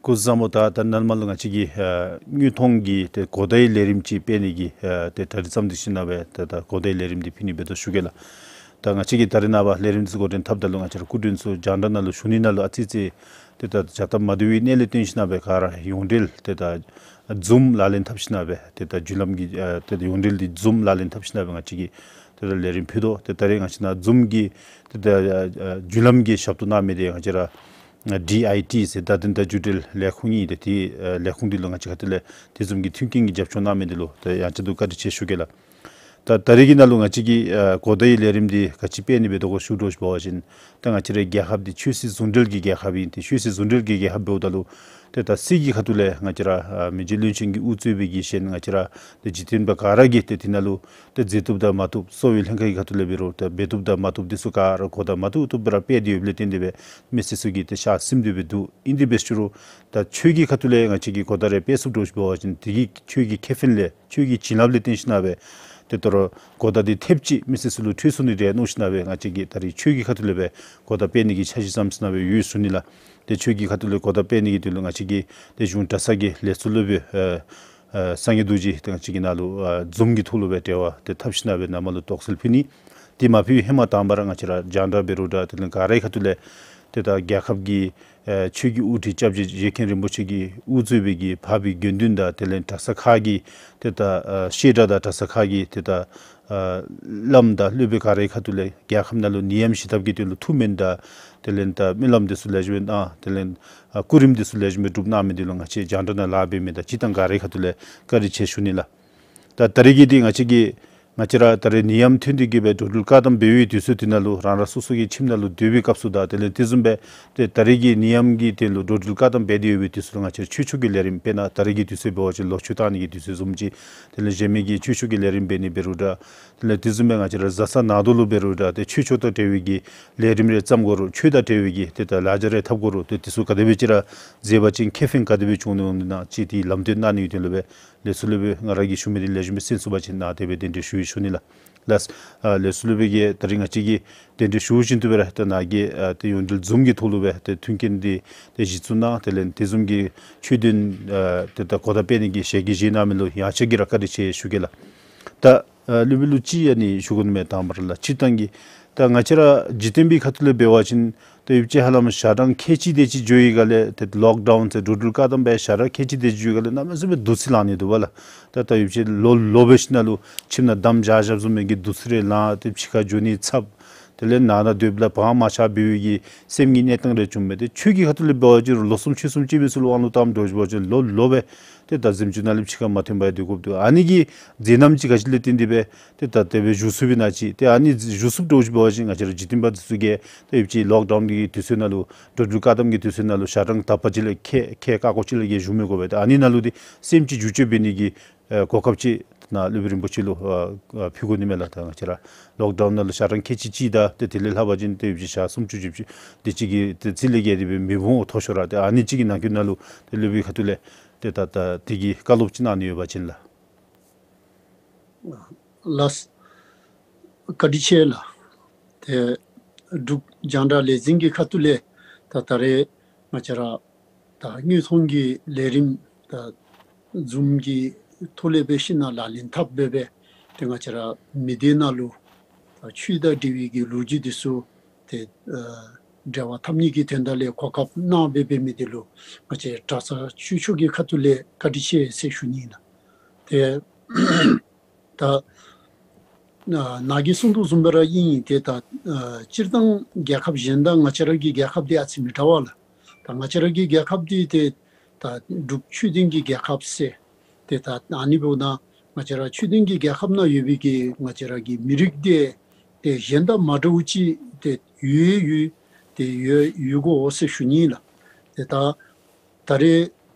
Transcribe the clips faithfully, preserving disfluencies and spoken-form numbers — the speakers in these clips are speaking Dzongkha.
སྐུ་གཟུགས་བཟང་པོ། ད་ད་ནཱ་ལས་མར་ལུ་ང་བཅས་ཀྱིས་ཨ་དངོས་མཐོང་གི་ཏེ་གོ་བརྡའི་ལས་རིམ་ཅིག་སྤེལ་ནི་གི་ཨ་ཏེ་གྲ་སྒྲིག་བརྩམས་ཏེ་ཞིནམ་ལས་ཏེ་ད་གོ་བརྡའི་ལས་རིམ་འདི་ཕུལ་ནི་འབད་དོ་ཞུ་གེ་ལགས། ད་ང་བཅས་ཀྱིས་ད་རེས་ནངས་པ་ལས་རིམ་འདི་ཚུ་འགོ་འདྲེན་འཐབ་ད་ལུ་ང་བཅས་ར་སྐུ་མགྲོན་ཚུ་རྒྱང་བསྒྲགས་ནང་ལུ་ཞུ་ནི་ནང་ལུ་ཨ་ཙི་ཙི་ཏེ་ད་བྱ་སྟབས་མ་བདེ་བའི་གནས་ལས་བརྟེན་ཞིནམ་ལས་ག་ར་ཡོངས་འབྲེལ་ཏེ་ད་ཛུམ་ལག་ལེན་འཐབ་ཞིནམ་ལས་ཏེ་ད་བརྒྱུད་ལམ་གྱི་ཨ་ཏེ་ད་ཡོངས་འབྲེལ་འདི་ཛུམ་ལག་ལེན་འཐབ་ཞིནམ་ལས་ང་བཅས་ཀྱིས་ཏེ་ད་ལས་རིམ་ཕུལ་དོ། ཏེ་ད་རེས་ང་བཅས་ནཱ་ཛུམ་གྱི་ཏེ་ད་ཨ་ཨ་བརྒྱུད་ལམ་གྱི་ཞབས་ཏོག་གནང་མི་འདི་ང་བཅས་ར་ཨ་ཌི་ཨའི་ཊི་ཟེར་བརྡ་དོན་དང་བརྒྱུད་འབྲེལ་ལས་ཁུངས་ཨིན། ཏེ་དེ་ཨ་ལས་ཁུངས་འདི་ལུ་ང་བཅས་ཁ་ཐུག་ལས་དེ་བཟུམ་གྱི་མཐུན་རྐྱེན་གྱི་རྒྱབ་སྐྱོར་གནང་མི་འདི་ལུ་ཏེ་ཡང་བསྐྱར་དུ་བཀའ་དྲིན་ཆེ་ཞུ་གེ་ལགས། ད་ད་རེས་ཀྱི་ནང་ལུ་ང་བཅས་ཀྱིས་ཨ་གོ་བརྡའི་ལས་རིམ་འདི་ག་ཅི་སྤེལ་ནི་འབད་དོ་གོ་ཞུ་དོ་ཞུ་བ་ཅིན་ད་ང་བཅས་རའི་རྒྱལ་ཁབ་འདི་ཆོས་སྲིད་ཟུང་འབྲེལ་གྱི་རྒྱལ་ཁབ་ཨིན། ཏེ་ཆོས་སྲིད་ཟུང་འབྲེལ་གྱི་རྒྱལ་ཁབ་འབདཝ་ད་ལུ་ཏེ་ད་སྲིད་ཀྱི་ཁ་ཐུག་ལས་ང་བཅས་ར་ཨ་མི་རྗེ་བློན་ཆེན་གྱིས་དབུ་གཙོས་པའི་གི་གཞན་ང་བཅས་ར་ཏེ་འཇིག་རྟེན་པ་ག་ར་གིས་ཏེ་དེ་ནང་ལུ་ཏེ་མཛད་བཏུབ་དང་མ་བཏུབ་གསོ་བའི་ལྷན་ཁག་གི་ཁ་ཐུག་ལས་འབད་རུང་ཏེ་འབད་བཏུབ་དང་མ་བཏུབ་འདི་ཚུ་ག་ར་གོ་བརྡ་མ་བཏུབ་བཏུབ་སྦེ་ར་སྤེལ་ཏེ་ཡོདཔ་ལས་བརྟེན་ཏེ་སྦེ་མི་སེར་ཚུ་གིས་ཏེ་ཤ་སིམ་སྟེ་སྦེ་འདུག། ཨིན་དེ་འབད་ཞུ་རུང་ད་ཆོས་ཀྱི་ཁ་ཐུག་ལས་ང་བཅས་ཀྱིས་གོ་བརྡ་རེ་སྤེལ་ཚུགས་དོ་ཞུ་བ་ཅིན་དེ་གི་ཆོས་ཀྱི་ཁེ་ཕན་ལས་ཆོས་ཀྱི་བྱིན་རླབས་ལས་བརྟེན་ཞིནམ་ལས་ཏེ་ད་རུང་གོ་བརྡ་འདི་ཐེབས་ཅིག་མི་སེར་ཚུ་ལུ་འཕྲོད་ཚུགས་ནི་རེ་མནོ་ཞིནམ་ལས་ང་བཅས་ཀྱིས་ད་རེས་ཆོས་ཀྱི་ཁ་ཐུག་ལས་སྦེ་གོ་བརྡ་སྤེལ་ནི་གི་འཆར་གཞི་བརྩམས་ཞིནམ་ལས་ཡོད་ཞུ་ནི་ལགས། ཏེ་ཆོས་ཀྱི་ཁ་ཐུག་ལས་གོ་བརྡ་སྤེལ་ནི་གི་དོན་ལུ་ང་བཅས་ཀྱི་ཏེ་གཞུང་གྲྭ་ཚང་གི་ལས་ཚོགས་སློབ་དཔོན་ཨ་ཨ་སངས་རྒྱས་རྡོ་རྗེ་ཏེ་ང་བཅས་ཀྱི་ནང་ལུ་ཨ་ཛུམ་གྱི་ཐོག་ལུ་སྦེ་འབྲེལ་བ་ཏེ་འཐབ་ཞིནམ་ལས་ནཱ་མར་ལུ་དོགས་སེལ་ཕུལ་ནི། དེ་མ་ཕུལ་བའི་ཧེ་མ་དང་པ་ར་ང་བཅས་ར་རྒྱང་བསྒྲགས་འབད་རུང་འདྲ་དེ་ལས་ག་རའི་ཁ་ཐུག་ལས་ཏེ་ད་རྒྱལ་ཁབ་ཀྱི་ཨེ་ཆོས་ཀྱི་དབུ་ཁྲིད་སྐྱབས་རྗེ་རྗེ་མཁན་རིན་པོ་ཆེ་གིས་དབུ་གཙོས་པའི་གི་འཕགས་པའི་དགེ་འདུན་དང་དེ་ལས་གྲྭ་ཚང་ཁག་གི་ཏེ་ད་ཨ་བཤད་གྲྭ་དང་གྲྭ་ཚང་ཁག་གི་ཏེ་ད་ཨ་བླམ་དང་སློབ་དཔོན་ག་རའི་ཁ་ཐུག་ལས་རྒྱལ་ཁབ་ནང་ལུ་ནད་ཡམས་ཞི་ཐབས་ཀྱི་དོན་ལུ་ཐུགས་སྨོན་དང་དེ་ལས་ད་སྨོན་ལམ་འདི་ཚུ་ལེགས་ཤོམ་སྦེ་གནང་། དེ་ལས་ཨ་སྐུ་རིམ་འདི་ཚུ་ལེགས་ཤོམ་སྦེ་སྒྲུབ་གནང་མི་འདི་ལུ་ང་བཅས་རྒྱང་བསྒྲགས་ནང་ལཱ་འབད་མི་དང་སྤྱིར་བཏང་ག་རའི་ཁ་ཐུག་ལས་བཀའ་དྲིན་ཆེ་ཞུ་ནི་ལགས། ད་ད་རེས་ཀྱི་འདི་ང་བཅས་ཀྱིས་ང་བཅས་ར་ད་རེས་ནད་ཡམས་ཐོན་ཏེ་གི་སྦེ་འགྲོ་འགྲུལ་བཀག་དམ་འབད་བའི་དུས་ཚོད་འདི་ནང་ལུ་རང་རང་སོ་སོ་གི་ཁྱིམ་ནང་ལུ་སྡོད་པའི་སྐབས་སུ་དང་དེ་ལས་དེ་བཟུམ་སྦེ་ཏེ་ད་རེས་ཀྱི་ནད་ཡམས་ཀྱི་དོན་ལུ་འགྲོ་འགྲུལ་བཀག་དམ་འབད་དེ་ཡོད་པའི་དུས་ཚོད་ལུ་ང་བཅས་ར་ཆོས་ཕྱོགས་ཀྱི་ལས་རིམ་དཔེར་ན་ད་རེས་ཀྱི་དུས་ཚོད་འབད་བ་ཅིན་ལོ་མཆོད་བཏང་ནི་གི་དུས་ཚོད་བཟུམ་ཅིག་དེ་ལས་གཞན་མི་གི་ཆོས་ཕྱོགས་ཀྱི་ལས་རིམ་འབད་ནི་འབད་རུང་འདྲ་དེ་ལས་དེ་བཟུམ་སྦེ་ང་བཅས་ར་བཟའ་ཚང་ནང་དོག་ལུ་འབད་རུང་འདྲ་ཏེ་ཆོས་ཕྱོགས་དང་འབྲེལ་བའི་གི་ལས་རིམ་རེ་བརྩམ་དགོ་རུང་ཆོས་དང་འབྲེལ་བའི་གི་ཏེ་ད་ལཱ་འབྲས་རེ་འཐབ་དགོ་རུང་ཏེ་དེ་ཚུ་ག་དེ་སྦེ་ཅིག་ར་མཛད་པ་ཅིན་ཁེ་ཕན་ག་དེ་སྦེ་བྱུང་ནི་འོང་ནི་ན་ཅིག་དེ་ལམ་སྟོན་གནང་ནི་ཡོད་དེ་ལུ་སྦེ་ལས་ཚོགས་སློབ་དཔོན་ང་ར་གིས་ཞུ་མི་འདི་ལེགས་ཤོམ་སྦེ་གསན་ཚུགས་པ་ཅིན་ནཱ་དེ་སྦེ་གདན་འདྲེན་ཞུ་ཡི་ཞུ་ནི་ལགས། ལགས། ཨ་ལས་ཚོགས་སློབ་དཔོན་གྱིས་ད་རིས་ང་བཅས་ཀྱིས་གདན་འདྲེན་ཞུ་བཞིན་དུ་སྦེ་ར་ད་ནཱ་གིས་ཨ་ཏེ་ཡོངས་འབྲེལ་ཛུམ་གྱི་ཐོག་ལུ་སྦེ་ཏེ་མཐུན་རྐྱེན་འདི་ཏེ་གཞི་བཙུགས་གནང་། དེ་ལས་དེ་བཟུམ་གྱི་ཆོས་དོན་ཨ་ཏེ་ད་གོ་བརྡ་སྤེལ་ནི་གི་ཞལ་གྱིས་བཞེས་གནང་མི་ལུ་ཡང་ཆེ་གི་ར་བཀའ་དྲིན་ཆེ་ཞུ་གེ་ལགས། ད་ཨ་སློབ་དཔོན་ལུ་ཅིག་ཨ་ནི་ཞུ་དགོ་ནི་མས། དང་པ་ར་ལགས་སྤྱིར་བཏང་གི་ད་ང་བཅས་ར་འཇིག་རྟེན་པའི་ཁ་ཐུག་ལས་འབད་བ་ཅིན་ཏེ་ཡོད་ཅིག་ཧ་ལམ་ཞག་གྲངས་ཁལ་གཅིག་དེ་ཅིག་འགྱོ་བའི་སྒང་ལས་ཏེ་ལོག་ཌའུན་ཟེར་འགྲོ་འགྲུལ་བཀག་དམ་སྦེ་ཞག་གྲངས་ཁལ་གཅིག་དེ་ཅིག་འགྱོ་བའི་སྒང་ལས་གནམ་མེད་ས་མེད་བདུད་རྩི་ལང་ནི་འདུག་པ་ལགས། ད་ད་ཡོད་ཅིག་ལོ་ལོ་འབད་ཞིནམ་ལས་ཁྱིམ་ནང་བསྡམས་བཞག་བཞགཔ་བཟུམ་མའི་གི་བདུད་རྩི་རེ་ལང་ཏེ་ཕྱི་ཁར་འགྱོ་ནི་ཚབ། དེ་ལས་ནང་ན་སྡོདཔ་ལས་བག་མ་ཆགས་པའི་གི་སེམས་ཀྱི་གནས་སྟངས་རེ་བྱུངམ་མས། ཏེ་ཆོས་ཀྱི་ཁ་ཐུག་ལས་འབད་བ་ཅིན་ལོ་གསུམ་ཕྱོགས་གསུམ་ཅིག་སྦེ་ཚུ་ལུ་དབང་ལུ་བཏངམ་འདྲཝ་ཅིག་འབད་བ་ཅིན་ལོ་ལོ་སྦེ་ཏེ་ད་གཟིམ་ཅུང་ནང་ལས་ཕྱི་ཁར་མ་ཐོན་པར་སྡོད་དགོཔ་འདུག། ཨ་ནི་གི་མཛད་རྣམ་ཅིག་ག་ཅི་ལས་བརྟེན་ཏེ་སྦེ་ཏེ་ད་དེ་སྦེ་བཞུགས་ཚུགས་པས་ན་ཅིག། ཏེ་ཨ་ནི་བཞུགས་ཚུགསཔ་འདྲཝ་ཅིག་འབད་བ་ཅིན་ང་བཅས་ར་འཇིག་རྟེན་པ་འདི་ཚུ་གིས་ཏེ་ཡོད་ཅིག་ལོག་ཌའུན་གྱི་དུས་ཚོད་ནང་ལུ་འགྲོ་འགྲུལ་བཀག་དམ་གྱི་དུས་ཚོད་ནང་ལུ་ཞག་གྲངས་དག་པ་ཅིག་ལས་ཁལ་ཁལ་ཀ་ཀོ་ཅིག་ལས་བརྒལ་བཞུགས་མི་དགོ་པས། ཏེ་ཨ་ནི་ནང་ལུ་འདི་སེམས་ཅིག་འགྱུར་བཅོས་འབད་ནི་གི་ཨེ་གོ་སྐབས་ཅིག་ནཱ་སློབ་དཔོན་རིན་པོ་ཆེ་ལུ་ཨ་ཨ་ཕུལ་དགོ་ནི་མས་ལགས། ད་ང་བཅས་ར་ལོག་ཌའུན་ནང་ལུ་ཞག་གྲངས་ཁལ་གཅིག་གཅིག་དང་ཏེ་དེ་ལས་ལྷག་པ་ཅིན་ཏེ་ཡོད་ཅིག་ཞག་སུམ་ཅུ་བཞི་བཅུ་དེ་ཅིག་གི་ཏེ་རྩིས་ལས་བརྒལ་ཏེ་སྦེ་མི་འོང་མཐོ་ཤོས་ར། ཏེ་ཨ་ནི་ཅིག་གི་ནང་འཁོད་ནང་ལུ་ཏེ་སློབ་དཔོན་ཁ་ཐུག་ལས་ཏེ་ད་ད་དེ་གི་བཀའ་སློབ་ཅིག་གནང་ནི་ཡོད་པ་ཅིན་ལགས། ལགས། བཀའ་དྲིན་ཆེ་ལགས། ཏེ་འབྲུག་རྒྱང་བསྒྲགས་ལས་འཛིན་གྱི་ཁ་ཐུག་ལས་ད་ད་རེས་ང་བཅས་ར་ད་དངོས་མཐོང་གི་ལས་རིམ་ད་ཛུམ་གྱི་ཐོག་ལས་འབད་ཞིནམ་ལས་ལག་ལེན་འཐབ་སྦེ་སྦེ་ཏེ་ང་བཅས་ར་མི་སྡེ་ནང་ལུ་ད་ཆོས་དང་འབྲེལ་བའི་གི་ལོ་རྒྱུས་འདི་ཚུ་ཏེ་ཨ་འབྲེལ་བ་འཐབ་ནི་གི་དོན་དག་ལས་གོ་སྐབས་གནང་སྦེ་འབད་མི་འདི་ལུ་ང་བཅས་གྲྭ་ཚང་ཆོས་ཕྱོགས་ཀྱི་ཁ་ཐུག་ལས་བཀའ་དྲིན་ཆེ་ཟེར་ཞུ་ནི་ཨིན་ལགས། ཏེ་ད་ཨ་ནཱ་གིས་གསུངས་དོ་བཟུམ་སྦེ་ར་ཨིན། ཏེ་ད་ཨ་སྤྱིར་བཏང་རྒྱལ་ཁབ་གཞན་དང་ང་བཅས་ར་གི་རྒྱལ་ཁབ་འདི་ཨ་ཙི་མི་འདྲ་བས་ལགས། ད་ང་བཅས་ར་གི་རྒྱལ་ཁབ་འདི་ཏེ་ད་འབྲུག་ཆོས་ལྡན་གྱི་རྒྱལ་ཁབ་ཟེར། ཏེ་ད་ཨ་ནི་འབདཝ་ད་ང་བཅས་ར་ཆོས་ལྡན་གྱི་རྒྱལ་ཁབ་ནང་ཡོད་པའི་གི་ང་བཅས་ར་གི་མི་རིགས་འདི་ཏེ་གཞན་དང་མ་འདྲཝ་ཅིག་ཏེ་ཡོད་ཡོད་ཏེ་ཡོད་ཡོད་དགོ་ཟེར་ཞུ་ནི་ལགས། ཏེ་ད་ད་རེས་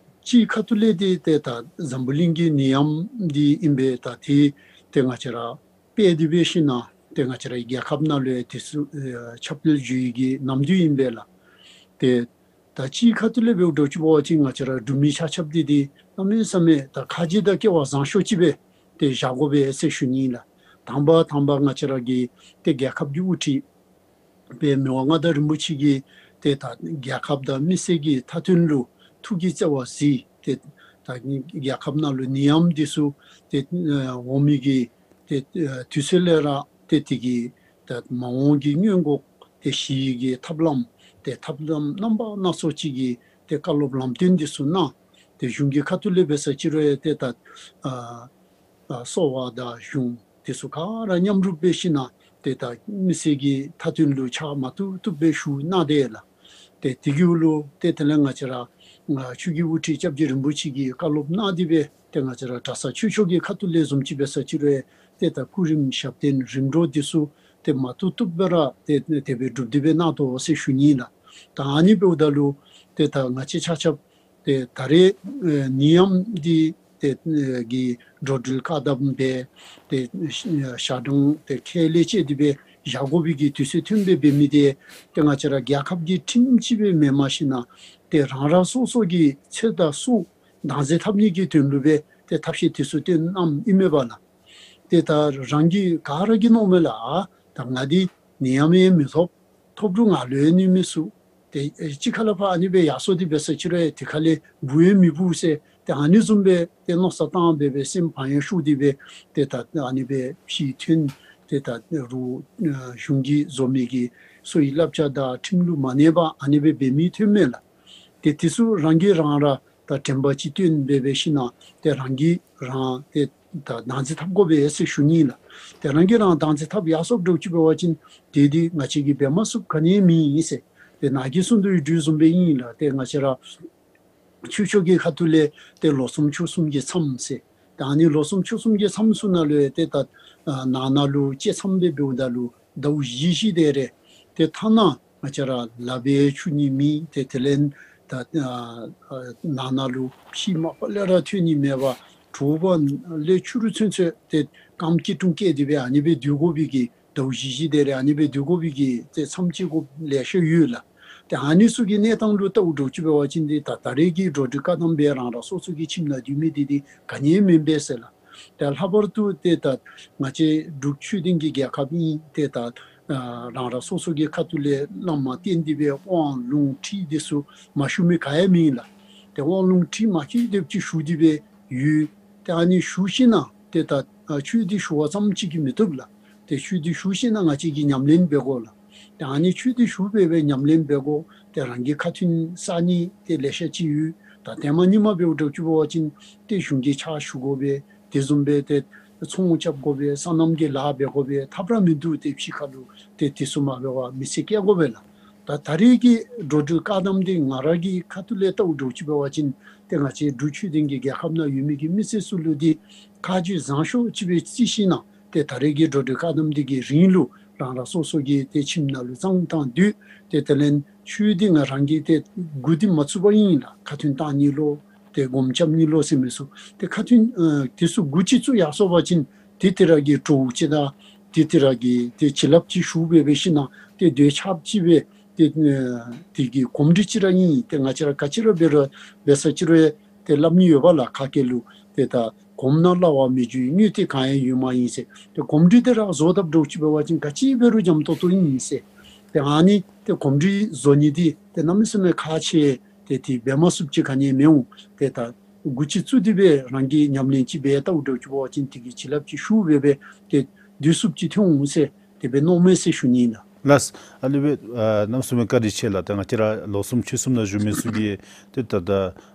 སྤྱིའི་ཁ་ཐུག་ལས་ཏེ་ཏེ་ད་འཛམ་བུ་གླིང་གི་ནད་ཡམས་འདི་ཨིན་པས། ད་ཏེ་ཏེ་ང་བཅས་ར་དཔེ་འདི་འབད་ཞིནམ་ལས་ཏེ་ང་བཅས་ར་རྒྱལ་ཁབ་ནང་ལུ་ཡང་དེ་ཚུ་ཨེ་ཁྱབ་སྤེལ་འགྱོ་ཡི་གི་ནམ་དུས་ཨིན་པས་ལགས། ཏེ་ད་སྤྱིའི་ཁ་ཐུག་ལས་འབདཝ་འདྲཝ་ཅིག་འབད་བ་ཅིན་ང་བཅས་ར་འབྲུག་མི་ཆ་ཁྱབ་འདི་ཏེ་གནམ་མེད་ས་མེད་ད་ཁ་རྗེ་དང་སྐལ་བ་བཟང་ཤོས་ཅིག་སྦེ་ཏེ་བཞག་དགོ་པས་ཟེར་ཞུ་ནི་ལགས། དང་པ་དང་པ་ང་བཅས་ར་གི་ཏེ་རྒྱལ་ཁབ་ཀྱི་དབུ་ཁྲིད་དཔལ་མི་དབང་མངའ་བདག་རིན་པོ་ཆེ་གིས་ཏེ་ད་རྒྱལ་ཁབ་དང་མི་སེར་གྱི་མཐའ་དོན་ལུ་ ཐུགས་ཀྱི་བརྩེ་བ་གཟིགས་ཏེ་ད་རྒྱལ་ཁབ་ནང་ལུ་ནད་ཡམས་འདི་ཚུ་ཏེ་ཨ་འོང་མི་གི་ཏེ་ཨ་དུས་ཚོད་ལས་ར་ཏེ་དེ་གི་ད་མ་འོངས་ཀྱི་སྔོན་འགོག་ཏེ་ཞི་བའི་གི་ཐབས་ལམ་ཏེ་ཐབས་ལམ་རྣམ་པ་སྣ་ཚོགས་ཅིག་གི་ཏེ་བཀའ་སློབ་ལམ་སྟོན་འདི་ཚུ་གནང་། ཏེ་གཞུང་གི་ཁ་ཐུག་ལས་འབད་ས་ཅིག་རུང་ཡང་ཏེ་ད་ཨ་ཨ་གསོ་བ་དང་གཞུང་དེ་ཚུ་ག་ར་མཉམ་རུབ་འབད་ཞིན་ན་ཏེ་ད་མི་སེར་གྱི་མཐའ་དོན་ལུ་ཕྱག་མ་ཐུབ་ཐུབ་སྦེ་ཞུ་གནང་དེས་ལགས། ཏེ་དེ་གི་འོག་ལུ་ཏེ་དེ་ལས་ང་བཅས་ར་ཨ་ཆོས་ཀྱི་དབུ་ཁྲིད་སྐྱབས་རྗེ་རིན་པོ་ཆེ་གིས་བཀའ་སློབ་གནང་སྟེ་སྦེ་ཏེ་ང་བཅས་ར་གྲྭ་ཚང་ཆོས་ཕྱོགས་ཀྱི་ཁ་ཐུག་ལས་བཟུམ་ཅིག་འབད་ས་ཅིག་རུང་ཡང་ཏེ་ད་སྐུ་རིམ་ཞབས་བརྟན་རིམ་གྲོ་དེ་ཚུ་ཏེ་མ་ཐུབ་ཐུབ་སྦེ་ར་ཏེ་དེ་སྦེ་སྒྲུབ་སྟེ་སྦེ་གནང་དོ་ཟེར་ཞུ་ནི་ལགས། ད་ཨ་ནི་འབདཝ་ད་ལུ་ཏེ་ད་ང་བཅས་ཆ་ཁྱབ་ཏེ་ད་རེས་ཨེ་ནད་ཡམས་འདི་ཏེ་ཨེ་གི་འགྲོ་འགྲུལ་བཀག་དམ་འབད་ཏེ་ཞ་ཞ་གྲང་ཏེ་ཁས་ལེན་བཅད་དེ་སྦེ་བཞག་དགོ་པའི་གི་དུས་ཚོད་ཐོན་སྦེ་འབད་མི་འདི་ཏེ་ང་བཅས་ར་རྒྱལ་ཁབ་ཀྱི་ཁྲིམས་ཅིག་སྦེ་མེན་མ་ཞིན་ན་ཏེ་རང་རང་སོ་སོ་གི་ཚེ་དང་སྲོག་བདག་འཛིན་འཐབ་ནི་གི་དོན་ལུ་སྦེ་ཏེ་ཐབས་ཤེས་དེ་ཚུ་སྟོན་གནངམ་ཨིན་མས་པ་ལགས། ཏེ་ད་རང་གིས་ག་ར་གིས་མནོཝ་མས་ལགས། ཨ་ད་ང་འདི་ནད་ཡམས་ཡང་མི་ཐོབ། ཐོབ་རུང་ང་ལུ་ཡང་ནད་མི་ཚུགས། ཏེ་ཨེ་གཅིག་ཁ་ལས་ཕར་ཨ་ནི་སྦེ་ཡར་སོང་སྟེ་འབད་ས་ཅིག་རུང་ཡང་དེ་ཁ་ལས་འབུ་ཡང་མི་འབུ་ཟེར་ཏེ་ཨ་ནི་བཟུམ་སྦེ་ཏེ་མནོ་བསམ་བཏང་སྦེ་སྦེ་སེམས་བག་ཡངས་ཤོར་ཏེ་སྦེ་ཏེ་ད་ཨ་ནི་སྦེ་ཕྱི་ཐོན། ཏེ་ད་རུང་ཨ་གཞུང་གིས་བཟོ་མི་གི་སོའི་བསླབ་བྱ་དང་ཁྲིམས་ལུགས་མ་གནས་པར་ཨ་ནི་སྦེ་འབད་མི་ཐོན་མས་ལགས། ཏེ་དེ་ཚུ་རང་གིས་རང་ར་ད་དྲན་པ་ཅིག་བཏོན་སྦེ་འབད་ཞིན་ན་ཏེ་རང་གིས་རང་ཏེ་ད་བདག་འཛིན་འཐབ་དགོ་པས་ཟེར་ཞུ་ནི་ལགས། ཏེ་རང་གིས་རང་བདག་འཛིན་འཐབ་ཡར་སོངམ་འདྲཝ་ཅིག་འབད་བ་ཅིན་ཏེ་འདི་ང་བཅས་ཀྱིས་འབད་མ་ཚུགསཔ་ག་ནི་ཡང་མེད་ཟེར། ཏེ་ནཱ་གིས་གསུངས་དོ་བཟུམ་སྦེ་ཨིན་ལགས། ཏེ་ང་བཅས་ར་ཆོས་ཕྱོགས་ཀྱི་ཁ་ཐུག་ལས་ཏེ་ལོ་གསུམ་ཕྱོགས་གསུམ་གྱི་མཚམས་ཟེར། ཏེ་ཨ་ནི་ལོ་གསུམ་ཕྱོགས་གསུམ་གྱི་མཚམས་ཚུ་ནང་ལུ་ཡང་ཏེ་ད་ཨ་ནང་ན་ལུ་བཅད་མཚམས་སྦེ་འབདཝ་ད་ལུ་ཟླཝ་བཞི་བཞི་དེ་རེ། ཏེ་ཐ་ན་ང་བཅས་ར་ལགཔ་འཚུ་ནི་མེད། ཏེ་དེ་ལས་ད་ཨ་ཨ་ནང་ན་ལུ་ཕྱེ་མ་པ་ལས་ར་ཐོན་ནི་མེད་པར་དྲོ་པ་ལས་ཕྱི་རུ་ཚུན་ཚོད་ཏེ་རྐངམ་སྐྱིལ་ཀྲུང་བཀལ་ཏེ་སྦེ་ཨ་ནི་སྦེ་སྡོད་དགོ་པའི་གི་ཟླཝ་བཞི་བཞི་དེ་རེ་ཨ་ནི་སྦེ་སྡོད་དགོ་པའི་གི་ཏེ་མཚམས་བཅད་དགོཔ་ལེ་ཤ་ཡོད་ལགས། ཏེ་ཨ་ནི་ཚུ་གི་གནས་སྟངས་ལུ་བལྟཝ་འདྲཝ་ཅིག་འབད་བ་ཅིན་ཏེ་ད་ད་རེས་ཀྱི་འགྲོ་འགྲུལ་བཀག་དམ་སྦེ་རང་རང་སོ་སོ་གི་ཁྱིམ་ནང་སྡོད་མི་འདི་འདི་ག་ནི་ཡང་མེན་པས་ཟེར་ལགས། ཏེ་ལྷག་པར་དུ་ཏེ་ད་ང་བཅས་འབྲུག་ཆོས་ལྡན་གྱི་རྒྱལ་ཁབ་ཨིན། ཏེ་ད་ཨ་རང་རང་སོ་སོ་གི་ཁ་ཐུག་ལས་བླ་མ་བསྟེན་ཏེ་སྦེ་དབང་ལུང་ཁྲིད་འདི་ཚུ་མ་ཞུ་མི་ག་ཡང་མེད་ལགས། ཏེ་དབང་ལུང་ཁྲིད་མ་ཁྱད་དེ་ཅིག་ཞུ་སྟེ་སྦེ་ཡོད། ཏེ་ཨ་ནི་ཞུ་ཞིན་ན་ཏེ་ད་ཨ་ཆོས་འདི་ཞུ་བ་ཙམ་ཅིག་གིས་མི་བཏུབ་ལགས། ཏེ་ཆོས་འདི་ཞུ་ཞིན་ན་ང་བཅས་ཀྱིས་ཉམས་ལེན་འབད་དགོ་ལགས། ཏེ་ཨ་ནི་ཆོས་འདི་ཞུ་སྦེ་སྦེ་ཉམས་ལེན་འབད་དགོ། ཏེ་རང་གི་ཁ་ཐུན་བསག་ནི་ཏེ་ལེ་ཤ་ཅིག་ཡོད། ད་ཏེ་མ་ཉིནམ་འབདཝ་འདྲཝ་ཅིག་འབད་བ་ཅིན་ཏེ་གཞུང་གི་ཕྱག་ཞུ་དགོ་པས། དེ་བཟུམ་སྦེ་ཏེ་ཚོང་རྐྱབ་དགོ་པས། སོ་ནམ་གྱི་ལཱ་འབད་དགོ་པས། ཐབས་ར་མིན་འདུག། ཏེ་ཕྱི་ཁ་ལུ་ཏེ་དེ་ཚུ་མ་འབད་བར་མི་ཚེ་སྐྱེལ་དགོ་པས་ལགས། ད་ད་རེས་ཀྱི་འགྲོ་འགྲུལ་བཀག་དམ་འདི་ང་ར་གི་ཁ་ཐུག་ལས་བལྟཝ་འདྲཝ་ཅིག་འབད་བ་ཅིན་ཏེ་ང་བཅས་འབྲུག་ཆོས་ལྡན་གྱི་རྒྱལ་ཁབ་ནང་ཡོད་མི་གི་མི་སེར་ཚུ་ལུ་འདི་ཁ་རྗེ་བཟང་ཤོས་ཅིག་སྦེ་བརྩི་ཞིན་ན་ཏེ་ད་རེས་ཀྱི་འགྲོ་འགྲུལ་བཀག་དམ་འདི་གི་རིང་ལུ་རང་རང་སོ་སོ་གི་ཏེ་ཁྱིམ་ནང་ལུ་གཙང་དང་སྡོད། ཏེ་དེ་ལས་ཆོས་འདི་ང་རང་གིས་ཏེ་འགོ་འདི་མ་བཙུགས་པ་ཨིན་ལགས། ཁ་ཐུན་བཏང་ནི་ལོ་ཏེ་སྒོམ་རྐྱབ་ནི་ལོ་ཟེར་མི་ཚུ་ཏེ་ཁ་ཐུན་ཨ་དེ་ཚུ་འགོ་ཅིག་བཙུགས་ཡར་སོང་པ་ཅིན་ཏེ་དེ་ར་གི་གྲོགས་ཅིག་དང་ཏེ་དེ་ར་གི་ཏེ་བྱིན་རླབས་ཅིག་ཞུ་སྦེ་འབད་ཞིན་ན་ཏེ་དེ་ཆབ་ཅིག་སྦེ་ཏེ་ཨ་དེ་གི་གོམས་འདྲིས་ཅིག་ར་ཨིན། ཏེ་ང་བཅས་ར་ག་ཅི་ར་འབད་རུང་འབད་ས་ཅིག་རུང་ཡང་ཏེ་སླབ་ནི་ཡོད་པ་ལགས། ཁ་སྐད་ལུ་ཏེ་ད་གོམས་ན་སླ་བར་མི་འགྱུར། དངོས་དེ་གང་ཡང་ཡོད་མ་ཡིན་ཟེར། ཏེ་གོམས་འདྲིས་དེ་ར་བཟོ་དཔ་འདྲཝ་ཅིག་འབད་བ་ཅིན་ག་ཅི་འབད་རུང་འཇམ་ཏོང་ཏོ་ཨིན་ཟེར། ཏེ་ཨ་ནི་ཏེ་གོམས་འདྲིས་བཟོ་ནི་འདི་ཏེ་གནམ་མེད་ས་མེད་ཁག་ཆེ། ཏེ་དེ་འབད་མ་ཚུགསཔ་ཅིག་ག་ནི་ཡང་མི་འོང་། ཏེ་ད་འགོ་ཅིག་བཙུགས་ཏེ་སྦེ་རང་གིས་ཉམས་ལེན་ཅིག་འབད་བལྟཝ་འདྲཝ་ཅིག་འབད་བ་ཅིན་དེ་གི་བྱིན་རླབས་ཅིག་ཞུ་སྦེ་སྦེ་ཏེ་སྡོད་ཚུགསཔ་ཅིག་ཐོན་འོང་ཟེར་དེ་སྦེ་མནོཝ་མས་ཟེར་ཞུ་ནི་ཨིན་ལགས། ལགས། ཨ་ལུ་སྦེ་ཨ་གནམ་མེད་ས་མེད་བཀའ་དྲིན་ཆེ་ལགས། ད་ང་བཅས་ར་ལོ་གསུམ་ཕྱོགས་གསུམ་ནང་བཞུགས་མི་ཚུ་གིས་ཏེ་ད་ད་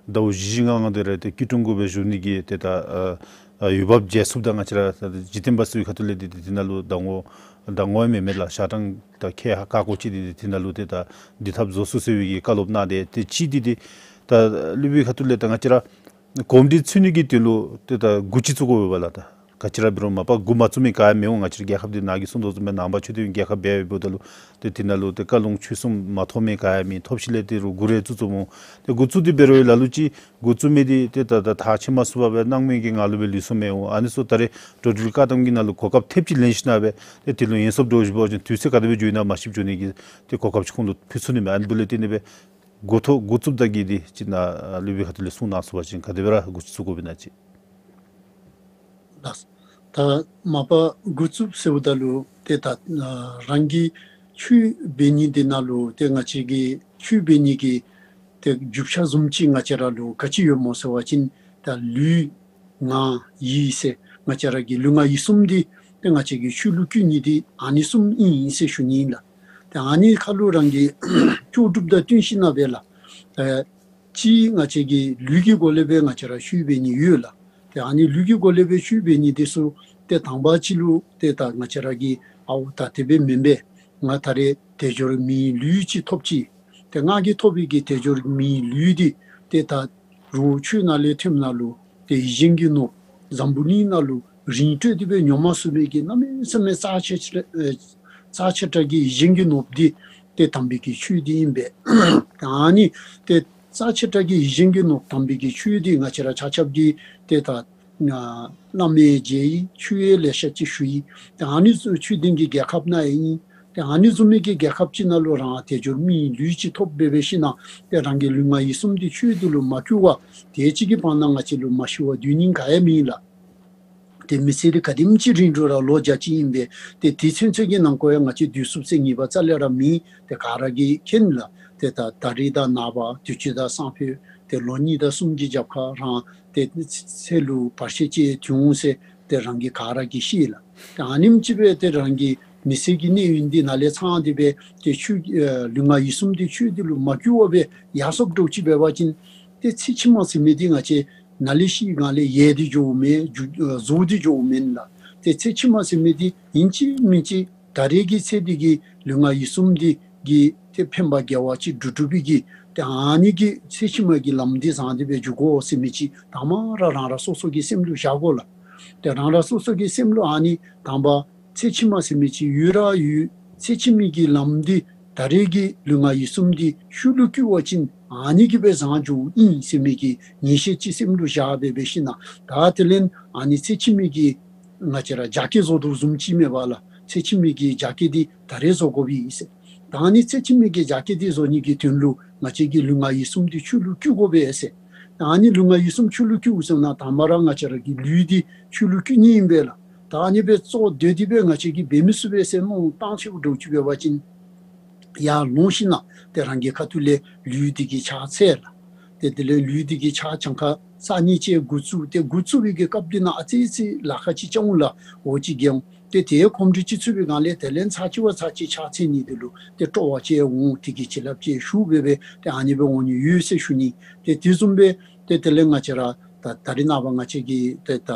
ཟླཝ་བཞི་བཞི་ལྔ་ལྔ་དེ་རེ་ཏེ་སྐྱིལ་ཀྲུང་དགོ་སྦེ་བཞུགས་ནི་གི་ཏེ་ད་ཨ་ཨ་འོས་འབབ་མཇལ་ཚུགསཔ་ད་ང་བཅས་ར་ད་འཇིག་རྟེན་པ་ཚུ་གི་ཁ་ཐུག་ལས་འདི་འདི་འདི་ནང་ལུ་ད་ངོ་ད་ངོ་མེད་མེད་ལགས། ཞག་གྲངས་ད་ཁལ་ཧ་ཁག་ཀོ་ཅིག་འདི་འདི་འདི་ནང་ལུ་ཏེ་ད་འདི་ཐབས་བཟོ་ཚུགས་ཟེར་བའི་གི་བཀའ་སློབ་གནང་སྟེ་ཏེ་ཅིག་འདི་འདི་ད་ཨ་ལུ་སྦེ་ཁ་ཐུག་ལས་ད་ང་བཅས་ར་གོམས་འདྲིས་ཚུད་ནི་གི་དོན་ལུ་ཏེ་ད་འགོ་ཅིག་བཙུགས་དགོ་པས་ལགས། ད་ག་ཅི་ར་འབད་རུང་མ་པ་འགོ་མ་བཙུགས་མི་ག་ཡང་མི་འོང་། ང་བཅས་རྒྱལ་ཁབ་འདི་ནཱ་གིས་གསུངས་དོ་བཟུམ་སྦེ་ནང་པ་ཆོས་ལྡན་རྒྱལ་ཁབ་འབད་འབདཝ་ད་ལུ་ཏེ་འདི་ནང་ལུ་ཏེ་བཀའ་ལུང་ཆོས་གསུམ་མ་ཐོབ་མི་ག་ཡང་མེད། ཐོབ་ཞིནམ་ལས་ཏེ་རུང་འགོ་རེ་བཙུགས་བཙུགསཔ་འོང་། ཏེ་འགོ་བཙུགས་ཏེ་འབད་རུང་ལ་ལུ་ཅིག་འགོ་བཙུགས་མི་འདི་ཏེ་ད་ད་ཐག་བཅད་མ་ཚུགས་པར་སྦེ་སྣང་མེད་ཀྱི་ངང་ལུ་སྦེ་ལུས་སོངམ་འོང་། ཨ་ནི་ཚུ་ད་རེས་འགྲོ་འགྲུལ་བཀག་དམ་གྱི་ནང་ལུ་གོ་སྐབས་ཐེབས་ཅིག་ལེན་ཞིན་ན་སྦེ་ཏེ་འདི་ལུ་ཡོན་སོབ་འདྲཝ་ཅིག་འབད་བ་ཅིན་དུས་ཚོད་ག་དེ་སྦེ་འགྱོ་ཡི་ན་མ་ཤེསཔ་འགྱོ་ནི་གི་ཏེ་གོ་སྐབས་ཅིག་ཁོང་ལུ་ཕུལ་ཚུགས་ནི་མས། ཨ་ནི་འབདཝ་ལས་བརྟེན་ཏེ་སྦེ་འགོ་ཐོག་འགོ་བཙུགསཔ་ད་གི་འདི་ཅིག་ནཱ་ཨ་ལུ་སྦེ་ཁ་ཐུག་ལས་གསུང་གནང་ཚུགས་པ་ཅིན་ག་དེ་སྦེ་ར་འགོ་ཅིག་བཙུགས་དགོ་པས་ན་ཅིག། ལགས། ད་མ་པ་འགོ་བཙུགསཔ་ཟེརཝ་ད་ལུ་ཏེ་ད་ཨ་རང་གི་ཆོས་འབད་ནི་འདི་ནང་ལུ་ཏེ་ང་བཅས་ཀྱི་ཆོས་འབད་ནི་གི་ ཏེ་རྒྱུ་ཆ་བཟུམ་ཅིག་ང་བཅས་ར་ལུ་ག་ཅི་ཡོད་སྨོ་ཟེར་བ་ཅིན་ད་ལུས་ངག་ཡིད་ཟེར་ང་བཅས་ར་གི་ལུས་ངག་ཡིད་གསུམ་འདི་ཏེ་ང་བཅས་ཀྱིས་ཆོས་ལུ་བཀོད་ནི་འདི་ཨ་ནི་གསུམ་ཨིན་ཟེར་ཞུ་ནི་ཨིན་ལགས། ཏེ་ཨ་ནི་ཁར་ལུ་རང་གི་ལྕོགས་གྲུབ་དང་བསྟུན་ཞིནམ་ལས་སྦེ་ལགས། ཏེ་གཅིག་ང་བཅས་ཀྱིས་ལུས་ཀྱི་སྒོ་ལས་སྦེ་ང་བཅས་ར་ཆོས་འབད་ནི་ཡོད་ལགས། ཏེ་ཨ་ནི་ལུས་ཀྱི་སྒོ་ལས་སྦེ་ཆོས་འབད་ནི་འདི་ཚུ་ཏེ་དང་པ་ཅིག་ལུ་ཏེ་ད་ང་བཅས་ར་གིས་ཨའོ་ད་དེ་སྦེ་མེན་པས། ང་ད་རེས་དལ་འབྱོར་མེད་ལུས་ཅིག་ཐོབ་ཅི། ཏེ་ང་གིས་ཐོབ་པའི་གི་དལ་འབྱོར་མེད་ལུས་འདི་ཏེ་ད་རུང་ཆོས་ནང་ལས་ཐོནམ་ནང་ལུ་ཏེ་ཡིད་བཞིན་གྱི་ནོར་བུ་འཛམ་བུ་གླིང་ནང་ལུ་རིན་སྤྲོད་དེ་སྦེ་ཉོ་མ་ཚུགས་པའི་གི་གནམ་མེད་ས་མེད་རྩ་ཆེ་ཆེ་ཨེ་རྩ་ཆེ་དྲགས་ཀྱི་ཡིད་བཞིན་གྱི་ནོར་བུ་འདི་ཏེ་དམ་པའི་གི་ཆོས་འདི་ཨིན་པས། ཏེ་ཨ་ནི་ཏེ་རྩ་ཆེ་དྲགས་ཀྱི་ཡིད་བཞིན་གྱི་ནོར་བུ་དམ་པའི་གི་ཆོས་འདི་ང་བཅས་ར་ཆ་ཁྱབ་ཀྱིས་ཏེ་ད་ཨ་བླ་མའི་མཇལ་ཡི། ཆོས་ཡང་ལེ་ཤ་ཅིག་ཞུ་ཡི། ཏེ་ཨ་ནི་ཚུ་ཆོས་ལྡན་གྱི་རྒྱལ་ཁབ་ནང་ཡང་ཨིན། ཏེ་ཨ་ནི་བཟུམ་མའི་གི་རྒྱལ་ཁབ་ཅིག་ནང་ལུ་རང་དལ་འབྱོར་མེད་ལུས་ཅིག་ཐོབ་སྦེ་འབད་ཞིནམ་ལས་ཏེ་རང་གི་ལུས་ངག་ཡིད་གསུམ་འདི་ཆོས་འདི་ལུ་མ་བསྒྱུར་བར་དེ་ཅིག་གི་བར་ན་ང་བཅས་ལུ་མ་ཤི་བར་སྡོད་ནི་ག་ཡང་མེད་ལགས། ཏེ་མི་ཚེ་འདི་ག་དེམ་ཅིག་རིང་འགྲོ་རུང་ལོ་བརྒྱ་ཅིག་ཨིན་པས། ཏེ་དེ་ཚུན་ཚོད་ཀྱི་ནང་འཁོད་ཡང་ང་བཅས་སྡོད་ཚུགསཔ་ཟེར་ངེས་པ་རྩ་ལས་ར་མེད། ཏེ་ག་ར་གིས་མཁྱེན་ལགས། ཏེ་ད་ད་རིས་དང་ནངས་པ་དུས་ཅི་དང་སང་ཕོད་ཏེ་ལོ་གཉིས་དང་གསུམ་གྱི་རྒྱབ་ཁར་རང་ཏེ་ཚེ་ལུ་བར་ཆད་ཅིག་འབྱུང་ཟེར་ཏེ་རང་གིས་ག་ར་གིས་ཤེས་ལགས། ཏེ་ཨ་ནེམ་ཅིག་སྦེ་ཏེ་རང་གི་མི་ཚེ་གི་གནས་ཡུན་འདི་ནཱ་ལས་ཚང་སྟེ་སྦེ་ཏེ་ཆོས་ཨེ་ལུས་ངག་ཡིད་གསུམ་འདི་ཆོས་འདི་ལུ་མ་བསྒྱུར་བར་སྦེ་ཡར་སོཔ་འདྲཝ་ཅིག་འབད་བ་ཅིན་ཏེ་ཚེ་ཕྱི་མ་ཟེར་མི་འདི་ང་བཅས་ནཱ་ལས་ཤི་ག་ལས་ཡལ་ཏེ་འགྱོཝ་མེན། རྫོགས་ཏེ་འགྱོཝ་མེན་ལགས། ཏེ་ཚེ་ཕྱི་མ་ཟེར་མི་འདི་ཨིན་ཅི་མིན་ཅི་ད་རེས་ཀྱི་ཚེ་འདི་གི་ལུས་ངག་ཡིད་གསུམ་འདི་གི་ཏེ་ཕན་པ་དགེ་བ་ཅིག་སྒྲུབ་སྒྲུབ་པའི་གི་ཏེ་ཨ་ནི་གི་ཚེ་ཕྱི་མ་གི་ལམ་འདི་བཟང་སྟེ་སྦེ་འགྱོ་དགོ་ཟེར་མི་ཅིག་དང་པ་ར་རང་ར་སོ་སོ་གི་སེམས་ལུ་བཞག་དགོ་ལགས། ཏེ་རང་ར་སོ་སོ་གི་སེམས་ལུ་ཨ་ནི་དང་པ་ཚེ་ཕྱི་མ་ཟེར་མི་ཅིག་ཡོད་ར་ཡོད། ཚེ་ཕྱི་མའི་གི་ལམ་འདི་ད་རེས་ཀྱི་ལུས་ངག་ཡིད་གསུམ་འདི་ཆོས་ལུ་བསྒྱུར་བ་ཅིན་ཨ་ནི་གིས་སྦེ་བཟང་འགྱོཝ་ཨིན་ཟེར་མི་གི་ངེས་ཤེས་ཅིག་སེམས་ལུ་བཞག་སྦེ་འབད་ཞིནམ་ལས་ད་དེ་ལས་ཨ་ནི་ཚེ་ཕྱི་མའི་གི་ང་བཅས་ར་རྒྱ་སྐྱེགས་བཟོ་དོ་བཟུམ་ཅིག་མེན་པ་ལགས། ཚེ་ཕྱི་མའི་གི་རྒྱ་སྐྱེགས་འདི་ད་རེས་བཟོ་དགོ་པས་ཟེར། ད་ཨ་ནི་ཚེ་ཕྱི་མའི་གི་རྒྱ་སྐྱེགས་འདི་བཟོ་ནི་གི་དོན་ལུ་ང་བཅས་ཀྱི་ལུས་ངག་ཡིད་གསུམ་འདི་ཆོས་ལུ་བསྒྱུར་དགོ་པས་ཟེར། ད་ཨ་ནི་ལུས་ངག་ཡིད་གསུམ་ཆོས་ལུ་བསྒྱུར་ཟེར་ན་དང་པ་ར་ང་བཅས་ར་གི་ལུས་འདི་ཆོས་ལུ་བསྒྱུར་ནི་ཨིན་པས་ལགས། ད་ཨ་ནི་སྦེ་གཙོ་བོ་འདི་སྦེ་ང་བཅས་ཀྱིས་འབད་མི་ཚུགས་པས་ཟེར་མནོ་བཏང་ཆེཝ་འདྲཝ་ཅིག་འབད་བ་ཅིན་ཡར་ལོང་ཞིནམ་ལས་ཏེ་རང་གི་ཁ་ཐུག་ལས་ལུས་འདི་གི་ཕྱག་འཚལ་ལགས། ཏེ་དེ་ལས་ལུས་འདི་གི་ཕྱག་གྱངས་ཁ་བསག་ནི་ཅིག་འགོ་བཙུགས། ཏེ་འགོ་བཙུགས་པའི་གི་སྐབས་འདི་ནང་ཨ་ཙི་ཙི་ལཱ་ཁག་ཅིག་འབྱུང་ལགས། འོ་ཅིག་འགྱོ་འོང་། ཏེ་དེ་གོམས་འདྲིས་ཅིག་ཚུད་པའི་སྒང་ལས་དེ་ལས་ཚར་གཅིག་བ་ཚར་གཅིག་ཕྱག་འཚལ་ནི་འདི་ལུ་ཏེ་སྤྲོ་བ་ཅིག་འོང་། དེ་གི་བྱིན་རླབས་ཅིག་ཞུགས་སྦེ་སྦེ་ཏེ་ཨ་ནི་སྦེ་འོང་ནི་ཡོད་ཟེར་ཞུ་ནི། ཏེ་དེ་བཟུམ་སྦེ་ཏེ་དེ་ལས་ང་བཅས་ར་ད་ད་རིས་ནངས་པ་ང་བཅས་ཀྱི་ཏེ་ད་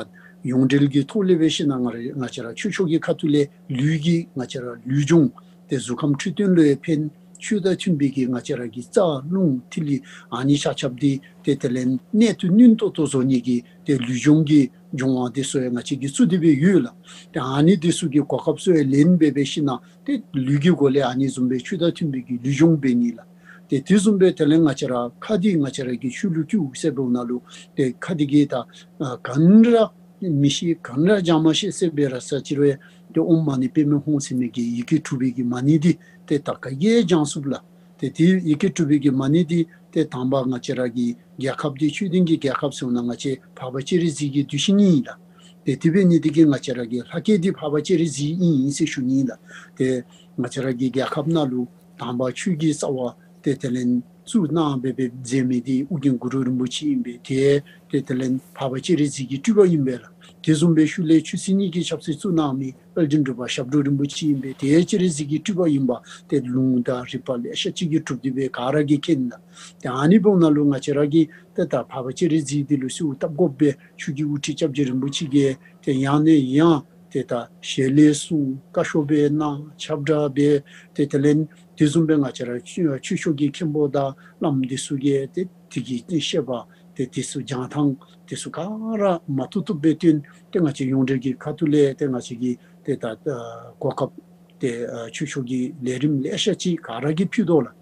ཡོངས་འབྲེལ་གྱི་ཐོག་ལས་འབད་ཞིནམ་ལས་ང་ར་ང་བཅས་ར་ཆོས་ཕྱོགས་ཀྱི་ཁ་ཐུག་ལས་ལུས་ཀྱི་ང་བཅས་ར་ལུས་སྦྱོང་ཏེ་གཟུགས་ཁམས་འཕྲོད་བསྟེན་ལུ་ཡང་ཕན། ཆོས་དང་མཐུན་པའི་གི་ང་བཅས་ར་གི་རྩ་རླུང་ཐིག་ལེ་ཨ་ནི་ཆ་ཁྱབ་འདི་ཏེ་དེ་ལས་གནད་དུ་སྣུན་ཏོག་ཏོ་བཟོ་ནི་གི་ཏེ་ལུས་སྦྱོང་གི་སྦྱོང་བ་འདི་ཚུ་ཡང་ང་བཅས་ཀྱིས་བཙུགས་ཏེ་སྦེ་ཡོད་ལགས། ཏེ་ཨ་ནི་འདི་ཚུ་གི་གོ་སྐབས་ཚུ་ཡང་ལེན་སྦེ་འབད་ཞིནམ་ལས་ཏེ་ལུས་ཀྱི་སྒོ་ལས་ཨ་ནི་བཟུམ་སྦེ་ཆོས་དང་མཐུན་པའི་གི་ལུས་སྦྱོང་འབད་ནི་ལགས། ཏེ་དེ་བཟུམ་སྦེ་དེ་ལས་ང་བཅས་ར་ཁ་འདི་ང་བཅས་ར་གིས་ཆོས་ལུ་བསྒྱུར་ཟེར་འབདཝ་ད་ལུ་ཏེ་ཁ་འདི་གིས་ད་ཨ་ག་ནི་ར་མི་ཤེས། ག་ནི་ར་སྦྱང་མ་ཤེས་ཟེར་འབད་ར་ས་ཅིག་རུང་ཡང་ཏེ་ཨོཾ་མ་ཎི་པདྨེ་ཧཱུྃ་ཟེར་མི་གི་ཡི་གེ་དྲུག་པའི་གི་མ་ཎི་འདི་ཏེ་ད་ག་གིས་ཡང་སྦྱང་ཚུགས་ལགས། ཏེ་དེ་ཡི་གེ་དྲུག་པའི་གི་མ་ཎི་འདི་ཏེ་དང་པ་ང་བཅས་ར་གི་རྒྱལ་ཁབ་འདི་ཆོས་ལྡན་གྱི་རྒྱལ་ཁབ་ཟེར་ན་ང་བཅས་འཕགས་པ་སྤྱན་རས་གཟིགས་ཀྱི་གདུལ་ཞིང་ཨིན་ལགས། ཏེ་དེ་འབད་ནི་འདི་གིས་ང་བཅས་ར་གི་ལྷ་སྐལ་འདི་འཕགས་པ་སྤྱན་རས་གཟིགས་ཨིན་ཨིན་ཟེར་ཞུ་ནི་ལགས། ཏེ་ང་བཅས་ར་གི་རྒྱལ་ཁབ་ནང་ལུ་དང་པ་ཆོས་ཀྱི་རྩ་བ་ཏེ་དེ་ལས་བཙུགས་གནང་སྦེ་སྦེ་མཛད་མི་འདི་ཨོ་རྒྱན་གུ་རུ་རིན་པོ་ཆེ་ཨིན་པས། ཏེ་ཏེ་དེ་ལས་འཕགས་པ་སྤྱན་རས་གཟིགས་ཀྱི་སྤྲུལ་པ་ཨིན་པས་ལགས། དེ་བཟུམ་སྦེ་ཤུལ་ལས་ཆོས་སྲིད་གཉིས་ཀྱི་ཆབ་སྲིད་བཙུགས་གནང་མི་དཔལ་ལྡན་འབྲུག་པ་ཞབས་དྲུང་རིན་པོ་ཆེ་ཨིན་པས། ཏེ་སྤྱན་རས་གཟིགས་ཀྱི་སྤྲུལ་པ་ཨིན་པས། ཏེ་ལུང་དང་རིགས་པ་ལེ་ཤ་ཅིག་གིས་གྲུབ་སྟེ་སྦེ་ག་ར་གིས་མཁྱེན་ལགས། ཏེ་ཨ་ནི་འབདཝ་ད་ལུ་ང་བཅས་ར་གིས་ཏེ་ད་འཕགས་པ་སྤྱན་རས་གཟིགས་འདི་ལུ་གསོལཝ་བཏབ་དགོ་པས། ཆོས་ཀྱི་དབུ་ཁྲིད་སྐྱབས་རྗེ་རིན་པོ་ཆེ་གིས་ཏེ་ཡང་ནས་ཡང་ཏེ་ད་ཞལ་ལས་གསུངས། བཀའ་ཤོག་སྦེ་གནང་། ཁྱབ་བསྒྲགས་འབད། ཏེ་དེ་ལས་དེ་བཟུམ་སྦེ་ང་བཅས་ར་ཆོས་ཆོས་ཕྱོགས་ཀྱི་མཁན་པོ་དང་བླམ་འདི་ཚུ་གིས་ཏེ་དེ་གི་བཤད་པ་ཏེ་དེ་ཚུ་སྦྱང་ཐངས་དེ་ཚུ་ག་ར་མ་བཏུབ་བཏུབ་སྦེ་སྟོན། ཏེ་ང་བཅས་ཡོངས་འབྲེལ་གྱི་ཁ་ཐུག་ལས་ཏེ་ང་བཅས་ཀྱིས་ཏེ་ད་ཨ་གོ་སྐབས་ཏེ་ཨ་ཆོས་ཕྱོགས་ཀྱི་ལས་རིམ་ལེ་ཤ་ཅིག་ག་ར་གིས་ཕུལ་དོ་ལགས།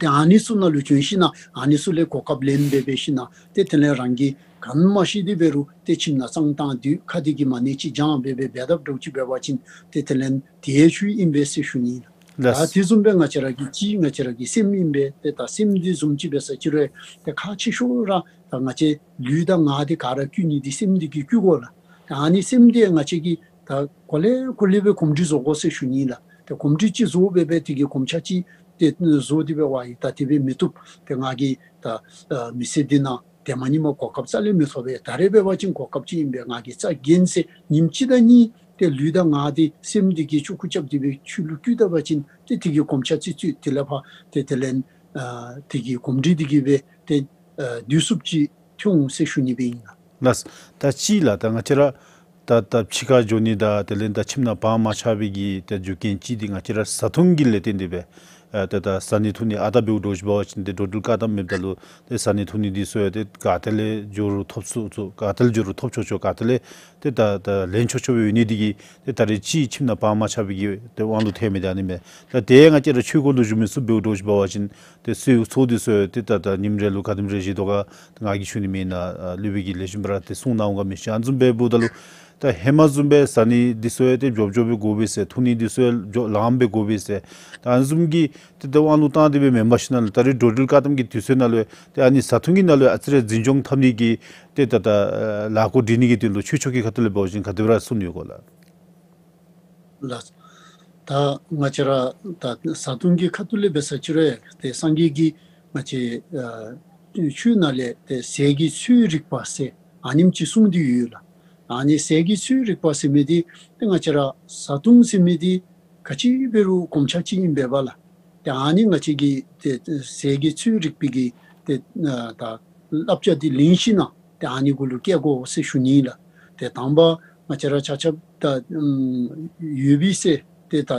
ཏེ་ཨ་ནི་ཚུ་ནང་ལུ་བྱོན་ཞིནམ་ལས་ཨ་ནི་ཚུ་ལས་གོ་སྐབས་ལེན་སྦེ་འབད་ཞིནམ་ལས་ཏེ་དེ་ལས་རང་གིས་ག་ནི་མ་ཤེས་ཏེ་འབད་རུང་ཏེ་ཁྱིམ་ནང་བཙོང་བཏང་སྡོད། ཁ་འདི་གིས་མ་ཎི་ཅིག་བགྱང་སྦེ་སྦེ་འབད་དཔ་འདྲཝ་ཅིག་འབད་བ་ཅིན་ཏེ་དེ་ལས་དེ་ཆོས་ཨིན་པས་ཟེར་ཞུ་ནི་ལགས། ལགས། ད་དེ་བཟུམ་སྦེ་ང་བཅས་ར་གི་གཅིག་ང་བཅས་ར་གི་སེམས་ཨིན་པས། ཏེ་ད་སེམས་འདི་བཟུམ་ཅིག་འབད་ས་ཅིག་རུང་ཏེ་ཁག་ཆེ་ཤོས་ར་ད་ང་བཅས་ལུས་དང་ངག་འདི་ག་ར་བསྐྱུར་ནི་འདི་སེམས་འདི་གིས་བསྐྱུར་དགོ་ལགས། ད་ཨ་ནི་སེམས་འདི་ང་བཅས་ཀྱིས་ད་གོ་ལེ་གོ་ལེ་སྦེ་གོམས་འདྲིས་བཟོ་དགོ་ཟེར་ཞུ་ནི་ལགས། ཏེ་གོམས་འདྲིས་ཅིག་བཟོ་སྦེ་སྦེ་དེ་གི་གོམས་ཆ་ཅིག་ ཏེ་བཟོ་སྟེ་འབད་བ་ཡི་ད་དེ་སྦེ་མི་བཏུབ། ཏེ་ང་གིས་ད་ཨ་མི་ཚེ་འདི་ནང་ཏེ་མ་ཉིནམ་གོ་སྐབས་རྩ་ལས་མི་ཐོབ་པས། ད་རེས་འབད་བ་ཅིན་གོ་སྐབས་ཅིག་ཨིན་པས། ང་གིས་རྩ་འགེངས་ཟེར་ཉིནམ་གཅིག་དང་གཉིས་ཏེ་ལུས་དང་ངག་འདི་སེམས་འདི་གིས་ཆུང་ཀུ་རྐྱབ་སྟེ་སྦེ་ཆོས་ལུ་བསྐུལ་ད་པ་ཅིན་ཏེ་དེ་གི་གོམས་ཆ་ཅིག་ཚུད། དེ་ལས་ཕར་ཏེ་དེ་ལས་ཨ་དེ་གི་གོམས་འདྲིས་འདི་གིས་སྦེ་ཏེ་ཨ་བསྡུ་ཚུགསཔ་ཅིག་ཐོན་འོང་ཟེར་ཞུ་ནི་སྦེ་ཨིན་ལགས། ལགས། ད་གཅིག་ལགས། ད་ང་བཅས་ར་ད་ད་ཕྱི་ཁར་འགྱོ་ནི་དང་དེ་ལས་ད་ཁྱིམ་ནང་བག་མ་ཆགས་པའི་གི་ད་རྒྱུ་རྐྱེན་གཅིག་འདི་ང་བཅས་ར་བཟའ་འཐུང་གི་ལས་བརྟེན་ཏེ་སྦེ་ཨ་ད་ད་བཟའ་ནི་འཐུང་ནི་ཨ་ད་འབདཝ་འདྲཝ་ཅིག་འབད་བ་ཅིན་ཏེ་འགྲོ་འགྲུལ་བཀག་དམ་མེདཔ་ད་ལུ་ཏེ་བཟའ་ནི་འཐུང་ནི་འདི་ཚུ་ཡང་ཏེ་ག་ཏེ་ལས་འགྱོ་རུང་ཐོབ་ཚུགས་ཚུགས། ག་ཏེ་ལས་འགྱོ་རུང་ཐོབ་ཆོག་ཆོག། ག་ཏེ་ལས་ཏེ་ད་ད་ལེན་ཆོག་ཆོག་སྦེ་ཡོད་ནི་འདི་གིས་ཏེ་ད་རེས་གཅིག་ཁྱིམ་ནང་བག་མ་ཆགས་པའི་གི་ཏེ་དབང་ལུ་ཐལ་མི་འདི་ཨ་ནི་མས། ད་དེ་ང་བཅས་ར་ཆོས་སྒོ་ལུ་བཞུགས་མི་ཚུ་འབདཝ་འདྲཝ་ཅིག་འབད་བ་ཅིན་ཏེ་གསོལ་ཚོགས་འདི་ཚུ་ཡང་ཏེ་ད་ད་ཉིནམ་རེ་ལུ་ག་དེམ་རེ་བཞེས་དོ་ག་ཏེ་ང་གིས་ཞུ་ནི་མེན་ན། ཨ་སློབ་དཔོན་གྱིས་ལེགས་ཤོམ་སྦེ་ར་ཏེ་གསུངས་གནང་འོང་ག་མི་ཤེས། ཨ་ནི་བཟུམ་སྦེ་འབདཝ་ད་ལུ་ད་ཧེ་མ་བཟུམ་སྦེ་བཟའ་ནི་འདི་ཚུ་ཡང་ཏེ་མགྱོགས་མགྱོགས་སྦེ་དགོ་པས་ཟེར། འཐུང་ནི་འདི་ཚུ་ཡང་མགྱོགས་ལངམ་སྦེ་དགོ་པས་ཟེར། ད་ཨ་ནི་བཟུམ་གྱི་ཏེ་ད་དབང་ལུ་བཏང་སྟེ་སྦེ་མེན་པར་ཞིནམ་ལས་ད་རེས་འགྲོ་འགྲུལ་བཀག་དམ་གྱི་དུས་ཚོད་ནང་ལུ་ཏེ་ཨ་ནི་བཟའ་འཐུང་གི་ནང་ལུ་ཨ་ཙི་རེ་འཛིན་སྐྱོང་འཐབ་ནི་གི་ཏེ་ད་ད་ཨ་ལཱ་འགོ་སྒྲིག་ནི་གི་དོན་ལུ་ཆོས་ཕྱོགས་ཀྱི་ཁ་ཐུག་ལས་འབད་བ་ཅིན་ག་དེ་སྦེ་ར་གསུངས་ཡོད་ག་ལགས། ལགས། ད་ང་བཅས་ར་ད་བཟའ་འཐུང་གི་ཁ་ཐུག་ལས་འབད་ས་ཅིག་རུང་ཏེ་སངས་རྒྱས་ཀྱིས་ང་བཅས་ཨ་ཆོས་ནང་ལས་ཏེ་ཟས་ཀྱི་ཚོད་རིག་པ་ཟེར་ཨ་ནེམ་ཅིག་གསུངས་ཏེ་ཡོད་ལགས། ཨ་ནི་ཟས་ཀྱི་ཚོད་རིག་པ་ཟེར་མི་འདི་ཏེ་ང་བཅས་ར་བཟའ་འཐུང་ཟེར་མི་འདི་ག་ཅི་འབད་རུང་གོམས་ཆ་ཅིག་ཨིན་པས་ལགས། ཏེ་ཨ་ནི་ང་བཅས་ཀྱིས་ཏེ་ཟས་ཀྱི་ཚོད་རིག་པའི་གི་ཏེ་ཨ་ད་བསླབ་བྱ་འདི་ལེན་ཞིནམ་ལས་ཏེ་ཨ་ནི་གུ་ལུ་བཀལ་དགོ་ཟེར་ཞུ་ནི་ལགས། ཏེ་དང་པ་ང་བཅས་ར་ཆ་ཁྱབ་ད་ཨམ་ཡོད་པས་ཟེར་ཏེ་ད་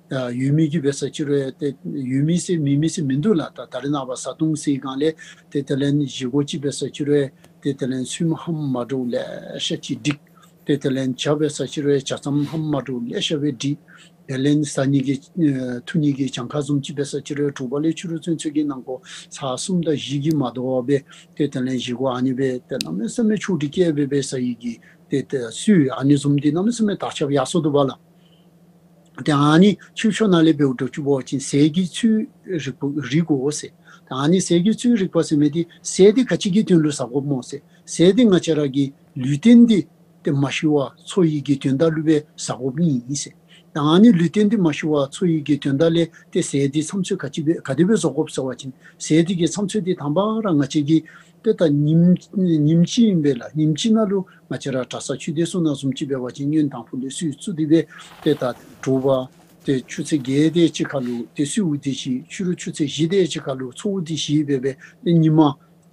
ཨ་ཡོད་མི་གིས་འབད་ས་ཅིག་རུང་ཏེ་ཡོད་མི་ཟེར་མེད་མི་ཟེར་མིན་འདུག་ལགས། ད་ད་རེས་ནངས་པ་བཟའ་འཐུང་ཟེར་སྒང་ལས་ཏེ་དེ་ལས་བཞེས་སྒོ་ཅིག་འབད་ས་ཅིག་རུང་ཏེ་དེ་ལས་ཚོདམ་ཧ་མ་འདྲཝ་ལེ་ཤ་ཅིག་སྒྲིག། ཏེ་དེ་ལས་ཇ་འབད་ས་ཅིག་རུང་ཇ་མཚམས་ཧ་མ་འདྲཝ་ལེ་ཤ་སྦེ་སྒྲིག། དེ་ལས་བཟའ་ནི་གི་ཨེ་འཐུང་ནི་གི་གྱངས་ཁ་བཟུམ་ཅིག་འབད་ས་ཅིག་རུང་དྲོ་པ་ལས་ཕྱི་རུ་ཚུན་ཚོད་ཀྱི་ནང་འཁོད་ཚར་གསུམ་དང་བཞི་གིས་མ་དོ་བར་སྦེ་ཏེ་དེ་ལས་བཞེས་སྒོ་ཨ་ནི་སྦེ་ཏེ་གནམ་མེད་ས་མེད་ཕྱོགས་སྒྲིག་བཀལ་སྦེ་འབད་ས་ཡི་གི་ཏེ་ཏེ་སྲོལ་ཨ་ནི་བཟུམ་འདི་གནམ་མེད་ས་མེད་དར་ཁྱབ་ཡར་སོ་འདུག་པ་ལགས། ཏེ་ཨ་ནི་ཆོས་ཕྱོགས་ནང་ལས་འབདཝ་འདྲཝ་ཅིག་འབད་བ་ཅིན་ཟས་ཀྱི་ཚོད་རིག་པ་རིག་དགོ་ཟེར། ཏེ་ཨ་ནི་ཟས་ཀྱི་ཚོད་རིག་པ་ཟེར་མི་འདི་ཟས་འདི་ག་ཅི་གི་དོན་ལུ་ཟ་དགོཔ་སྨོ་ཟེར། ཟས་འདི་ང་བཅས་ར་གི་ལུས་རྟེན་འདི་ཏེ་མ་ཤི་བར་འཚོ་ནི་གི་དོན་དག་ལུ་སྦེ་ཟ་དགོཔ་ཨིན་ཟེར། ཏེ་ཨ་ནི་ལུས་རྟེན་འདི་མ་ཤི་བར་འཚོ་ནི་གི་དོན་དག་ལས་ཏེ་ཟས་འདི་མཚམས་ཚོད་ག་ཅི་སྦེ་ག་དེ་སྦེ་བཟོ་དགོཔ་ཟེར་བ་ཅིན་ཟས་འདི་གི་མཚམས་ཚོད་འདི་དང་པ་ར་ང་བཅས་ཀྱིས་ཏེ་ད་ཉིནམ་ཉིནམ་གཅིག་ཨིན་པས་ལགས། ཉིནམ་གཅིག་ནང་ལུ་ང་བཅས་ར་གྲྭ་ཚང་ཆོས་སྡེ་ཚུ་ནང་བཟུམ་ཅིག་འབད་བ་ཅིན་ཉིནམ་དང་པོ་ལུ་གསོལ་ཚུགས་ཏེ་སྦེ་ཏེ་ད་དྲོ་པ་ཏེ་ཆུ་ཚོད་བརྒྱད་དེ་ཅིག་ཁར་ལུ་ཏེ་གསོལཝ་འདི་བཞེས། ཕྱི་རུ་ཆུ་ཚོད་བཞི་དེ་ཅིག་ཁར་ལུ་ཚོགས་འདི་བཞེས་སྦེ་སྦེ་ཏེ་ཉི་མ་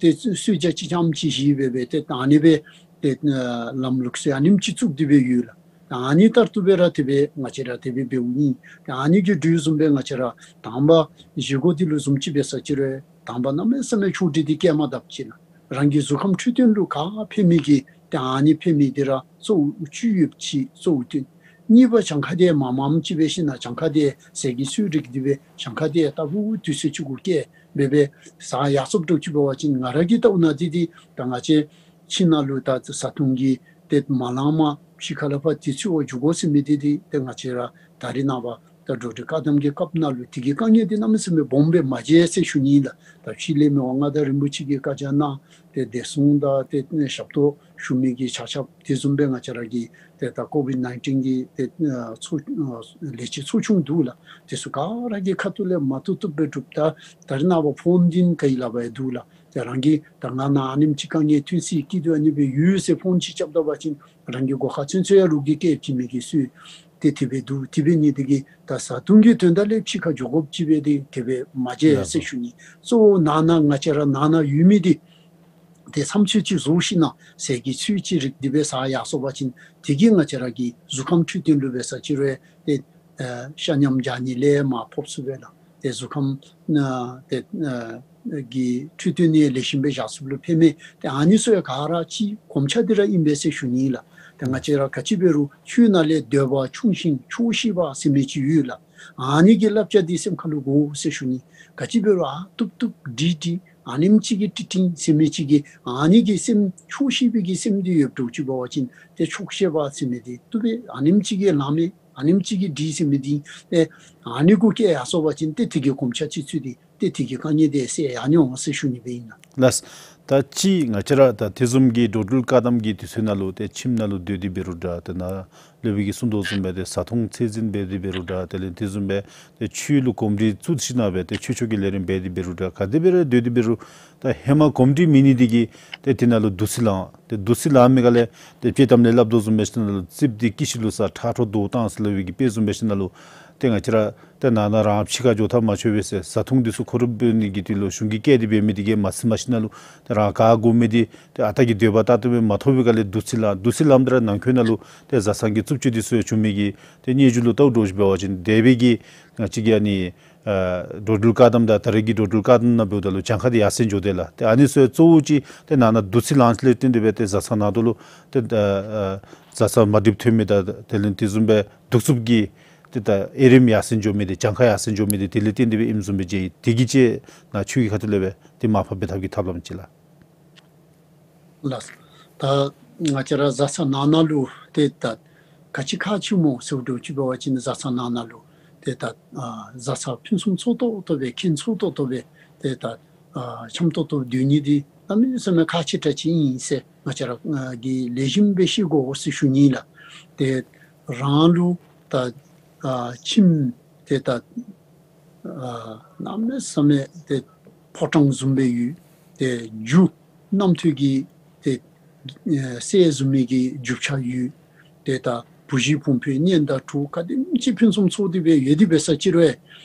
ཏེ་གསོལ་ཇ་གཅིག་རྐྱངམ་ཅིག་བཞེས་སྦེ་སྦེ་ཏེ་ད་ཨ་ནི་སྦེ་ཏེ་ལམ་ལུགས་སྲོལ་ཨ་ནེམ་ཅིག་བཙུགས་ཏེ་སྦེ་ཡོད་ལགས། ད་ཨ་ནི་ལྟར་དུ་སྦེ་ར་དེ་སྦེ་ང་བཅས་ར་དེ་སྦེ་འབདཝ་ཨིན། ད་ཨ་ནི་གི་འགྲོས་བཟུམ་སྦེ་ང་བཅས་ར་དང་པ་བཞེས་སྒོ་འདི་ལུ་བཟུམ་ཅིག་འབད་ས་ཅིག་རུང་དང་པ་གནམ་མེད་ས་མེད་ཕྱོགས་སྒྲིག་འདི་བཀལ་མ་དཔ་ཅིག་ལགས། རང་གི་གཟུགས་ཁམས་འཕྲོད་བསྟེན་ལུ་ག་ཕན་མི་གི་ཏེ་ཨ་ནི་ཕན་མི་འདི་ར་གཙོ་བོ་བཅུ་ཡོདཔ་ཅིག་གཙོ་བོ་བཏོན། གཉིས་པ་གྱངས་ཁ་འདི་མངམ་མངམ་ཅིག་འབད་ཞིནམ་ལས་གྱངས་ཁ་འདི་ཟས་ཀྱི་ཚོད་རིག་སྟེ་སྦེ་གྱངས་ཁ་འདི་ལྟ་བུ་དུས་ཚོད་ཅིག་གུ་བཀལ་སྦེ་སྦེ་ཟ་ཡར་སོཔ་འདྲཝ་ཅིག་འབད་བ་ཅིན་ང་ར་གིས་བལྟཝ་ན་འདི་འདི་ད་ང་བཅས་ཁྱིམ་ནང་ལུ་ད་བཟའ་འཐུང་གི་ཏེ་མ་ལངམ་ཕྱི་ཁ་ལས་ཕར་དུས་ཚོད་འགྱོ་དགོ་ཟེར་མི་འདི་འདི་ཏེ་ང་བཅས་ར་ད་རེས་ནངས་པ་ད་འགྲོ་འགྲུལ་བཀག་དམ་གྱི་སྐབས་ནང་ལུ་དེ་གི་དཀའ་ངལ་འདི་གནམ་མེད་ས་མེད་སྦོམ་སྦེ་མ་མཇལ་ཟེར་ཞུ་ནི་ལགས། ད་ཕྱི་ལས་མི་དབང་མངའ་བདག་རིན་པོ་ཆེ་གིས་བཀའ་རྒྱ་གནང་སྟེ་བདེ་སྲུང་དང་ཏེ་ཞབས་ཏོག་ཞུ་མི་གི་ཆ་ཁྱབ་དེ་བཟུམ་སྦེ་ང་བཅས་ར་གི་ཏེ་ད་ཀོ་ཝིཌ་ནའིན་ཊིན་གི་ཏེ་ཚོགས་ལས་བྱེད་ཚོགས་ཆུང་འདུག་ལགས། དེ་ཚུ་ག་ར་གི་ཁ་ཐུག་ལས་མ་བཏུབ་བཏུབ་སྦེ་སྒྲུབ། ད་ད་རེས་ནངས་པ་ཕོན་འདི་ག་ཡི་ལག་པར་ཡང་འདུག་ལགས། ཏེ་རང་གིས་ད་ང་ནཱ་ཨ་ནེམ་ཅིག་དཀའ་ངལ་ཐོན་སྲིད་སྐྱིད་སྡུག་ཨ་ནི་སྦེ་ཡོད་ཟེར་ཕོན་ཅིག་རྐྱབ་ད་པ་ཅིན་རང་གི་སྒོ་ཁར་ཚུན་ཚོད་ཡང་རོགས་ཀྱིས་སྐད་བྱིན་མི་གི་སྲོལ་ཏེ་དེ་སྦེ་འདུག། དེ་འབད་ནི་འདི་གིས་ད་བཟའ་འཐུང་གི་དོན་དག་ལས་ཕྱི་ཁར་འགྱོ་དགོཔ་ཅིག་འབད་དེ་དེ་སྦེ་མ་མཇལ་ཟེར་ཞུ་ནི། གཙོ་བོ་ནང་ན་ང་བཅས་ར་ནང་ན་ཡོད་མི་འདི་ཏེ་མཚམས་ཚོད་ཅིག་བཟོ་ཞིནམ་ལས་ཟས་ཀྱི་ཚོད་ཅིག་རིག་སྟེ་སྦེ་ཟ་ཡར་སོ་པ་ཅིན་དེ་གིས་ང་བཅས་ར་གི་གཟུགས་ཁམས་འཕྲོད་བསྟེན་ལུ་འབད་ས་ཅིག་རུང་ཏེ་ཨེ་ཤ་ཉམས་རྒྱག་ནི་ལས་མར་ཕབ་ཚུགས་པས་ལགས། ཏེ་གཟུགས་ཁམས་ཨ་ཏེ་ཨ་གི་འཕྲོད་བསྟེན་ནི་ལེགས་ཤོམ་སྦེ་བཞག་ཚུགསཔ་ལུ་ཕན་མས། ཏེ་ཨ་ནི་ཚུ་ཡང་ག་ར་ཅིག་གོམས་ཆ་འདི་ར་ཨིན་པས་ཟེར་ཞུ་ནི་ལགས། ཏེ་ང་བཅས་ར་ག་ཅི་འབད་རུང་ཆོས་ནང་ལས་འདོད་པ་ཆུང་ཞིང་ཆོག་ཤེས་པ་ཟེར་མི་ཅིག་ཡོད་ལགས། ཨ་ནི་གི་བསླབ་བྱ་འདི་སེམས་ཁར་ལུ་དགོ་ཟེར་ཞུ་ནི། ག་ཅི་འབད་རུང་ཨ་བཏུབ་བཏུབ་འགྲིག་འགྲིག་ཨ་ནེམ་ཅིག་གིས་འགྲིག་འགྲིག་ཟེར་མི་ཅིག་གིས་ཨ་ནི་གི་སེམས་ཆོག་ཤེས་པའི་གི་སེམས་འདི་ཡོདཔ་འདྲཝ་ཅིག་འབད་བ་ཅིན་ཏེ་ཆོག་ཤེས་པ་ཟེར་མི་འདི་བཏུབ་པས། ཨ་ནེམ་ཅིག་གིས་ལངམ་མས་ཨ་ནེམ་ཅིག་གིས་འགྲིག་ཟེར་མི་འདི་ཏེ་ཨ་ནི་གུ་བཀལ་ཡར་སོ་པ་ཅིན་ཏེ་དེ་གི་གོམས་ཆ་ཅིག་ཚུད་དེ་ཏེ་དེ་གི་དཀའ་ངལ་འདི་སེལ་ཡར་འོང་ཟེར་ཞུ་ནི་སྦེ་ཨིན་ལགས། ལགས། ད་ཅི་ང་བཅས་ར་ད་དེ་བཟུམ་གྱི་འགྲོ་འགྲུལ་བཀག་དམ་གྱི་དུས་ཚོད་ནང་ལུ་ཏེ་ཁྱིམ་ནང་ལུ་སྡོད་དེ་འབད་རུང་འདྲ། ཏེ་ནཱ་སློབ་དཔོན་གྱིས་གསུངས་དོ་བཟུམ་སྦེ་ཏེ་བཟའ་འཐུང་ཚད་འཛིན་འབད་དེ་འབད་རུང་འདྲ། དེ་ལས་དེ་བཟུམ་སྦེ་ཏེ་ཆོས་ལུ་གོམས་འདྲིས་བཙུགས་ཞིནམ་སྦེ་ཏེ་ཆོས་ཕྱོགས་ཀྱི་ལས་རིམ་འབད་དེ་འབད་རུང་འདྲ། ག་དེ་སྦེ་ར་སྡོད་དེ་འབད་རུང་ད་ཧེ་མ་གོམས་འདྲིས་མེད་ནི་འདི་གིས་ཏེ་དེ་ནང་ལུ་བདུད་རྩི་ལང་། ཏེ་བདུད་རྩི་ལངམ་མས་ག་ལས་ཏེ་དཔྱེ་གཏམ་ལས་སླབ་དོ་བཟུམ་སྦེ་ཞིནམ་ལུ་རྩིགཔ་འདི་སྐྱི་ཤི་ལུ་ས་ཁྲག་ཁྲོག་རྡོ་བཏང་ཟེར་སླབ་པའི་གི་དཔེ་བཟུམ་སྦེ་ཞིནམ་ལུ་ཏེ་ང་བཅས་ར་ཏེ་ནང་ན་རང་ཕྱི་ཁར་འགྱོ་ཐབས་མ་ཆོག་པས་ཟེར། བཟའ་འཐུང་འདི་ཚུ་མཁོ་སྒྲུབ་འབད་ནི་གི་དོན་ལུ་གཞུང་གིས་བཀལ་ཏེ་འབད་མི་འདི་གིས་མ་ཚིམ་མ་ཞིནམ་ལུ་ཏེ་རང་ག་དགོ་མི་འདི་ཏེ་ཨ་རྟག་གི་འདོད་པ་ལྟར་དུ་སྦེ་མ་ཐོབ་པའི་སྒང་ལས་བདུད་རྩི་ལང་། བདུད་རྩི་ལངམ་ད་ར་ནང་འཁོད་ནང་ལུ་ཏེ་བཟའ་ཚང་གི་རྩུབ་སྤྱོད་འདི་ཚུ་ཡང་བྱུང་མི་གི་ཏེ་སྙན་ཞུ་ལུ་བལྟཝ་འདྲཝ་ཅིག་འབད་བ་ཅིན་དེ་སྦེ་གི་ང་བཅས་ཀྱི་ཨ་ནི་ཨ་འགྲོ་འགྲུལ་བཀག་དམ་དང་ད་རེས་ཀྱི་འགྲོ་འགྲུལ་བཀག་དམ་ནང་འབདཝ་ད་ལུ་གྱངས་ཁ་འདི་ཡར་སེང་འགྱོ་དེས་ལགས། ཏེ་ཨ་ནི་ཚུ་གཙོ་བོ་ཅིག་ཏེ་ནང་ན་བདུད་རྩི་ལངམ་ལས་བརྟེན་ཏེ་སྦེ་ཏེ་བཟའ་ཚང་ནང་དོག་ལུ་ཏེ་ཨ་ཨ་བཟའ་ཚང་མ་འགྲིགཔ་ཐོན་མི་དང་དེ་ལས་དེ་བཟུམ་སྦེ་གདུག་རྩུབ་ཀྱི་ཏེ་ད་དབྱེ་རིམ་ཡར་སེང་འགྱོ་མི་འདི་གྱངས་ཁ་ཡར་སེང་འགྱོ་མི་འདི་དེ་ལས་བརྟེན་ཏེ་སྦེ་ཨིནམ་བཟུམ་སྦེ་མཇལ་ཡི། དེ་གི་ཅིག་ནཱ་ཆོས་ཀྱི་ཁ་ཐུག་ལས་སྦེ་ཏེ་མར་ཕབ་འབད་ཐབས་ཀྱི་ཐབས་ལམ་ཅིག་ལགས། ལགས། ད་ང་བཅས་ར་བཟའ་ཚང་ནང་ན་ལུ་ཏེ་ད་ག་ཅི་ཁག་ཆེ་སྨོ་ཟེརཝ་འདྲཝ་ཅིག་འབད་བ་ཅིན་བཟའ་ཚང་ནང་ན་ལུ་ཏེ་ད་ཨ་བཟའ་ཚང་ཕུན་སུམ་ཚོགས་ཏོག་ཏོ་སྦེ་ཁེངས་ཚོགས་ཏོག་ཏོ་སྦེ་ཏེ་ད་ཨ་འཆམ་ཏོག་ཏོ་སྡོད་ནི་འདི་གནམ་མེད་ས་མེད་ཁག་ཆེ་དྲགས་ཅིག་ཨིན་ཟེར་ང་བཅས་ར་ཨ་གིས་ལེགས་ཤོམ་སྦེ་ཤེས་དགོ་ཟེར་ཞུ་ནི་ལགས། ཏེ་རང་ལུ་ད་ཨ་ཁྱིམ་ཏེ་ད་ཨ་གནམ་མེད་ས་མེད་ཏེ་ཕོ་བྲང་བཟུམ་སྦེ་ཡོད། ཏེ་རྒྱུ་རྣམ་ཐོས་ཀྱི་ཏེ་ཨ་སྲས་བཟུམ་མའི་གི་རྒྱུ་ཆ་ཡོད། ཏེ་ད་བུ་གཞི་བུམོ་གཉེན་དང་གྲོགས་ག་དེམ་ཅིག་ཕུན་སུམ་ཚོགས་ཏེ་སྦེ་ཡོད་དེ་འབད་ས་ཅིག་རུང་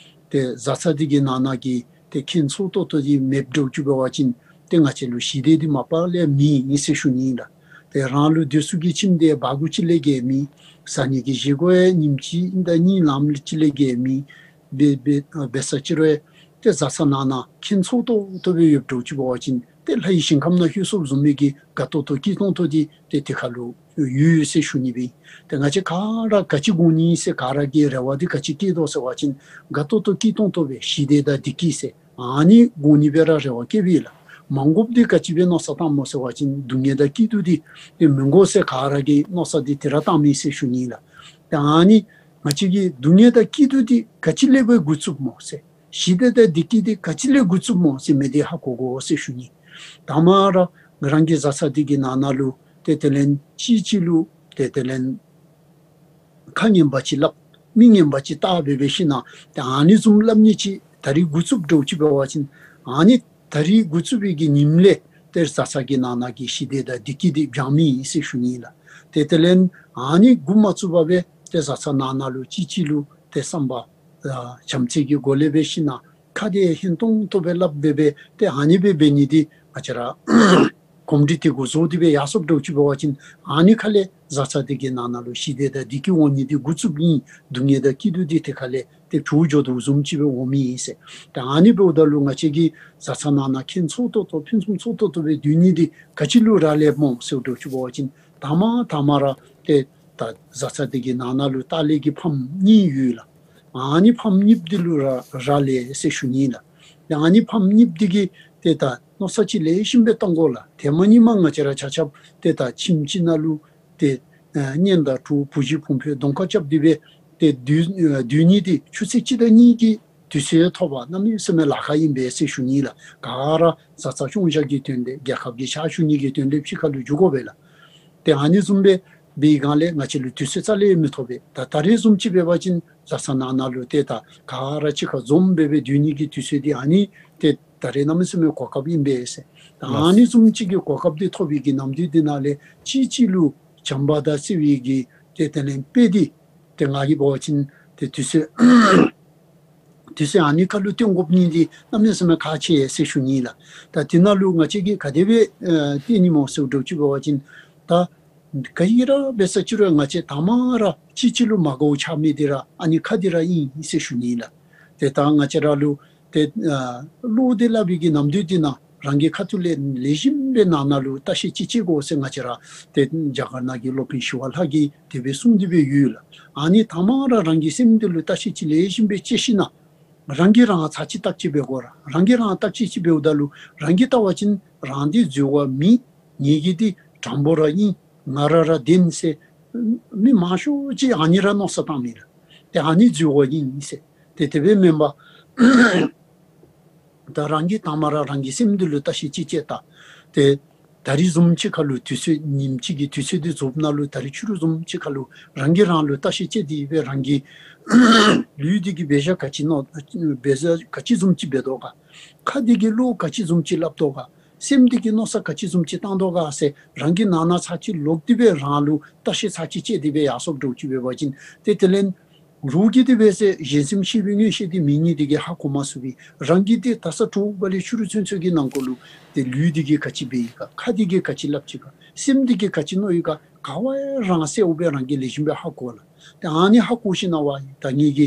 ཏེ་བཟའ་ཚང་འདི་གི་ནང་ན་གི་ཏེ་ཁེངས་ཚོགས་ཏོག་ཏོ་འདི་མེདཔ་འདྲཝ་ཅིག་འབད་བ་ཅིན་ཏེ་ང་བཅས་ལུ་ཞི་བདེ་འདི་མ་པ་ལས་མེད་ཨིན་ཟེར་ཞུ་ནི་ལགས། ཏེ་རང་ལུ་སྡོད་ས་གི་ཁྱིམ་འདི་བ་གུ་ཅིག་ལས་བརྒལ་མེད། བཟའ་ནི་གི་བཞེས་སྒོ་ཡང་ཉིནམ་གཅིག་དང་གཉིས་ལངམ་ཅིག་ལས་བརྒལ་མེད། འབད་འབད་འབད་ས་ཅིག་རུང་ཏེ་བཟའ་ཚང་ནང་ན་ཁེངས་ཚོགས་ཏོག་ཏོ་སྦེ་ཡོདཔ་འདྲཝ་ཅིག་འབད་བ་ཅིན་ཏེ་ལྷ་ཡི་ཞིང་ཁམས་ནང་བཞུགས་སོཔ་བཟུམ་མའི་གི་དགའ་ཏོག་ཏོ་སྐྱིད་ཏོང་ཏོ་འདི་ཏེ་དེ་ཁར་ལུ་ཡོད་ཟེར་ཞུ་ནི་སྦེ། ཏེ་ང་བཅས་ག་ར་ག་ཅི་དགོ་ནི་ཟེར་ག་ར་གི་རེ་བ་འདི་ག་ཅི་བསྐྱེད་དོ་ཟེར་བ་ཅིན་དགའ་ཏོག་ཏོ་སྐྱིད་ཏོང་ཏོ་སྦེ་ཞི་བདེ་དང་བདེ་སྐྱིད་ཟེར་ཨ་ནི་དགོ་ནི་སྦེ་ར་རེ་བ་བསྐྱེདཔ་ཨིན་ལགས། མ་དགོཔ་འདི་ག་ཅི་སྦེ་མནོ་བསམ་བཏངམ་སྨོ་ཟེར་བ་ཅིན་སྡུག་བསྔལ་དང་སྐྱིད་སྡུག་འདི་ཏེ་མི་དགོ་ཟེར་ག་ར་གིས་མནོ་བསམ་འདི་དེ་ར་བཏངམ་ཨིན་ཟེར་ཞུ་ནི་ལགས། ཏེ་ཨ་ནི་ང་བཅས་ཀྱིས་སྡུག་བསྔལ་དང་སྐྱིད་སྡུག་འདི་ག་ཅི་ལས་སྦེ་འགོ་བཙུགསཔ་སྨོ་ཟེར། ཞི་བདེ་དང་བདེ་སྐྱིད་འདི་ག་ཅི་ལས་འགོ་བཙུགསཔ་སྨོ་ཟེར་མི་འདི་ཧ་གོ་དགོ་ཟེར་ཞུ་ནི། དང་པ་ར་རང་གི་བཟའ་ཚང་འདི་གི་ནང་ན་ལུ་ཏེ་དེ་ལས་གཅིག་གཅིག་ལུ་ཏེ་དེ་ལས་ཁ་ངན་པ་ཅིག་སླབ་མིག་ངན་པ་ཅིག་བལྟ་སྦེ་འབད་ཞིནམ་ཏེ་ཨ་ནི་བཟུམ་སླབ་ནི་ཅིག་ད་རིས་འགོ་བཙུགསཔ་འདྲཝ་ཅིག་འབད་བ་ཅིན་ཨ་ནི་ད་རིས་འགོ་བཙུགས་པའི་གི་ཉིནམ་ལས་ཏེ་བཟའ་ཚང་གི་ནང་ན་གི་ཞི་བདེ་དང་བདེ་སྐྱིད་འདི་འབྱང་མི་ཨིན་ཟེར་ཞུ་ནི་ལགས། ཏེ་དེ་ལས་ཨ་ནི་འགོ་མ་བཙུགས་པར་སྦེ་ཏེ་བཟའ་ཚང་ནང་ན་ལུ་གཅིག་གཅིག་ལུ་ཏེ་བསམ་པ་ཨ་བྱམས་བརྩེ་གི་སྒོ་ལས་འབད་ཞིནམ་ཁ་འདི་ཧན་ཏོང་ཏོ་སྦེ་སླབ་སྦེ་སྦེ་ཏེ་ཨ་ནི་སྦེ་འབད་ནི་འདི་ང་བཅས་ར་གོམས་འདྲིས་འདི་འགོ་བཟོ་སྟེ་སྦེ་ཡར་སོཔ་འདྲཝ་ཅིག་འབད་བ་ཅིན་ཨ་ནི་ཁ་ལས་བཟའ་ཚང་འདི་གི་ནང་ན་ལུ་ཞི་བདེ་དང་བདེ་སྐྱིད་འོང་ནི་འདི་འགོ་བཙུགསཔ་ཨིན། སྡུག་བསྔལ་དང་སྐྱིད་སྡུག་འདི་དེ་ཁ་ལས་ཏེ་བྱུང་འགྱོ་དོ་བཟུམ་ཅིག་སྦེ་འོང་མི་ཨིན་ཟེར། ཏེ་ཨ་ནི་འབདཝ་ད་ལུ་ང་བཅས་ཀྱིས་བཟའ་ཚང་ནང་ན་ཁེངས་ཚོགས་ཏོག་ཏོ་ཕུན་སུམ་ཚོགས་ཏོག་ཏོ་སྦེ་སྡོད་ནི་འདི་ག་ཅི་ལུ་རག་ལས་སྨོ་ཟེརཝ་འདྲཝ་ཅིག་འབད་བ་ཅིན་དང་པ་དང་པ་ར་ཏེ་ད་བཟའ་ཚང་འདི་གི་ནང་ན་ལུ་ལྟག་ལས་ཀྱི་ཕམ་གཉིས་ཡོད་ལགས། ཨ་ནི་ཕམ་གཉིསཔ་འདི་ལུ་ར་རག་ལས་ཟེར་ཞུ་ནི་ལགས། ཏེ་ཨ་ནི་ཕམ་གཉིསཔ་འདི་གིས་ཏེ་ད་མནོ་བསམ་ཅིག་ལེགས་ཤོམ་སྦེ་གཏང་དགོ་ལགས། ཏེ་མ་ཉིནམ་ང་བཅས་ར་ཆ་ཁྱབ་ཏེ་ད་ཁྱིམ་གཅིག་ནང་ལུ་ཏེ་ཨ་གཉེན་དང་གྲོགས་བུ་གཞི་བུམོ་གདོང་ཁ་རྐྱབ་སྟེ་སྦེ་ཏེ་སྡོད་ཨ་སྡོད་ནི་འདི་ཆུ་ཚོད་གཅིག་དང་གཉིས་ཀྱི་དུས་ཚོད་ཐོབ་པ་གནམ་མེད་ས་མེད་ལཱ་ཁག་ཨིན་པས་ཟེར་ཞུ་ནི་ལགས། ག་ར་བཟའ་ཚང་སྐྱོང་བཞག་གི་དོན་ལས་རྒྱལ་ཁབ་ཀྱི་ཕྱག་ཞུ་ནི་གི་དོན་ལས་ཕྱི་ཁ་ལུ་འགྱོ་དགོ་པས་ལགས། ཏེ་ཨ་ནི་བཟུམ་སྦེ་འབད་བའི་སྒང་ལས་ང་བཅས་ལུ་དུས་ཚོད་རྩ་ལས་མི་ཐོབ་པས། ད་ད་རེས་བཟུམ་ཅིག་འབད་བ་ཅིན་བཟའ་ཚང་ནང་ན་ལུ་ཏེ་ད་ག་ར་གཅིག་ཁར་འཛོམས་སྦེ་སྦེ་སྡོད་ནི་གི་དུས་ཚོད་འདི་ཨ་ནི་ཏེ་ད་རེས་གནམ་མེད་ས་མེད་གོ་སྐབས་ཨིན་པས་ཟེར། ད་ཨ་ནི་བཟུམ་ཅིག་གི་གོ་སྐབས་འདི་ཐོབ་པའི་གི་ནམ་དུས་འདི་ནང་ལས་གཅིག་གཅིག་ལུ་བྱམས་པ་དང་བརྩེ་བའི་གི་ཏེ་དེ་ལས་དཔེ་འདི་ཏེ་ང་གིས་འབད་བ་ཅིན་ཏེ་དུས་ཚོད་དུས་ཚོད་ཨ་ནི་ཁ་ལུ་སྟོན་དགོཔ་ཨིན་འདི་གནམ་མེད་ས་མེད་ཁག་ཆེ་ཟེར་ཞུ་ནི་ལགས། ད་དེ་ནང་ལུ་ང་བཅས་ཀྱིས་ག་དེ་སྦེ་ཨ་སྟོན་ནི་སྨོ་ཟེརཝ་འདྲཝ་ཅིག་འབད་བ་ཅིན་ད་ག་ཡི་ར་འབད་ས་ཅིག་རུང་ང་བཅས་དང་པ་ར་གཅིག་གཅིག་ལུ་མ་དགའཝ་ཆགས་མི་འདི་ར་ཨ་ནི་ཁ་འདི་ར་ཨིན་ཟེར་ཞུ་ནི་ལགས། ཏེ་ད་ང་བཅས་ར་ལུ་ཏེ་ཨ་བློ་འདི་སླབ་པའི་གི་ནམ་དུས་འདི་ནང་རང་གི་ཁ་ཐུག་ལས་ལེགས་ཤོམ་སྦེ་ནང་ན་ལུ་བརྟག་ཞིབ་ཅིག་དཔྱད་དགོ་ཟེར་ང་བཅས་ར་ཏེ་རྒྱ་གར་ནང་གི་སློབ་དཔོན་ཞི་བ་ལྷ་གིས་དེ་སྦེ་གསུངས་ཏེ་སྦེ་ཡོད་ལགས། ཨ་ནི་དང་པ་ར་རང་གི་སེམས་འདི་ལུ་བརྟག་ཞིབ་ཅིག་ལེགས་ཤོམ་སྦེ་དཔྱད་ཞིནམ་རང་གིས་རང་ཚར་གཅིག་བརྟག་དཔྱད་འབད་དགོ་ར། རང་གིས་རང་བརྟག་དཔྱད་ཅིག་འབདཝ་ད་ལུ་རང་གིས་བལྟ་བ་ཅིན་རང་འདི་འཛོལ་བ་མེད། ངེ་གི་འདི་དྲང་པོ་ར་ཨིན། ང་ར་ར་བདེན་ཟེར་མི་མང་ཤོས་ཅིག་ཨ་ནི་ར་མནོ་བསམ་བཏང་མི་ར། ཏེ་ཨ་ནི་འཛོལ་བ་ཨིན་ཟེར། ཏེ་དེ་སྦེ་མེན་པར་ད་རང་གིས་དང་པ་ར་རང་གི་སེམས་འདི་ལུ་བརྟག་ཞིབ་ཅིག་དཔྱད་ད། ཏེ་ད་རིས་བཟུམ་ཅིག་ཁར་ལུ་དུས་ཚོད་ཉིནམ་གཅིག་གི་དུས་ཚོད་འདི་རྫོགསཔ་ད་ལུ་ད་རིས་ཕྱི་རུ་བཟུམ་ཅིག་ཁར་ལུ་རང་གིས་རང་ལུ་བརྟག་ཞིབ་དཔྱད་དེ་སྦེ་རང་གི་ལུས་འདི་གིས་འབད་བཞག་ག་ཅི་མནོ་འབད་བཞག་ག་ཅི་བཟུམ་ཅིག་འབད་དོ་ག། ཁ་འདི་གིས་བློ་ག་ཅི་བཟུམ་ཅིག་སླབ་དོ་ག། སེམས་འདི་གིས་མནོ་བསམ་ག་ཅི་བཟུམ་ཅིག་བཏང་དོ་ག་ཟེར་རང་གི་ནང་ན་ཚར་གཅིག་ལོག་སྟེ་སྦེ་རང་ལུ་བརྟག་ཞིབ་ཚར་གཅིག་དཔྱད་དེ་སྦེ་ཡར་སོངམ་འདྲཝ་ཅིག་འབད་བ་ཅིན་ཏེ་དེ་ལས་རོགས་ཀྱིས་དེ་སྦེ་ཟེར་གཞན་སེམས་ཤེས་པའི་མངོན་ཤེས་འདི་མེད་ནི་དེ་གིས་ཧ་གོ་མ་ཚུགས་པས། རང་གིས་ཏེ་ད་ས་དྲོ་པ་ལས་ཕྱི་རུ་ཚུན་ཚོད་ཀྱི་ནང་འཁོད་ལུ་ཏེ་ལུས་འདི་གིས་ག་ཅི་འབད་ཡི་ག། ཁ་འདི་གིས་ག་ཅི་སླབ་ཅི་ག། སེམས་འདི་གིས་ག་ཅི་མནོ་ཡི་ག། ག་བ་ཡང་རང་གསལཝ་སྦེ་རང་གིས་ལེགས་ཤོམ་སྦེ་ཧ་གོ་ལགས། ཏེ་ཨ་ནི་ཧ་གོ་ཞིན་ན་བ་ད་ངེ་གི་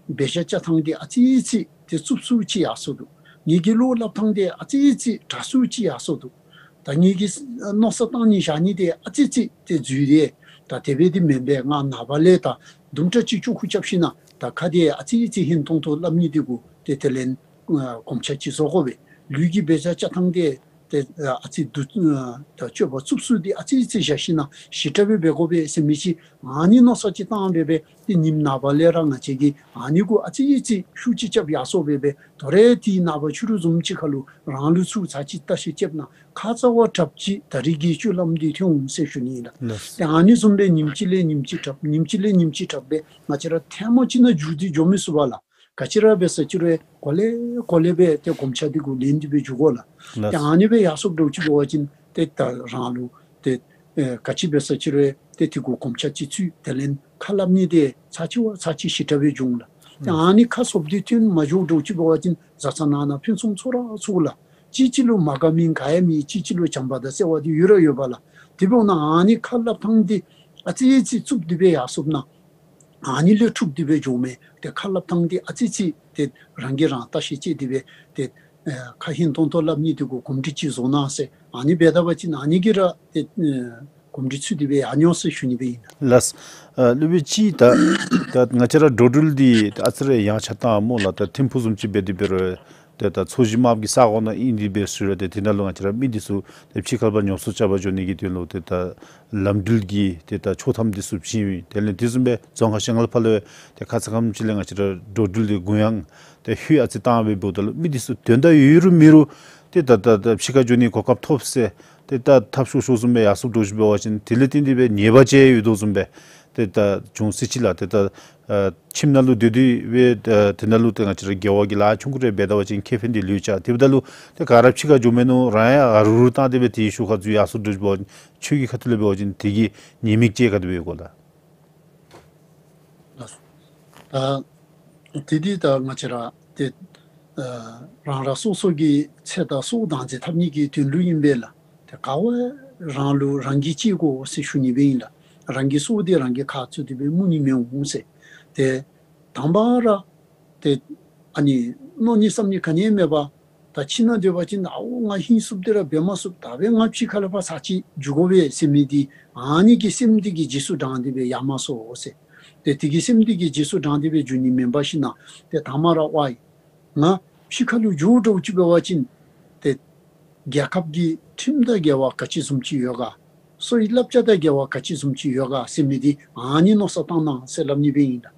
འབད་བཞག་བཅའ་ཐངས་འདི་ཨ་ཙི་ཙི་ཏེ་རྩུབ་སུ་ཅིག་ཡར་སོང་འདུག། ངེ་གི་བློ་སླབ་ཐངས་འདི་ཨ་ཙི་ཙི་དྲག་སུ་ཅིག་ཡར་སོང་འདུག། ད་ངེ་གི་མནོ་བསམ་བཏང་ནི་བཞག་ནི་འདི་ཨ་ཙི་ཙི་ཏེ་འཛོལ་ཏེ། ད་དེ་སྦེ་འདི་མེན་པས། ང་ནངས་པ་ལས་ད་དུམ་གྲ་ཅིག་ཅོག་ཁུ་རྐྱབ་ཞིན་ན་ད་ཁ་འདི་ཨ་ཙི་ཙི་ཧིང་ཐོང་ཐོང་སླབ་ནི་འདི་གུ་ཏེ་དེ་ལས་ཨ་གོམས་ཆ་ཅིག་བཟོ་དགོ་པས། ལུས་ཀྱི་འབད་བཞག་བཅའ་ཐངས་འདི་ཏེ་ཨ་ཙི་འདི་ཨ་ད་སྤྱོད་པ་རྩུབ་སུ་འདི་ཨ་ཙི་ཙི་བཞག་ཞིན་ན་ཞིབ་ཕྲ་སྦེ་འབད་དགོ་པས་ཟེར་མི་ཅིག་ཨ་ནི་མནོ་བསམ་ཅིག་བཏང་སྦེ་སྦེ་ཏེ་ཉིནམ་ནངས་པ་ལས་ར་ང་བཅས་ཀྱིས་ཨ་ནི་གུ་ཨ་ཙི་ཙི་ཤུགས་ཅིག་རྐྱབ་ཡར་སོངམ་སྦེ་སྦེ་དོ་རུང་དེའི་ནངས་པ་ཕྱི་རུ་བཟུམ་ཅིག་ཁར་ལུ་རང་ལུ་ཚུར་ཚར་གཅིག་བརྟག་ཞིབ་རྐྱབ་ན་ཁ་ཙ་བ་དྲགཔ་ཅིག་ད་རིས་ཀྱི་སྤྱོད་ལམ་འདི་ཐོན་འོང་ཟེར་ཞུ་ནི་ཨིན་ལགས། ལགས། ཏེ་ཨ་ནི་བཟུམ་སྦེ་ཉིནམ་གཅིག་ལས་ཉིནམ་གཅིག་དྲགཔ་ཉིནམ་གཅིག་ལས་ཉིནམ་གཅིག་དྲགཔ་སྦེ་ང་བཅས་ར་ཐལ་མོ་ཅིག་ནང་འགྱུར་ཏེ་འགྱོ་མི་ཚུགས་པས་ལགས། ག་ཅི་ར་འབད་ས་ཅི་རུང་གོ་ལེ་གོ་ལེ་སྦེ་ཏེ་གོམས་ཆ་འདི་གུ་ལེན་ཏེ་སྦེ་འགྱོ་དགོ་ལགས། ལགས། ཏེ་ཨ་ནི་སྦེ་ཡར་སོངམ་འདྲཝ་ཅིག་འབད་བ་ཅིན་ཏེ་ད་རང་ལུ་ཏེ་ཨེ་ག་ཅི་འབད་ས་ཅི་རུང་ཏེ་དེ་གུ་གོམས་ཆ་ཅིག་ཚུད། དེ་ལས་ཁ་སླབ་ནི་འདི་ཚར་གཅིག་བ་ཚར་གཅིག་ཞིབ་ཕྲ་སྦེ་འབྱུང་ལགས། ཏེ་ཨ་ནི་ཁ་སོབ་འདི་ཐོན་མ་འགྱོཝ་འདྲཝ་ཅིག་འབད་བ་ཅིན་བཟའ་ཚང་ནང་ན་ཕུན་སུམ་ཚོགས་ར་ཚོགས་ལགས། གཅིག་གཅིག་ལུ་མ་དགའ་མི་ག་ཡང་མེད། གཅིག་གཅིག་ལུ་བྱམས་པ་དང་བརྩེ་བ་འདི་ཡོད་ར་ཡོདཔ་ལགས། དེ་འབདཝ་ད་ཨ་ནི་ཁ་སླབ་ཐངས་འདི་ཨ་ཙི་ཙི་རྩུབ་སྟེ་སྦེ་ཡར་སོངམ་ན་ཨ་ནི་ལས་འཁྲུགས་ཏེ་སྦེ་འགྱོཝ་མས། ཏེ་ཁ་སླབ་ཐངས་འདི་ཨ་ཙི་ཙི་ཏེ་རང་གིས་རང་བརྟག་ཞིབ་དཔྱད་དེ་སྦེ་ཏེ་ཨེ་ཁ་ཧིང་ཐོང་ཐོང་སླབ་ནི་འདི་གུ་གོམས་འདྲིས་ཅིག་བཟོ་གནང་ཟེར། ཨ་ནི་འབད་ད་པ་ཅིན་ཨ་ནི་གིས་ར་ཏེ་ཨེ་གོམས་འདྲིས་ཚུད་དེ་སྦེ་ཡར་འགྱོ་ཟེར་ཞུ་ནི་སྦེ་ཨིན་ལགས། ལགས། ཨ་སློབ་དཔོན་ཅིག་ད་ད་ང་བཅས་ར་འགྲོ་འགྲུལ་འདི་ཨ་ཙི་རེ་ཡངས་ཆག་བཏང་སྨོ་ལགས། ད་ཐིམ་ཕུག་བཟུམ་ཅིག་འབད་དེ་འབད་རུང་ཏེ་ད་ཚོས་གཞི་དམརཔོ་གི་ས་གོ་ནང་ཨིན་དེ་འབད་རུང་ར་ཏེ་དེ་ནང་ལུ་ང་བཅས་ར་མི་འདི་ཚུ་ཏེ་ཕྱི་ཁར་ཕར་ཉམས་གསོ་རྐྱབ་པར་འགྱོ་ནི་གི་དོན་ལུ་ཏེ་ད་ལམ་འགྲུལ་གྱི་ཏེ་ད་ཆོག་ཐམ་འདི་ཚུ་བྱིན་ཡི། དེ་ལས་དེ་བཟུམ་སྦེ་རྫོང་ཁ་ཤང་ལ་ཕར་ལུ་ཏེ་ཁ་ཙ་ཁམས་ཅིག་ལས་ང་བཅས་ར་འགྲོ་འགྲུལ་འདི་གུ་ཡངས་ཏེ་ཧུད་ཨ་ཙི་བཏང་སྦེ་འབདཝ་ད་ལུ་མི་འདི་ཚུ་དོན་དག་ཡོད་རུང་མེད་རུང་ཏེ་ད་ད་ད་ཕྱི་ཁར་འགྱོ་ནི་གོ་སྐབས་ཐོབ་ཟེར་ཏེ་ད་ཐབས་ཤོར་ཤོར་བཟུམ་སྦེ་ཡར་སོངམ་འདྲཝ་ཅིག་འབད་བ་ཅིན་དེ་ལས་བརྟེན་ཏེ་སྦེ་ཉེས་པ་ཅིག་ཡོད་དོ་བཟུམ་སྦེ་ཏེ་ད་འབྱུང་སྲིད་ཅི་ལགས། ཏེ་ད་ཨ་ཁྱིམ་ནང་ལུ་སྡོད་དེ་སྦེ་ཨ་དེ་ནང་ལུ་ཏེ་ང་བཅས་ར་དགེ་བ་གི་ལཱ་ཆུང་ཀུ་རེ་འབད་ད་པ་ཅིན་ཁེ་ཕན་འདི་ལུས་ཅི། དེ་འབདཝ་ད་ལུ་ཏེ་ག་ར་ཕྱི་ཁར་འགྱོ་མི་ནང་རང་ཡང་ཨ་རུ་རུ་བཏང་སྟེ་སྦེ་དེའི་ཤུལ་ཁར་འཛུལ་ཡར་སོངམ་འདྲཝ་ཅིག་འབད་བ་ཅིན་ཁྱོད་ཀྱི་ཁ་ཐུག་ལས་འབད་བ་ཅིན་དེ་གི་ཉེས་དམིགས་ཅིག་ག་དེ་སྦེ་ཡོད་ག་ལགས། ད་དེ་འདི་ད་ང་བཅས་ར་ཏེ་ཨ་རང་རང་སོ་སོ་གི་ཚེ་དང་སྲོག་བདག་འཛིན་འཐབ་ནི་གི་དོན་ལུ་ཨིན་པས་ལགས། ཏེ་ག་བ་རང་ལུ་རང་གིས་གཅེས་དགོ་ཟེར་ཞུ་ནི་སྦེ་ཨིན་ལགས། རང་གི་སྲོག་འདི་རང་གིས་ཁ་བཙུམ་སྟེ་སྦེ་མུར་ནི་མི་འོང་ཟེར། ཏེ་དང་པ་ར་ཏེ་ཨ་ནི་མནོ་ནི་བསམ་ནི་ག་ནི་ཡང་མེད་པར་ད་ཕྱི་ནང་སྡོད་པ་ཅིན་ཨའོ་ང་ཧིང་སུབ་སྟེ་ར་འབད་མ་ཚུགས། ད་སྦེ་ང་ཕྱི་ཁ་ལས་ཕར་ཚར་གཅིག་འགྱོ་དགོ་པས་ཟེར་མི་འདི་ཨ་ནི་གི་སེམས་འདི་གིས་རྗེས་སུ་འབྲང་སྟེ་སྦེ་ཡར་མ་སོང་ཟེར། ཏེ་དེ་གི་སེམས་འདི་གིས་རྗེས་སུ་འབྲང་སྟེ་སྦེ་འགྱོ་ནི་མེན་པར་ཞིན་ན་ཏེ་དང་པ་ར་ཝའི་ང་ཕྱི་ཁ་ལུ་འགྱོ་འདྲཝ་ཅིག་འབད་བ་ཅིན་ཏེ་རྒྱལ་ཁབ་ཀྱི་ཁྲིམས་དང་འགལ་བ་ག་ཅི་བཟུམ་ཅིག་ཡོད་ག། སོའི་བསླབ་བྱ་དང་འགལ་བ་ག་ཅི་བཟུམ་ཅིག་ཡོད་ག་ཟེར་མི་འདི་ཨ་ནི་མནོ་བསམ་བཏང་གནང་ཟེར་སླབ་ནི་སྦེ་ཨིན་ལགས།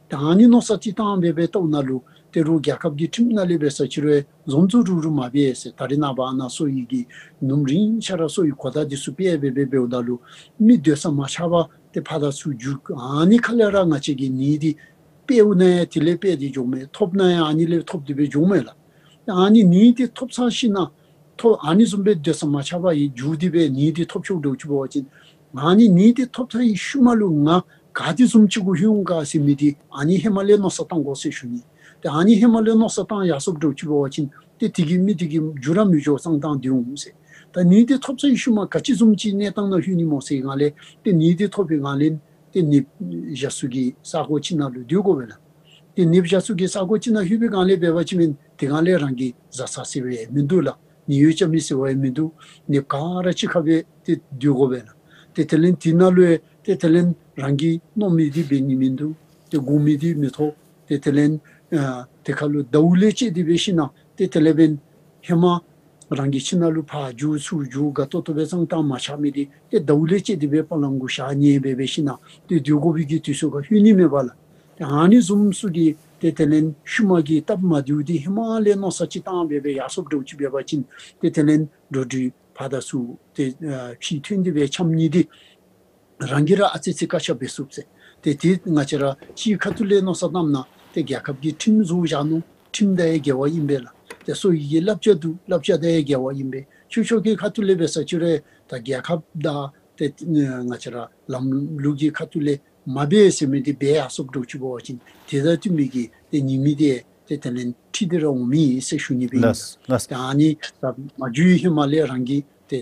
ཏེ་ཨ་ནི་མནོ་བསམ་ཅིག་བཏང་སྦེ་སྦེ་བལྟཝ་ད་ལུ་ཏེ་རུང་རྒྱལ་ཁབ་ཀྱི་ཁྲིམས་ནང་ལས་འབད་ས་ཅི་རུང་འཛོམས་འཛོམས་རུག་རུག་མ་འབད་ཟེར། ད་རེས་ནངས་པ་ཨ་ནཱ་སོ་ཡི་གི་ནུབ་རིང་ཤར་ར་སོ་ཡི་གོ་བརྡ་འདི་ཚུ་སྤེལ་སྦེ་སྦེ་འབདཝ་ད་ལུ་མི་སྡོད་ས་མ་ཆགས་པར་ཏེ་ཕར་དང་ཚུར་རྒྱུག། ཨ་ནི་ཁ་ལས་ར་ང་བཅས་ཀྱིས་ནད་འདི་འབདཝ་ན་ཡང་དེ་ལས་འབད་དེ་འགྱོཝ་མས། ཐོབ་ན་ཡང་ཨ་ནི་ལས་ཐོབ་སྟེ་སྦེ་འགྱོཝ་མས་ལགས། ཨ་ནི་ནད་འདི་ཐོབ་ཚར་ཞིན་ན་ཐོབ་ཨ་ནི་བཟུམ་སྦེ་སྡོད་ས་མ་ཆགས་པར་ཡང་འགྱོ་སྟེ་སྦེ་ནད་འདི་ཐོབ་ཆོག་འདྲཝ་ཅིག་འབད་བ་ཅིན་ཨ་ནི་ནད་འདི་ཐོབ་ཚར་བའི་ཤུལ་མ་ལུ་ང་ག་དེ་བཟུམ་ཅིག་གུ་ལྷོད་འོང་ག་ཟེར་མི་འདི་ཨ་ནི་ཧེ་མ་ལས་མནོ་བསམ་བཏང་དགོ་ཟེར་ཞུ་ནི། ཏེ་ཨ་ནི་ཧེ་མ་ལས་མནོ་བསམ་བཏང་ཡར་སོངམ་འདྲཝ་ཅིག་འབད་བ་ཅིན་ཏེ་དེ་གིས་མི་དེ་གི་འགྱུར་ར་མི་འགྱུར་བར་ཙང་ཙང་སྡོད་འོང་ཟེར། ད་ནད་འདི་ཐོབ་ཚར་བའི་ཤུལ་མ་ག་ཅི་བཟུམ་ཅིག་གནས་སྟངས་ནང་ལྷོད་ནི་སྨོ་ཟེར་བའི་སྒང་ལས་ཏེ་ནད་འདི་ཐོབ་པའི་སྒང་ལས་ཏེ་ནདཔ་བཞག་ས་གི་ས་གོ་ཅིག་ནང་ལུ་སྡོད་དགོ་པས་ལགས། ཏེ་ནདཔ་བཞག་ས་གི་ས་གོ་ཅིག་ནང་ལྷོད་པའི་སྒང་ལས་འབད་བ་ཅིན་དེ་སྒང་ལས་རང་གི་བཟའ་ཚང་ཟེར་བ་ཡང་མིན་འདུག་ལགས། ནད་གཡོག་རྐྱབ་མི་ཟེར་བ་ཡང་མིན་འདུག། ནདཔ་ག་ར་གཅིག་ཁར་སྦེ་ཏེ་སྡོད་དགོ་པས་ལགས། ཏེ་དེ་ལས་དེ་ནང་ལུ་ཡང་ཏེ་དེ་ལས་རང་གིས་མནོ་མི་འདི་འབད་ནི་མིན་འདུག། ཏེ་དགོ་མི་འདི་མི་ཐོབ། ཏེ་དེ་ལས་ཨ་དེ་ཁར་ལུ་ཟླཝ་ལས་བཅད་དེ་འབད་ཞིན་ན་ཏེ་དེ་ལས་འབདན་ཧེ་མ་རང་གི་ཁྱིམ་ནང་ལུ་ཕར་འགྱོ་ཚུར་འགྱོ་དགའ་ཏོག་ཏོ་སྦེ་ཙང་ཙང་མ་ཆགས་མི་འདི་ཏེ་ཟླཝ་ལས་བཅད་དེ་སྦེ་སྤང་བླང་གུ་བཞག་ནི་སྦེ་འབད་ཞིན་ན་ཏེ་སྡོད་དགོ་པའི་གི་དུས་ཚོད་ཁར་ལྷོད་ནི་མེད་པས་ལགས། ཏེ་ཨ་ནི་བཟུམ་ཚུ་གི་ཏེ་དེ་ལས་ཤུལ་མ་གི་སྟབས་མ་བདེཝ་འདི་ཧེ་མ་ལས་མནོ་བསམ་ཅིག་བཏང་སྦེ་སྦེ་ཡར་སོངམ་འདྲཝ་ཅིག་འབད་བ་ཅིན་ཏེ་དེ་ལས་འགྲོ་འགྲུལ་ ཕར་དང་ཚུར་ཏེ་ཨ་ཕྱི་ཐོན་ཏེ་སྦེ་འཁྱམ་ནི་འདི་རང་གིས་ར་ཨ་ཙི་ཙི་བཀག་ཆ་འབད་ཚུགས་ཟེར། ཏེ་དེ་ང་བཅས་ར་སྤྱིའི་ཁ་ཐུག་ལས་མནོ་བསམ་བཏངམ་ན་ཏེ་རྒྱལ་ཁབ་ཀྱིས་ཁྲིམས་བཟོ་བཞག་ནུག། ཁྲིམས་དང་ཡང་འགལ་བ་ཨིན་པས་ལགས། ཏེ་སོ་ཡི་གི་བསླབ་བྱ་འདུག། བསླབ་བྱ་དང་ཡང་འགལ་བ་ཨིན་པས། ཆོས་ཕྱོགས་ཀྱི་ཁ་ཐུག་ལས་འབད་ས་ཅིག་རུང་ད་རྒྱལ་ཁབ་དང་ཏེ་ང་བཅས་ར་ལམ་ལུགས་ཀྱི་ཁ་ཐུག་ལས་མ་འབད་ཟེར་མི་འདི་འབད་ཡར་སོཔ་འདྲཝ་ཅིག་འབད་བ་ཅིན་དེ་དང་བསྟུན་མི་གི་ཏེ་ཉེས་དམིགས་འདི་ཏེ་དེ་ལས་འཁྲི་སྟེ་ར་འོང་མི་ཨིན་ཟེར་ཞུ་ནི་སྦེ་ཨིན། ལགས་ལགས། ཏེ་ཨ་ནི་ད་མ་འགྱོ་བའི་ཧེ་མ་ལས་རང་གིས་ཏེ་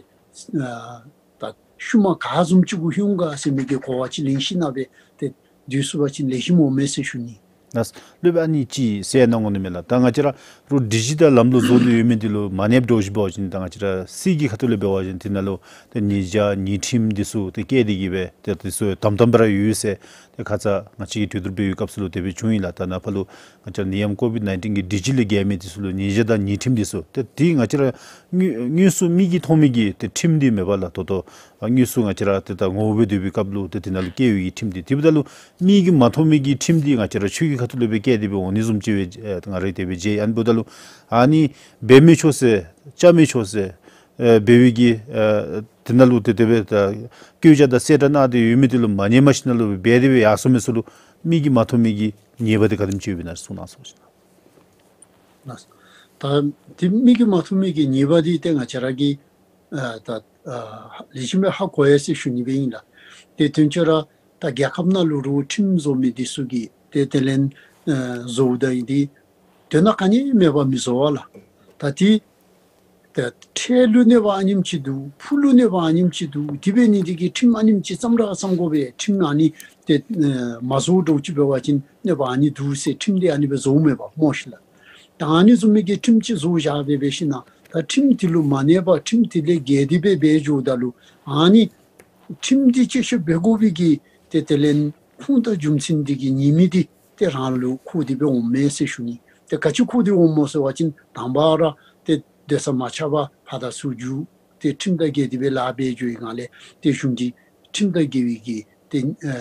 ཨ་ད་ཤུལ་མ་ག་བཟུམ་ཅིག་གུ་ལྷོད་འོང་ག་ཟེར་མི་གི་གོ་བ་ཅིག་ལེན་ཞིན་ན་སྦེ་ཏེ་སྡོད་ཚུགས་པ་ཅིན་ལེགས་ཤོམ་འོང་མས་ཟེར་ཞུ་ནི། ལགས། སློབ་དཔོན་ཨ་ནི་ཅིག་གསལ་གནང་དགོ་ནི་མས་ལགས། ད་ང་བཅས་ར་རུང་སྒྲིག་གཞི་དང་ལམ་ལུགས་བཟོ་སྟེ་ཡོད་མི་འདི་ལུ་མ་གནསཔ་འདྲཝ་ཅིག་འབད་བ་ཅིན་ད་ང་བཅས་ར་སྲིད་ཀྱི་ཁ་ཐུག་ལས་འབད་བ་ཅིན་དེ་ནང་ལུ་ཏེ་ཉེས་བྱ་ཉེས་ཁྲིམས་འདི་ཚུ་ཏེ་བཀལ་ཏེ་གི་སྦེ་ཏེ་དེ་ཚུ་དམ་དམ་སྦེ་ར་ཡོད་ཟེར་ཏེ་ཁ་ཙ་ང་བཅས་ཀྱིས་གྲོས་བསྡུར་འབད་བའི་སྐབས་སུ་ལུ་དེ་སྦེ་བྱུང་ཡི་ལགས། ད་ནཱ་ཕར་ལུ་ང་བཅས་ར་ནད་ཡམས་ཀོ་བིཌ་ནའིན་ཊིན་གྱི་སྒྲིག་གཞི་ལས་འགལ་མི་འདི་ཚུ་ལུ་ཉེས་བྱ་དང་ཉེས་ཁྲིམས་འདི་ཚུ་ཏེ་དེ་ང་བཅས་ར་དངོས་དངོས་སུ་མིག་གིས་མཐོང་མི་གི་ཏེ་ཁྲིམས་འདི་མེན་པས་ལགས། ད་ལྟོ་དངོས་སུ་ང་བཅས་ར་ཏེ་ད་ངོ་བོ་སྦེ་སྡོད་པའི་སྐབས་ལུ་ཏེ་དེ་ནང་ལུ་བཀལ་བའི་གི་ཁྲིམས་འདི་དེ་འབདཝ་ད་ལུ་མིག་གིས་མ་མཐོང་མི་གི་ཁྲིམས་འདི་ང་བཅས་ར་ཆོས་ཀྱི་ཁ་ཐུག་ལས་སྦེ་བཀལ་ཏེ་སྦེ་འོང་ནི་བཟུམ་ཅིག་སྦེ་ང་ར་དེ་སྦེ་མཇལ། ཨ་ནི་འབདཝ་ད་ལུ་ཨ་ནི་འབད་མི་ཆོག་ཟེར་བཅའ་མི་ཆོག་ཟེར་ཨེ་འབད་བའི་གི་ཨེ་དེ་ནང་ལུ་ཏེ་དེ་སྦེ་ད་བཀོད་རྒྱ་དང་གསལ་བསྒྲགས་གནང་སྟེ་ཡོད་མི་འདི་ལུ་མ་ཉན་པར་ཞིན་ན་ལུ་འབད་དེ་སྦེ་ཡར་སོང་མི་ཚུ་ལུ་མིག་གིས་མ་མཐོང་མི་གི་ཉེས་པ་འདི་ག་དེམ་ཅིག་ཡོདཔ་ཨིན་ན་གསུང་གནང་ཟེར་ཞུ་ནི། ལགས། ད་དེ་མིག་གིས་མ་མཐོང་མི་གི་ཉེས་པ་འདི་ཏེ་ང་བཅས་ར་གིས་ཨ་ད་ཨ་ལེགས་ཤོམ་སྦེ་ཧ་གོ་ཡི་ཟེར་ཞུ་ནི་སྦེ་ཨིན་ལགས། ཏེ་དོན་གཙོ་ར་ད་རྒྱལ་ཁབ་ནང་ལུ་རུང་ཁྲིམས་བཟོ་མི་འདི་ཚུ་གིས་ཏེ་དེ་ལས་ཨ་བཟོཝ་ད་ཡི་འདི་དོན་དག་ག་ནི་མེད་པར་མི་བཟོ་བས་ལགས། ད་དེ་ད་ཁྲལ་ལུ་གནོད་པ་ཨ་ནེམ་ཅིག་འདུག། ཕུགས་ལུ་གནོད་པ་ཨ་ནེམ་ཅིག་འདུག། དེ་འབད་ནི་འདི་གིས་ཁྲིམས་ཨ་ནེམ་ཅིག་བརྩམ་ར་བརྩམ་དགོ་པས། ཁྲིམས་ཨ་ནི་ཏེ་ཨ་མ་བཟོ་འདྲཝ་ཅིག་འབད་བ་ཅིན་གནོད་པ་ཨ་ནི་འདུག་ཟེར་ཁྲིམས་འདི་ཨ་ནི་སྦེ་བཟོཝ་མས་པ་སྨོ་ཤིག་ལགས། ད་ཨ་ནི་བཟུམ་མའི་གི་ཁྲིམས་ཅིག་བཟོ་བཞག་སྦེ་འབད་ཞིན་ན་ད་ཁྲིམས་དེ་ལུ་མ་གནས་པར་ཁྲིམས་དེ་ལས་འགལ་ཏེ་སྦེ་འབད་འགྱོཝ་ད་ལུ་ཨ་ནི་ཁྲིམས་འདི་བཅད་བཤགས་འབད་དགོ་པའི་གི་ཏེ་དེ་ལས་ཁུངས་དང་རྒྱུ་མཚན་འདི་གི་ཉེས་དམིགས་འདི་ཏེ་རང་ལུ་འཁོར་ཏེ་སྦེ་འོངམ་མས་ཟེར་ཞུ་ནི། ཏེ་ག་ཅི་འཁོར་ཏེ་འོངམ་སྨོ་ཟེར་བ་ཅིན་དང་པ་ར་ཏེ་སྡོད་ས་མ་ཆགས་པར་ཕར་དང་ཚུར་རྒྱུག་ཏེ་ཁྲིམས་དང་འགལ་ཏེ་སྦེ་ལཱ་འབད་འགྱོ་བའི་སྒང་ལས་ཏེ་གཞུང་གིས་ཁྲིམས་དང་འགལ་བའི་གི་ཏེ་ཨ་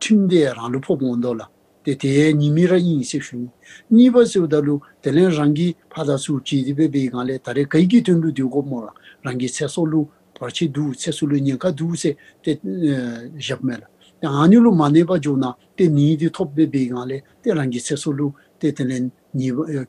ཁྲིམས་འདི་རང་ལུ་ཕོག་འོང་དོ་ལགས། ཏེ་དེ་ཉེས་དམིགས་ར་ཨིན་ཟེར་ཞུ་ནི། གཉིས་པ་ཟེརཝ་ད་ལུ་དེ་ལས་རང་གིས་ཕར་དང་ཚུར་བྱས་ཏེ་སྦེ་འབད་བའི་སྒང་ལས་ད་རེས་ག་གི་དོན་ལུ་སྡོད་དགོཔ་སྨོ་ལགས། རང་གི་ཚེ་སྲོག་ལུ་བར་ཆད་འདུག། ཚེ་སྲོག་ལུ་ཉེན་ཁ་འདུག་ཟེར་ཏེ་ཨ་བཞགཔ་མས་ལགས། ཏེ་ཨ་ནི་ལུ་མ་གནས་པར་འགྱོ་ན་ཏེ་ཉེས་འདི་ཐོབ་སྦེ་འབད་བའི་སྒང་ལས་ཏེ་རང་གི་ཚེ་སྲོག་ལུ་ཏེ་དེ་ལས་ཉེས་པ་ཨ་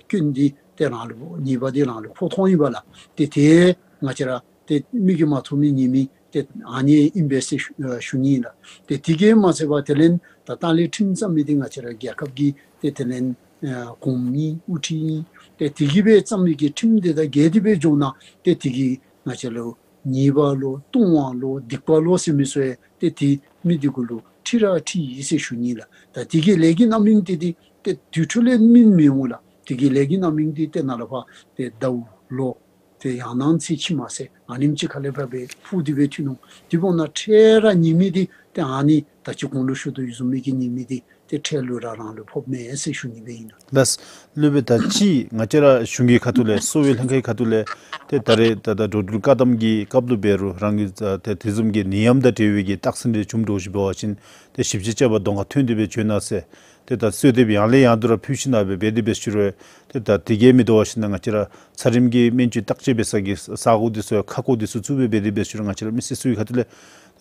སྐྱོན་འདི་ཏེ་རང་ལུ་ཉེས་པ་འདི་རང་ལུ་ཕོག་འོང་ཡི་པ་ལགས། ཏེ་དེ་ང་བཅས་ར་ཏེ་མིག་གིས་མ་མཐོང་མི་ཉེས་དམིགས་ཏེ་ཨ་ནི་ཨིན་པས་ཟེར་ཞུ་ཨ་ཞུ་ནི་ཨིན་ལགས། ཏེ་དེ་གིས་མ་ཚད་པར་དེ་ལས་ད་ལྟག་ལས་ཁྲིམས་བརྩམ་མི་འདི་ང་བཅས་ར་རྒྱལ་ཁབ་ཀྱི་ཏེ་དེ་ལས་ཨ་གོངམ་ཨིན་དབུ་ཁྲིད་ཨིན། ཏེ་དེ་གིས་སྦེ་བརྩམ་མི་གི་ཁྲིམས་འདི་དང་འགལ་ཏེ་སྦེ་འགྱོ་ན་ཏེ་དེ་གིས་ང་བཅས་ལུ་ཉེས་པ་ལོ་ལྟུང་བ་ལོ་སྡིག་པ་ལོ་ཟེར་མི་ཚུ་ཡང་ཏེ་དེ་མི་འདི་གུ་ལུ་འཁྲི་ར་འཁྲི་ཡི་ཟེར་ཞུ་ནི་ལགས། ད་དེ་གི་ལས་ཀྱི་རྣམ་སྨིན་འདི་འདི་ཏེ་དུས་འཕྲོ་ལས་སྨིན་མི་འོང་ལགས། དེ་གི་ལས་ཀྱི་རྣམ་སྨིན་འདི་ཏེ་ནཱ་ལས་ཕར་ཏེ་ཟླཝ་ལོ་ཏེ་ཡང་ནང་ཚེ་ཕྱི་མ་ཟེར་ཨ་ནེམ་ཅིག་ཁ་ལས་ཕར་སྦེ་འཕུར་ཏེ་སྦེ་ཐོན་འོང་། དེ་འབདཝ་ད་འཕྲལ་ར་ཉེས་དམིགས་འདི་ཏེ་ཨ་ནི་ད་ཅི་གོང་ལུ་ཞུ་དོ་བཟུམ་མའི་གི་ཉེས་དམིགས་འདི་ཏེ་འཕྲལ་ལུ་ར་རང་ལུ་ཕོགཔ་མས་ཟེར་ཞུ་ནི་སྦེ་ཨིན་ལགས། ལགས། སློབ་དཔོན་ད་ཅི་ང་བཅས་ར་གཞུང་གི་ཁ་ཐུག་ལས་གསོ་བའི་ལྷན་ཁག་གི་ཁ་ཐུག་ལས་ཏེ་ད་རེས་ད་ད་འགྲོ་འགྲུལ་བཀག་དམ་གྱི་སྐབས་ལུ་འབད་རུང་རང་གི་ད་ཏེ་དེ་བཟུམ་གྱི་ནད་ཡམས་དང་འབྲེལ་བའི་གི་རྟགས་མཚན་འདི་བྱུངམ་འདྲཝ་ཅིག་འབད་བ་ཅིན་ཏེ་ཞིབ་དཔྱད་རྐྱབ་པར་གདོང་ཁར་ཐོན་ཏེ་སྦེ་བྱོན་གནང་ཟེར། ཏེ་ད་གསོལ་འདེབས་ཡང་ལས་ཡང་དུ་ར་ཕུལ་ཞིན་ན་སྦེ་འབད་དེ་སྦེ་ཞུ་རུང་ཏེ་ད་དེ་གིས་མི་དོ་བ་ཞིན་ན་ང་བཅས་ར་ཚད་རིམས་ཀྱི་སྨན་བཅོས་བརྟག་དཔྱད་འབད་ས་གི་ས་གོ་འདི་ཚུ་ཁ་སྐོང་འདི་ཚུ་བཙུགས་སྦེ་འབད་དེ་སྦེ་ཞུ་རུང་ང་བཅས་ར་མི་སེར་ཚུ་གི་ཁ་ཐུག་ལས་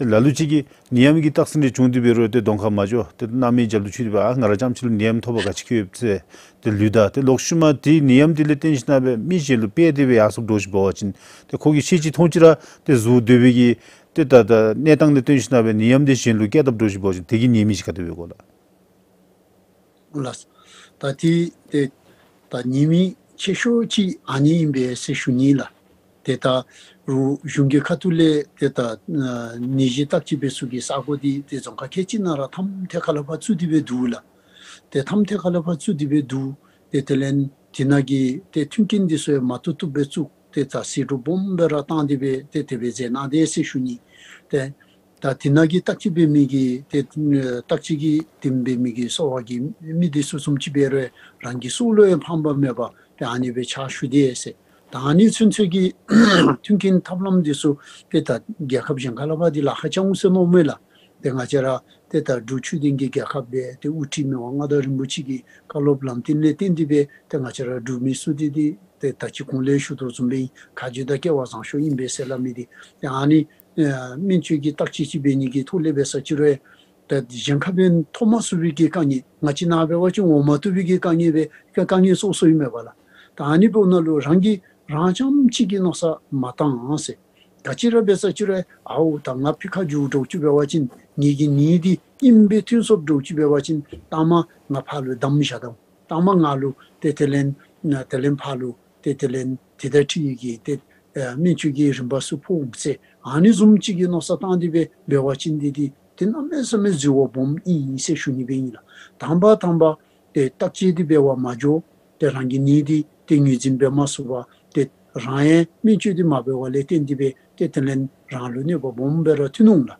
ཏེ་ལ་ལུ་ཅིག་གིས་ནད་ཡམས་ཀྱི་རྟགས་མཚན་འདི་བྱུང་སྟེ་འབད་རུང་ཏེ་གདོང་ཁར་མ་འགྱོ། ཏེ་མནར་མེད་རྒྱབ་ལུ་ཚུད་དེ་སྦེ་ཨ་ང་ར་རྐྱངམ་ཅིག་ལུ་ནད་ཡམས་ཐོབ་པ་ག་ཅི་ཁྱོད་ཟེར་ཏེ་ལུས་ད། ཏེ་ལོག་ཤུལ་མ་དེ་ནད་ཡམས་དེ་ལས་བརྟེན་ཞིན་ན་སྦེ་མི་གཞན་ལུ་སྤེལ་ཏེ་སྦེ་ཡར་སོངམ་འདྲཝ་ཅིག་འབད་བ་ཅིན་ཏེ་ཁོ་གིས་ཤེས་ཅི་མཐོང་ཅི་ར་ཏེ་བཟོ་སྡོད་པའི་གི་ཏེ་ད་ད་གནས་སྟངས་ལས་བརྟེན་ཞིན་ན་སྦེ་ནད་ཡམས་དེ་གཞན་ལུ་བསྐྱལ་དཔ་འདྲཝ་ཅིག་འབད་བ་ཅིན་དེ་གི་ཉེས་དམིགས་ཅིག་ག་དེ་སྦེ་གོ་ལགས། ལགས། ད་དེ་ཏེ་ད་ཉེས་དམིགས་ཆེ་ཤོས་ཅིག་ཨ་ནི་ཨིན་པས་ཟེར་ཞུ་ནི་ལགས། ཏེ་ད་རུང་གཞུང་གི་ཁ་ཐུག་ལས་ཏེ་ད་ཨ་ནད་གཞི་བརྟག་དཔྱད་འབད་ས་གི་ས་གོ་འདི་ཏེ་རྫོང་ཁག་ཁལ་གཅིག་ནང་ར་མཐའམ་ཐད་ཁ་ལས་ཕར་བཙུགས་ཏེ་སྦེ་འདུག་ལགས། ཏེ་མཐའམ་ཐད་ཁ་ལས་ཕར་བཙུགས་ཏེ་སྦེ་འདུག། ཏེ་དེ་ལས་དེ་ནང་གི་ཏེ་མཐུན་རྐྱེན་འདི་ཚུ་ཡང་མ་བཏུབ་བཏུབ་སྦེ་བཙུགས། ཏེ་ད་ཟད་འགྲོ་སྦོམ་སྦེ་ར་བཏང་སྟེ་སྦེ་ཏེ་དེ་སྦེ་མཛད་གནང་དེས་ཟེར་ཞུ་ནི། ཏེ་ད་དེ་ནང་གི་བརྟག་དཔྱད་འབད་མི་གི་ཏེ་བརྟག་དཔྱད་ཀྱི་དེ་འབད་མི་གི་གསོ་བ་གི་མི་འདི་ཚུ་བཟུམ་ཅིག་འབད་རུང་རང་གི་སྲོག་ལུ་ཡང་ཕངས་པ་མེད་པར་ཏེ་ཨ་ནི་སྦེ་ཕྱག་ཞུ་དེས་ཟེར། ད་ཨ་ནི་ཚུན་ཚོད་ཀྱི་མཐུན་རྐྱེན་ཐབས་ལམ་འདི་ཚུ་ཏེ་ད་རྒྱལ་ཁབ་གཞན་ཁ་ལས་ཕར་འདི་ལཱ་ཁག་རྐྱབ་འོང་ཟེར་མནོཝ་མས་ལགས། ཏེ་ང་བཅས་ར་ཏེ་ད་འབྲུག་ཆོས་ལྡན་གྱི་རྒྱལ་ཁབ་སྦེ་ཏེ་དབུ་ཁྲིད་མི་དབང་མངའ་བདག་རིན་པོ་ཆེ་གི་བཀའ་སློབ་ལམ་སྟོན་ལས་བརྟེན་ཏེ་སྦེ་ཏེ་ང་བཅས་ར་འབྲུག་མི་ཚུ་འདི་ཏེ་ ཏེ་ད་ཅི་གོང་ལས་ཞུ་དོ་བཟུམ་སྦེ་ཁ་རྗེ་དང་སྐལ་བ་བཟང་ཤོས་ཨིན་པས་ཟེར་སླབ་མི་འདི། ཏེ་ཨ་ནི་ཨ་སྨན་བཅོས་ཀྱི་བརྟག་དཔྱད་ཅིག་འབད་ནི་གི་ཐོག་ལས་འབད་ས་ཅིག་རུང་ད་གཞན་ཁ་འབད་ཐོབ་མ་ཚུགས་པའི་གི་དཀའ་ངལ་ང་བཅས་ནཱ་འབད་བ་ཅིན་འོང་མ་བཏུབ་པའི་གི་དཀའ་ངལ་སྦེ་དཀའ་དཀའ་ངལ་སོ་སོ་ཨིན་མས་པ་ལགས། ད་ཨ་ནི་འབདཝ་ད་ལུ་རང་གིས་རང་རྐྱངམ་གཅིག་གིས་མནོ་བསམ་མ་བཏང་ཟེར། ག་ཅི་ར་འབད་ས་ཅིག་རུང་ཨའུ་ད་ང་ཕྱི་ཁར་འགྱོ་དོ་ཅིག་འབད་བ་ཅིན་ངེ་གི་ནད་འདི་ཨིནམ་སྦེ་ཐོན་སོངམ་དོ་ཅིག་འབད་བ་ཅིན་ལྟ་མ་ང་ཕར་ལུ་བསྡམ་བཞག་དོ། ལྟ་མ་ང་ལུ་ཏེ་དེ་ལས་ན་དེ་ལས་ཕར་ལུ་ཏེ་དེ་ལས་དེ་དང་འཁྲིལ་བའི་གི་ཏེ་ཨ་སྨན་བཅོས་ཀྱི་རིམ་པ་ཚུ་ཕོག་འོང་ཟེར། ཨ་ནི་བཟུམ་ཅིག་གི་མནོ་བསམ་བཏང་སྟེ་སྦེ་འབད་བ་ཅིན་འདི་འདི་ཏེ་གནམ་མེད་ས་མེད་འཛོལ་བ་སྦོམ་ཨིན་ཟེར་ཞུ་ནི་སྦེ་ཨིན་ལགས། དང་པ་དང་པ་ཏེ་བརྟག་དཔྱད་འདི་འབད་བར་མ་འགྱོ། ཏེ་རང་གི་ནད་འདི་ཏེ་ངོས་འཛིན་འབད་མ་ཚུགས་པར་ཏེ་རང་ཡང་སྨན་བཅོས་འདི་མ་འབད་བ་ལས་བརྟེན་ཏེ་སྦེ་ཏེ་དེ་ལས་རང་ལུ་གནོད་པ་སྦོམ་སྦེ་ར་ཐོན་འོང་ལགས།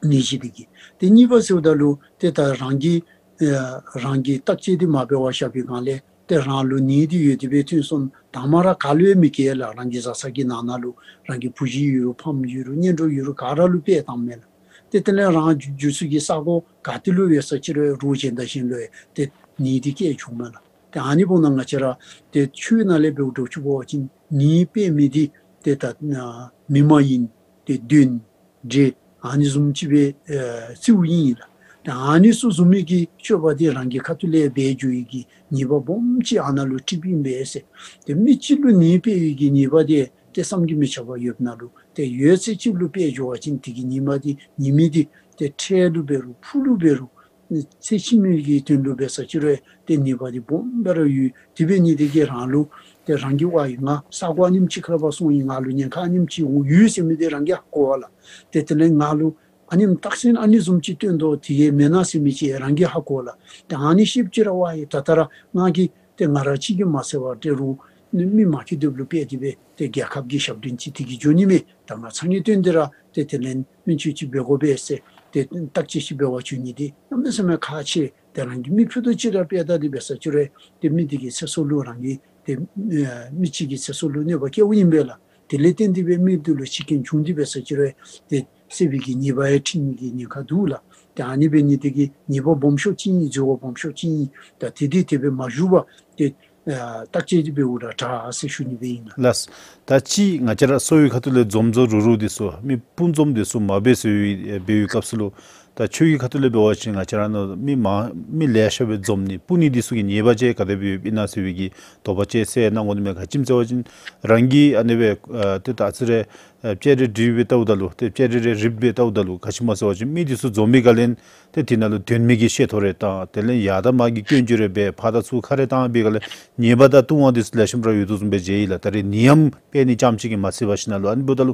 ནད་གཞི་འདི་གིས། ཏེ་གཉིས་པ་ཟེརཝ་ད་ལུ་ཏེ་ད་རང་གིས་ཨ་རང་གིས་བརྟག་དཔྱད་འདི་མ་འབད་བར་བཞག་པའི་སྒང་ལས་ཏེ་རང་ལུ་ནད་འདི་ཡོད་དེ་སྦེ་ཐོན་སོང་། དང་པ་ར་ག་ལུ་ཡང་མི་བཀལ་ལགས། རང་གི་བཟའ་ཚང་གི་ནང་ན་ལུ་རང་གི་བུ་གཞི་ཡོད་རུང་ཕམ་ཡོད་རུང་གཉེན་གྲོགས་ཡོད་རུང་ག་ར་ལུ་སྤེལ་བཏངམ་མས་ལགས། ཏེ་དེ་ལས་རང་འགྱོ་འགྱོ་ས་གི་ས་གོ་ག་ཏེ་ལུ་འབད་ས་ཅིག་རུང་རོགས་གཞན་དང་གཞན་ལུ་ཡང་ཏེ་ནད་འདི་བཀལ་བྱུངམ་མས་ལགས། ཏེ་ཨ་ནི་འབདཝ་ད་ང་བཅས་ར་ཏེ་ཆོས་ནང་ལས་འབདཝ་འདྲཝ་ཅིག་འབད་བ་ཅིན་ནད་སྤེལ་མི་འདི་ཏེ་ད་ཨ་མི་མ་ཡིན་ཏེ་གདོན་འདྲེ་ཨ་ནི་བཟུམ་ཅིག་སྦེ་ཨེ་རྩིཝ་ཨིན་ལགས། ཏེ་ཨ་ནི་ཚུ་བཟུམ་མའི་གི་སྤྱོད་པ་འདི་རང་གི་ཁ་ཐུག་ལས་འབད་འགྱོ་བའི་གི་ཉེས་པ་སྦོམ་ཅིག་ཨ་ནཱ་ལུ་འཁྲིཝ་ཨིན་པས་ཟེར། ཏེ་མི་གཅིག་ལུ་ནད་སྤེལ་བའི་གི་ཉེས་པ་འདི་ཏེ་བསམ་གྱིས་མི་ཁྱབ་པ་ཡོདཔ་ནང་ལུ་ཏེ་ཡོད་ཚད་ཅིག་ལུ་སྤེལ་འགྱོ་བ་ཅིན་དེ་གི་ཉེས་པ་འདི་ཉེས་དམིགས་འདི་ཏེ་འཕྲལ་ལུ་འབད་རུང་ཕུགས་ལུ་འབད་རུང་ཚེ་ཕྱི་མའི་གི་དོན་ལུ་འབད་ས་ཅིག་རུང་ཏེ་ནད་པ་འདི་སྦོམ་སྦེ་ར་ཡོད། དེ་འབད་ནི་འདི་གིས་རང་ལུ་ཏེ་རང་གིས་ཝའི་ང་ས་གོ་ཨ་ནེམ་ཅིག་ཁར་ཕར་སོང་ཡི། ང་ལུ་ཉེན་ཁ་ཨ་ནེམ་ཅིག་འོང་ཡོད་ཟེར་མི་འདི་རང་གིས་ཧ་གོ་བས་ལགས། ཏེ་དེ་ལས་ང་ལུ་ཨ་ནེམ་རྟགས་མཚན་ཨ་ནི་བཟུམ་ཅིག་སྟོན་དོ་དེ་གིས་མེན་ན་ཟེར་མི་ཅིག་རང་གིས་ཧ་གོ་ལགས། ཏེ་ཨ་ནི་ཤེསཔ་ཅིག་ར་ཝའི་ད་ལྟོ་ར་ང་གིས་ཏེ་ང་ར་གཅིག་གིས་མ་ཚད་པར་ཏེ་རོགས་མི་མ་འཁྱིད་དེ་ལུ་སྤེལ་ཏེ་སྦེ་ཏེ་རྒྱལ་ཁབ་ཀྱི་ཞབས་འདྲེན་ཅིག་དེ་གིས་འགྱོ་ནི་མས། ད་ང་ཚང་གི་དོན་འདི་ར་ཏེ་དེ་ལས་སྨན་བཅོས་ཅིག་འབད་དགོ་པས་ཟེར་ཏེ་བརྟག་དཔྱད་ཅིག་འབད་བར་འགྱོ་ནི་འདི་གནམ་མེད་ས་མེད་ཁག་ཆེ། ཏེ་རང་གིས་མི་ཕུད་རྡོག་ཅིག་ར་སྤེལ་ད་དེ་འབད་ས་ཅིག་རུང་ཏེ་མི་དེ་གི་ཚེ་སྲོག་ལུ་རང་གི་ཏེ་ཨེ་མི་གཅིག་གི་ཚེ་སྲོག་ལུ་གནོད་པ་བཀལཝ་ཨིན་པས་ལགས། དེ་ལས་བརྟེན་ཏེ་སྦེ་མི་དེ་ལུ་འཆི་རྐྱེན་བྱུང་སྟེ་འབད་ས་ཅིག་རུང་ཏེ་བསད་པའི་གི་ཉེས་པ་ཡང་འཁྲི་ནི་གི་ཉེན་ཁ་འདུག་ལགས། ཏེ་ཨ་ནི་འབད་ནི་དེ་གིས་ཉེས་པ་སྦོམ་ཤོས་ཅིག་ཨིན། འཛོལ་བ་སྦོམ་ཤོས་ཅིག་ཨིན། ད་དེ་དེ་དེ་སྦེ་མ་ཞུ་བར་ཏེ་ཨ་བརྟག་དཔྱད་དེ་འབདཝ་ད་དྲག་ཟེར་ཞུ་ནི་སྦེ་ཨིན་ལགས། ལགས། ད་ཅི་ང་བཅས་ར་གསོ་བའི་ཁ་ཐུག་ལས་འཛོམས་འཛོམས་རུག་རུག་འདི་ཚུ་མི་སྤུན་འཛོམས་འདི་ཚུ་མ་འབད་ཟེར་བའི་འབད་བའི་སྐབས་སུ་ལུ་ད་ཆོས་ཀྱི་ཁ་ཐུག་ལས་འབད་བ་ཅིན་ང་བཅས་ར་ནང་མི་མང་མི་ལེ་ཤ་སྦེ་འཛོམས་ནི་སྤུན་ནི་འདི་ཚུ་གི་ཉེས་པ་ཅིག་ག་དེ་སྦེ་ཨིན་ན་ཟེར་བའི་གི་དོགས་པ་ཅིག་སེལ་གནང་དགོ་ནི་མས། ག་ཅི་སྨོ་ཟེར་བ་ཅིན་རང་གིས་ཨ་ནི་སྦེ་ཨ་ཏེ་ད་ཨ་ཙི་རེ་ཨ་དཔྱད་རེ་འབྲི་སྦེ་བལྟཝ་ད་ལུ་ཏེ་དཔྱད་རེ་རེ་རིག་སྦེ་བལྟཝ་ད་ལུ་ག་ཅི་སྨོ་ཟེར་བ་ཅིན་མི་འདི་ཚུ་འཛོམས་པའི་སྒང་ལས་ཏེ་དེ་ནང་ལུ་དོན་མེད་ཀྱི་བཤད་ཐོ་རེ་བཏང་། དེ་ལས་ཡར་དང་མར་གྱི་སྐྱོན་བརྗོད་རེ་འབད། ཕར་དང་ཚུར་ཁ་རེ་བཏང་སྦེ་སྒང་ལས་ཉེས་པ་དང་ལྟུང་བ་འདི་ཚུ་ལེགས་ཤོམ་ར་ཡོད་དོ་བཟུམ་སྦེ་མཇལ་ཡི་ལགས། ད་རེས་ནད་ཡམས་སྤེལ་ནི་རྐྱངམ་ཅིག་གིས་མ་ཚད་པར་ཞིནམ་ལས་ཨ་ནི་འབདཝ་ད་ལུ་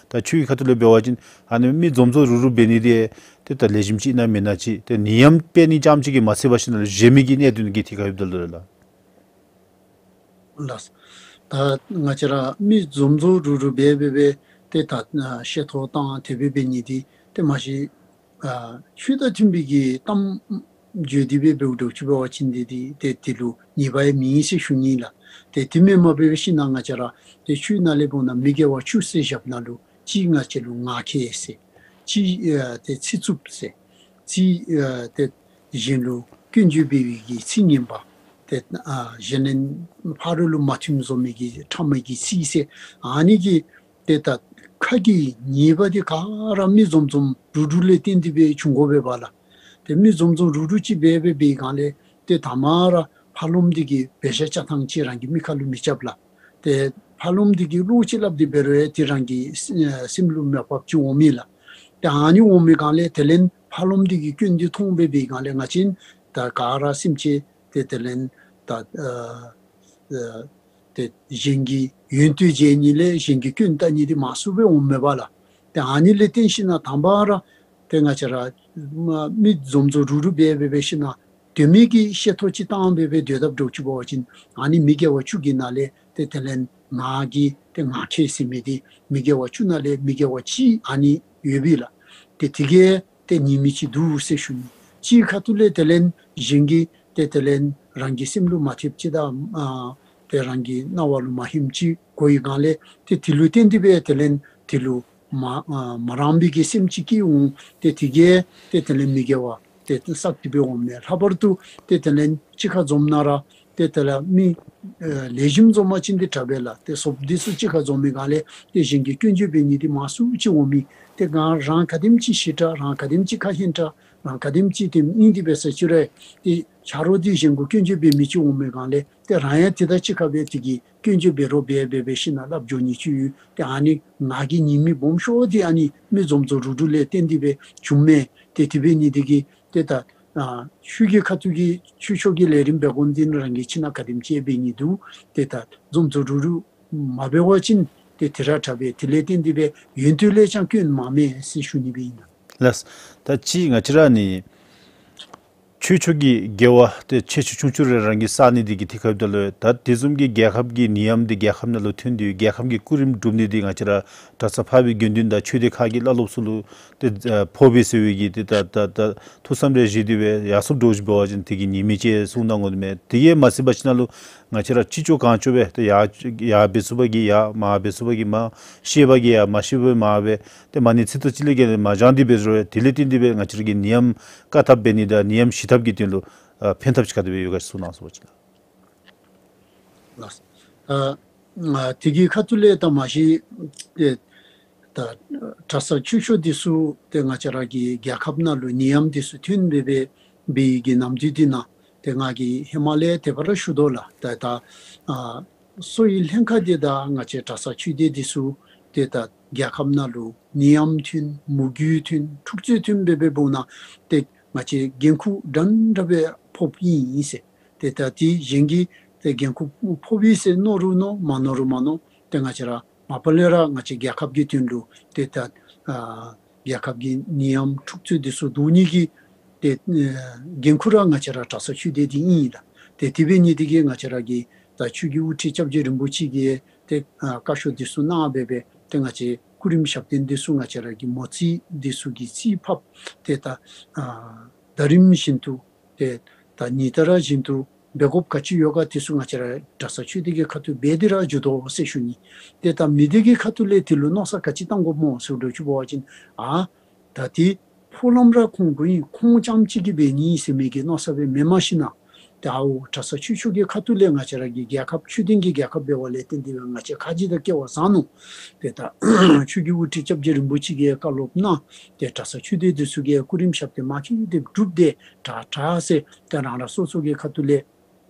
ད་ཆོས་ཀྱི་ཁ་ཐུག་ལས་འབད་བ་ཅིན་ཨ་ནི་མི་འཛོམས་འཛོམས་རུག་རུག་འབད་ནི་འདི་ཏེ་ད་ལེགས་ཤོམ་ཅིག་ཨིན་ན་མེན་ན་ཅིག། ཏེ་ནད་ཡམས་སྤེལ་ནི་རྐྱངམ་ཅིག་གིས་མ་ཚད་པར་ཞིནམ་ལས་གཞན་མི་གི་གནད་དོན་གྱི་ཐད་ཁར་ཡོདཔ་ད་ལུ་རེ་ལགས། ལགས། ད་ང་བཅས་ར་མི་འཛོམས་འཛོམས་རུག་རུག་འབད་འབད་འབད་ཏེ་ད་ཨ་བཤད་ཐོ་བཏང་དེ་སྦེ་འབད་ནི་འདི་ཏེ་མ་གཞི་ཨ་ཆོས་དང་མཐུན་པའི་གི་གཏམ་བརྗོད་དེ་སྦེ་འབདཝ་འདྲཝ་ཅིག་འབད་བ་ཅིན་འདི་འདི་ཏེ་དེ་ལུ་ཉེས་པ་ཡང་མེད་ཟེར་ཞུ་ནི་ལགས། ཏེ་དེ་མེན་པར་འབད་འབད་ཞིནམ་ལས་ང་བཅས་ར་ཏེ་ཆོས་ནང་ལས་འབདཝ་ད་མི་དགེ་བ་བཅུ་ཟེར་བཞགཔ་ནང་ལུ་གཅིག་ང་བཅས་ལུ་ངག་འཁྱལ་ཟེར། གཅིག་ཨ་ཏེ་ཚིག་རྩུབ་ཟེར། གཅིག་ཨ་ཏེ་གཞན་ལུ་སྐྱོན་བརྗོད་འབད་བའི་གི་ཚིག་ངན་པ། ཏེ་ཨ་གཞན་ཕ་རོལ་ལུ་མ་མཐུནམ་བཟོ་མི་གི་ཕྲ་མ་གི་ཚིག་ཟེར། ཨ་ནི་གི་ཏེ་ད་ཁ་གི་ཉེས་པ་འདི་ག་ར་མི་འཛོམས་འཛོམས་རུག་རུག་ལས་བརྟེན་ཏེ་སྦེ་བྱུང་དགོ་པས་པ་ལགས། ཏེ་མི་འཛོམས་འཛོམས་རུག་རུག་ཅིག་འབད་འབད་བའི་སྒང་ལས་ཏེ་དང་པ་ར་ཕར་ལོགསམ་འདི་གིས་འབད་བཞག་བཅའ་ཐངས་ཅིག་རང་གི་མི་ཁ་ལུ་མི་རྐྱབ་ལགས། ཏེ་ཕར་ལོགསམ་འདི་གིས་བློ་ཅིག་སླབ་སྟེ་འབད་རུང་ཡང་ཏེ་རང་གི་སེམས་ལུ་མ་བབ་ཅིག་འོང་མས་ལགས། ཏེ་ཨ་ནི་འོང་མི་སྒང་ལས་དེ་ལས་ཕར་ལོགསམ་འདི་གིས་སྐྱོན་འདི་མཐོང་འབད་བའི་སྒང་ལས་ང་བཅས་ད་ག་ར་སེམས་ཅན་ཏེ་དེ་ལས་ད་ཨ་ཨ་ཏེ་གཞན་གྱི་ཡོན་ཏན་མཇལ་ནི་ལས་གཞན་གྱི་སྐྱོན་བལྟ་ནི་འདི་མང་སུ་སྦེ་འོངམ་མས་པ་ལགས། ཏེ་ཨ་ནི་ལས་བརྟེན་ཞིནམ་ལས་དང་པ་ར་ཏེ་ང་བཅས་ར་མ་མི་འཛོམས་འཛོམས་རུག་རུག་འབད་འབད་འབད་ཞིནམ་ལས་དོན་མེད་ཀྱི་བཤད་ཐོ་ཅིག་བཏང་འབད་འབད་སྡོད་དཔ་འདྲཝ་ཅིག་འབད་བ་ཅིན་ཨ་ནི་མི་དགེ་བ་བཅུ་གི་ནང་ལས་ཏེ་དེ་ལས་ངག་གི་ཏེ་ངག་འཁྱལ་ཟེར་མི་འདི་མི་དགེ་བ་བཅུ་ནང་ལས་མི་དགེ་བ་གཅིག་ཨ་ནི་ཡོད་པས་ལགས། ཏེ་དེ་གིས་ཏེ་ཉེས་དམིགས་ཅིག་འདུག་ཟེར་ཞུ་ནི། གཅིག་ཁ་ཐུག་ལས་དེ་ལས་གཞན་གྱི་ཏེ་དེ་ལས་རང་གི་སེམས་ལུ་མ་ཐེབས་ཅིག་དང་ཨ་ཏེ་རང་གི་རྣ་བ་ལུ་མ་ཧིངམ་ཅིག་གོ་བའི་སྒང་ལས་ཏེ་དེ་ལུ་བརྟེན་ཏེ་སྦེ་དེ་ལས་དེ་ལུ་མ་ཨ་མ་རངས་པའི་གི་སེམས་ཅིག་སྐྱེ་འོང་། ཏེ་དེ་གིས་ཏེ་དེ་ལས་མི་དགེ་བ་ཏེ་བསགས་ཏེ་སྦེ་འོངམ་མས། ལྷག་པར་དུ་ཏེ་དེ་ལས་གཅིག་ཁར་འཛོམས་ན་ར་ ཏེ་དེ་ལས་མི་ཨ་ལེགས་ཤོམ་འཛོམས་པ་ཅིན་ཏེ་དྲག་པས་ལགས། ཏེ་ཟོགཔ་འདི་ཚུ་གཅིག་ཁར་འཛོམས་མི་སྒང་ལས་ཏེ་གཞན་གྱིས་སྐྱོན་བརྗོད་འབད་ནི་འདི་མང་སུ་ཅིག་འོང་མི། ཏེ་ག་རང་ག་དེམ་ཅིག་ཞི་དྲགས་རང་ག་དེམ་ཅིག་ཁ་ཧན་དྲགས་རང་ག་དེམ་ཅིག་ཏེ་ཨིན་ཏེ་འབད་ས་ཅིག་རུང་ཏེ་ཆ་རོགས་འདི་གཞན་གུ་སྐྱོན་བརྗོད་འབད་མི་ཅིག་འོང་མི་སྒང་ལས་ཏེ་རང་ཡང་དེ་དང་གཅིག་ཁར་སྦེ་དེ་གིས་སྐྱོན་བརྗོད་འབད་རོགས་འབད་འབད་འབད་ཞིནམ་ལས་སླབ་འགྱོ་ནི་ཅིག་ཡོད། ཏེ་ཨ་ནི་ང་གིས་ཉན་མི་སྦོམ་ཤོས་འདི་ཨ་ནི་མི་འཛོམས་འཛོམས་རུག་རུག་ལས་བརྟེན་ཏེ་སྦེ་བྱུངམ་མས། ཏེ་དེ་འབད་ནི་འདི་གིས་ཏེ་ད་ཨ་ཆོས་ཀྱི་ཁ་ཐུག་གི་ཆོས་ཕྱོགས་ཀྱི་ལས་རིམ་འབད་དགོ་འདི་རང་གིས་ཁྱིམ་ནང་ག་དེམ་ཅིག་འབད་ནི་འདུག། ཏེ་ད་འཛོམས་འཛོམས་རུག་རུག་མ་འབད་བ་ཅིན་ཏེ་དེ་ར་དྲག་པས། དེ་ལས་བརྟེན་ཏེ་སྦེ་ཡོན་ཏན་ལས་ཀྱང་སྐྱོན་མང་མས་ཟེར་ཞུ་ནི་སྦེ་ཨིན་ལགས། ལགས། ད་ཅི་ང་བཅས་ར་ནི་ཆོས་ཕྱོགས་ཀྱི་དགེ་བ་ཏེ་ཆེ་ཆུང་ཆུང་ཆུང་རེ་རང་གིས་བསགས་ནི་འདི་གིས་ཏེ་ཁ་བདེ་ལོ། ད་དེ་བཟུམ་གྱི་རྒྱལ་ཁབ་ཀྱི་ནད་ཡམས་འདི་རྒྱལ་ཁབ་ནང་ལུ་ཐོན་ཏེ་རྒྱལ་ཁབ་ཀྱི་སྐུ་རིམ་སྒྲུབ་ནི་འདི་ང་བཅས་ར་གྲྭ་ས་ཕར་བའི་དགེ་འདུན་དང་ཆོས་སྡེ་ཁག་གི་བླ་སློབ་ཚུ་ལུ་ཏེ་ཨ་ཕོག་པས་ཟེར་བའི་གི་ཏེ་ད་ད་ད་ཐུགས་བསམ་རེ་བཞེས་ཏེ་སྦེ་ཡར་སོངམ་འདྲཝ་ཅིག་འབད་བ་ཅིན་དེ་གིས་ཉེས་མེད་ཅིག་གསུངས་གནང་དགོ་ནི་མས། དེ་གིས་མ་ཚད་པ་ཅིག་ནང་ལུ་ང་བཅས་ར་ཅི་ལྕོགས་གང་ལྕོགས་སྦེ་ཏེ་ཡར་ཡར་འབད་ཚུགས་པ་གིས་ཡར་མར་འབད་ཚུགས་པ་གིས་མར་ཤེས་པ་གིས་ཡར་མ་ཤེས་པ་མར་སྦེ་ཏེ་མ་ཎི་ཚིག་ཏོ་གཅིག་ལས་བརྒལ་མ་བགྱང་སྟེ་འབད་རུང་དེ་ལས་བརྟེན་ཏེ་སྦེ་ང་བཅས་ར་གི་ནད་ཡམས་བཀག་ཐབས་འབད་ནི་དང་ནད་ཡམས་ཞི་ཐབས་ཀྱི་དོན་ལུ་ཨ་ཕན་ཐབས་ཅིག་ག་དེ་སྦེ་ཡོད་ག་གསུངས་གནང་ཟེར་བ་ཅིན་ལགས། ལགས། ཨ་ཨ་དེ་གི་ཁ་ཐུག་ལས་ད་མ་གཞི་ཏེ་ད་གྲྭ་ས་ཆོས་ཕྱོགས་འདི་ཚུ་ཏེ་ང་བཅས་ར་གི་རྒྱལ་ཁབ་ནང་ལུ་ནད་ཡམས་འདི་ཚུ་ཐོན་སྦེ་སྦེ་འབད་བའི་གི་ནམ་དུས་འདི་ནང་ཏེ་ང་གིས་ཧེ་མ་ལས་དེ་སྦེ་ར་ཞུ་དོ་ལགས། ད་ད་ཨ་གསོ་བའི་ལྷན་ཁག་འདི་དང་ང་བཅས་གྲྭ་ས་ཆོས་སྡེ་འདི་ཚུ་ཏེ་ད་རྒྱལ་ཁབ་ནང་ལུ་ནད་ཡམས་ཐོན་མུ་གེ་ཐོན་འཁྲུག་རྩོད་ཐོན་སྦེ་སྦེ་འབདཝ་ད་ཏེ་ང་བཅས་འགན་ཁུར་འདྲན་འདྲ་སྦེ་ཕོགཔ་ཨིན་ཟེར། ཏེ་ད་ཏེ་གཞན་གྱིས་ཏེ་འགན་ཁུར་ཕོག་པས་ཟེར་མནོ་རུང་མནོ་མ་མནོ་རུང་མ་མནོ་ཏེ་ང་བཅས་ར་མ་པ་ལས་ར་ང་བཅས་རྒྱལ་ཁབ་ཀྱི་དོན་ལུ་ཏེ་ད་ཨ་རྒྱལ་ཁབ་ཀྱི་ནད་ཡམས་འཁྲུག་རྩོད་འདི་ཚུ་བཟློག་ནི་གི་ཏེ་ཨ་འགན་ཁུར་ར་ང་བཅས་ར་གྲྭ་ས་ཆོས་སྡེ་འདི་ཨིན་ལགས། ཏེ་དེ་འབད་ནི་འདི་གིས་ང་བཅས་ར་གི་ད་ཆོས་ཀྱི་དབུ་ཁྲིད་སྐྱབས་རྗེ་རིན་པོ་ཆེ་གིས་ཏེ་ཨ་བཀའ་ཤོག་འདི་ཚུ་གནང་སྦེ་སྦེ་ཏེ་ང་བཅས་སྐུ་རིམ་ཞབས་བརྟན་འདི་ཚུ་ང་བཅས་ར་གི་མོ་རྩིས་འདི་ཚུ་གིས་རྩིས་ཕབ་ཏེ་ད་ཨ་ཟླ་རིམ་བཞིན་དུ་ཏེ་ད་ཉིན་ལྟར་བཞིན་དུ་འབད་དགོཔ་ག་ཅི་ཡོད་ག་དེ་ཚུ་ང་བཅས་ར་གྲྭ་ས་ཆོས་སྡེ་གི་ཁ་ཐུག་འབད་དེ་ར་འགྱོ་དོ་ཟེར་ཞུ་ནི། ཏེ་ད་མི་སྡེ་གི་ཁ་ཐུག་ལས་དེ་ལུ་མནོ་བསམ་ག་ཅི་བཏང་དགོཔ་སྨོ་ཟེར་འདྲཝ་ཅིག་འབད་བ་ཅིན་ཨ་ད་ཏེ་ཕོག་ལམ་ར་ཁོང་གུ་ཨིན་ཁོང་རྐྱངམ་གཅིག་གིས་འབད་ནི་ཨིན་ཟེར་མི་གི་མནོ་བསམ་སྦེ་མེན་མ་ཤེས་ན། ཏེ་ཨའོ་གྲྭ་ས་ཆོས་ཕྱོགས་ཀྱི་ཁ་ཐུག་ལས་ང་བཅས་ར་གི་རྒྱལ་ཁབ་ཆོས་ལྡན་གྱི་རྒྱལ་ཁབ་འབད་བ་ལས་བརྟེན་ཏེ་སྦེ་ང་བཅས་ཁ་རྗེ་དང་སྐལ་བ་བཟང་ནུག། ཏེ་ད་ཆོས་ཀྱི་དབུ་ཁྲིད་སྐྱབས་རྗེ་རིན་པོ་ཆེ་གིས་བཀའ་སློབ་གནང་། ཏེ་གྲྭ་ས་ཆོས་སྡེ་འདི་ཚུ་གིས་སྐུ་རིམ་ཞབས་བརྟན་མ་ཁེ་དེ་སྒྲུབ་སྟེ་དྲག་དྲག་ཟེར་ཏེ་རང་རང་སོ་སོ་གི་ཁ་ཐུག་ལས་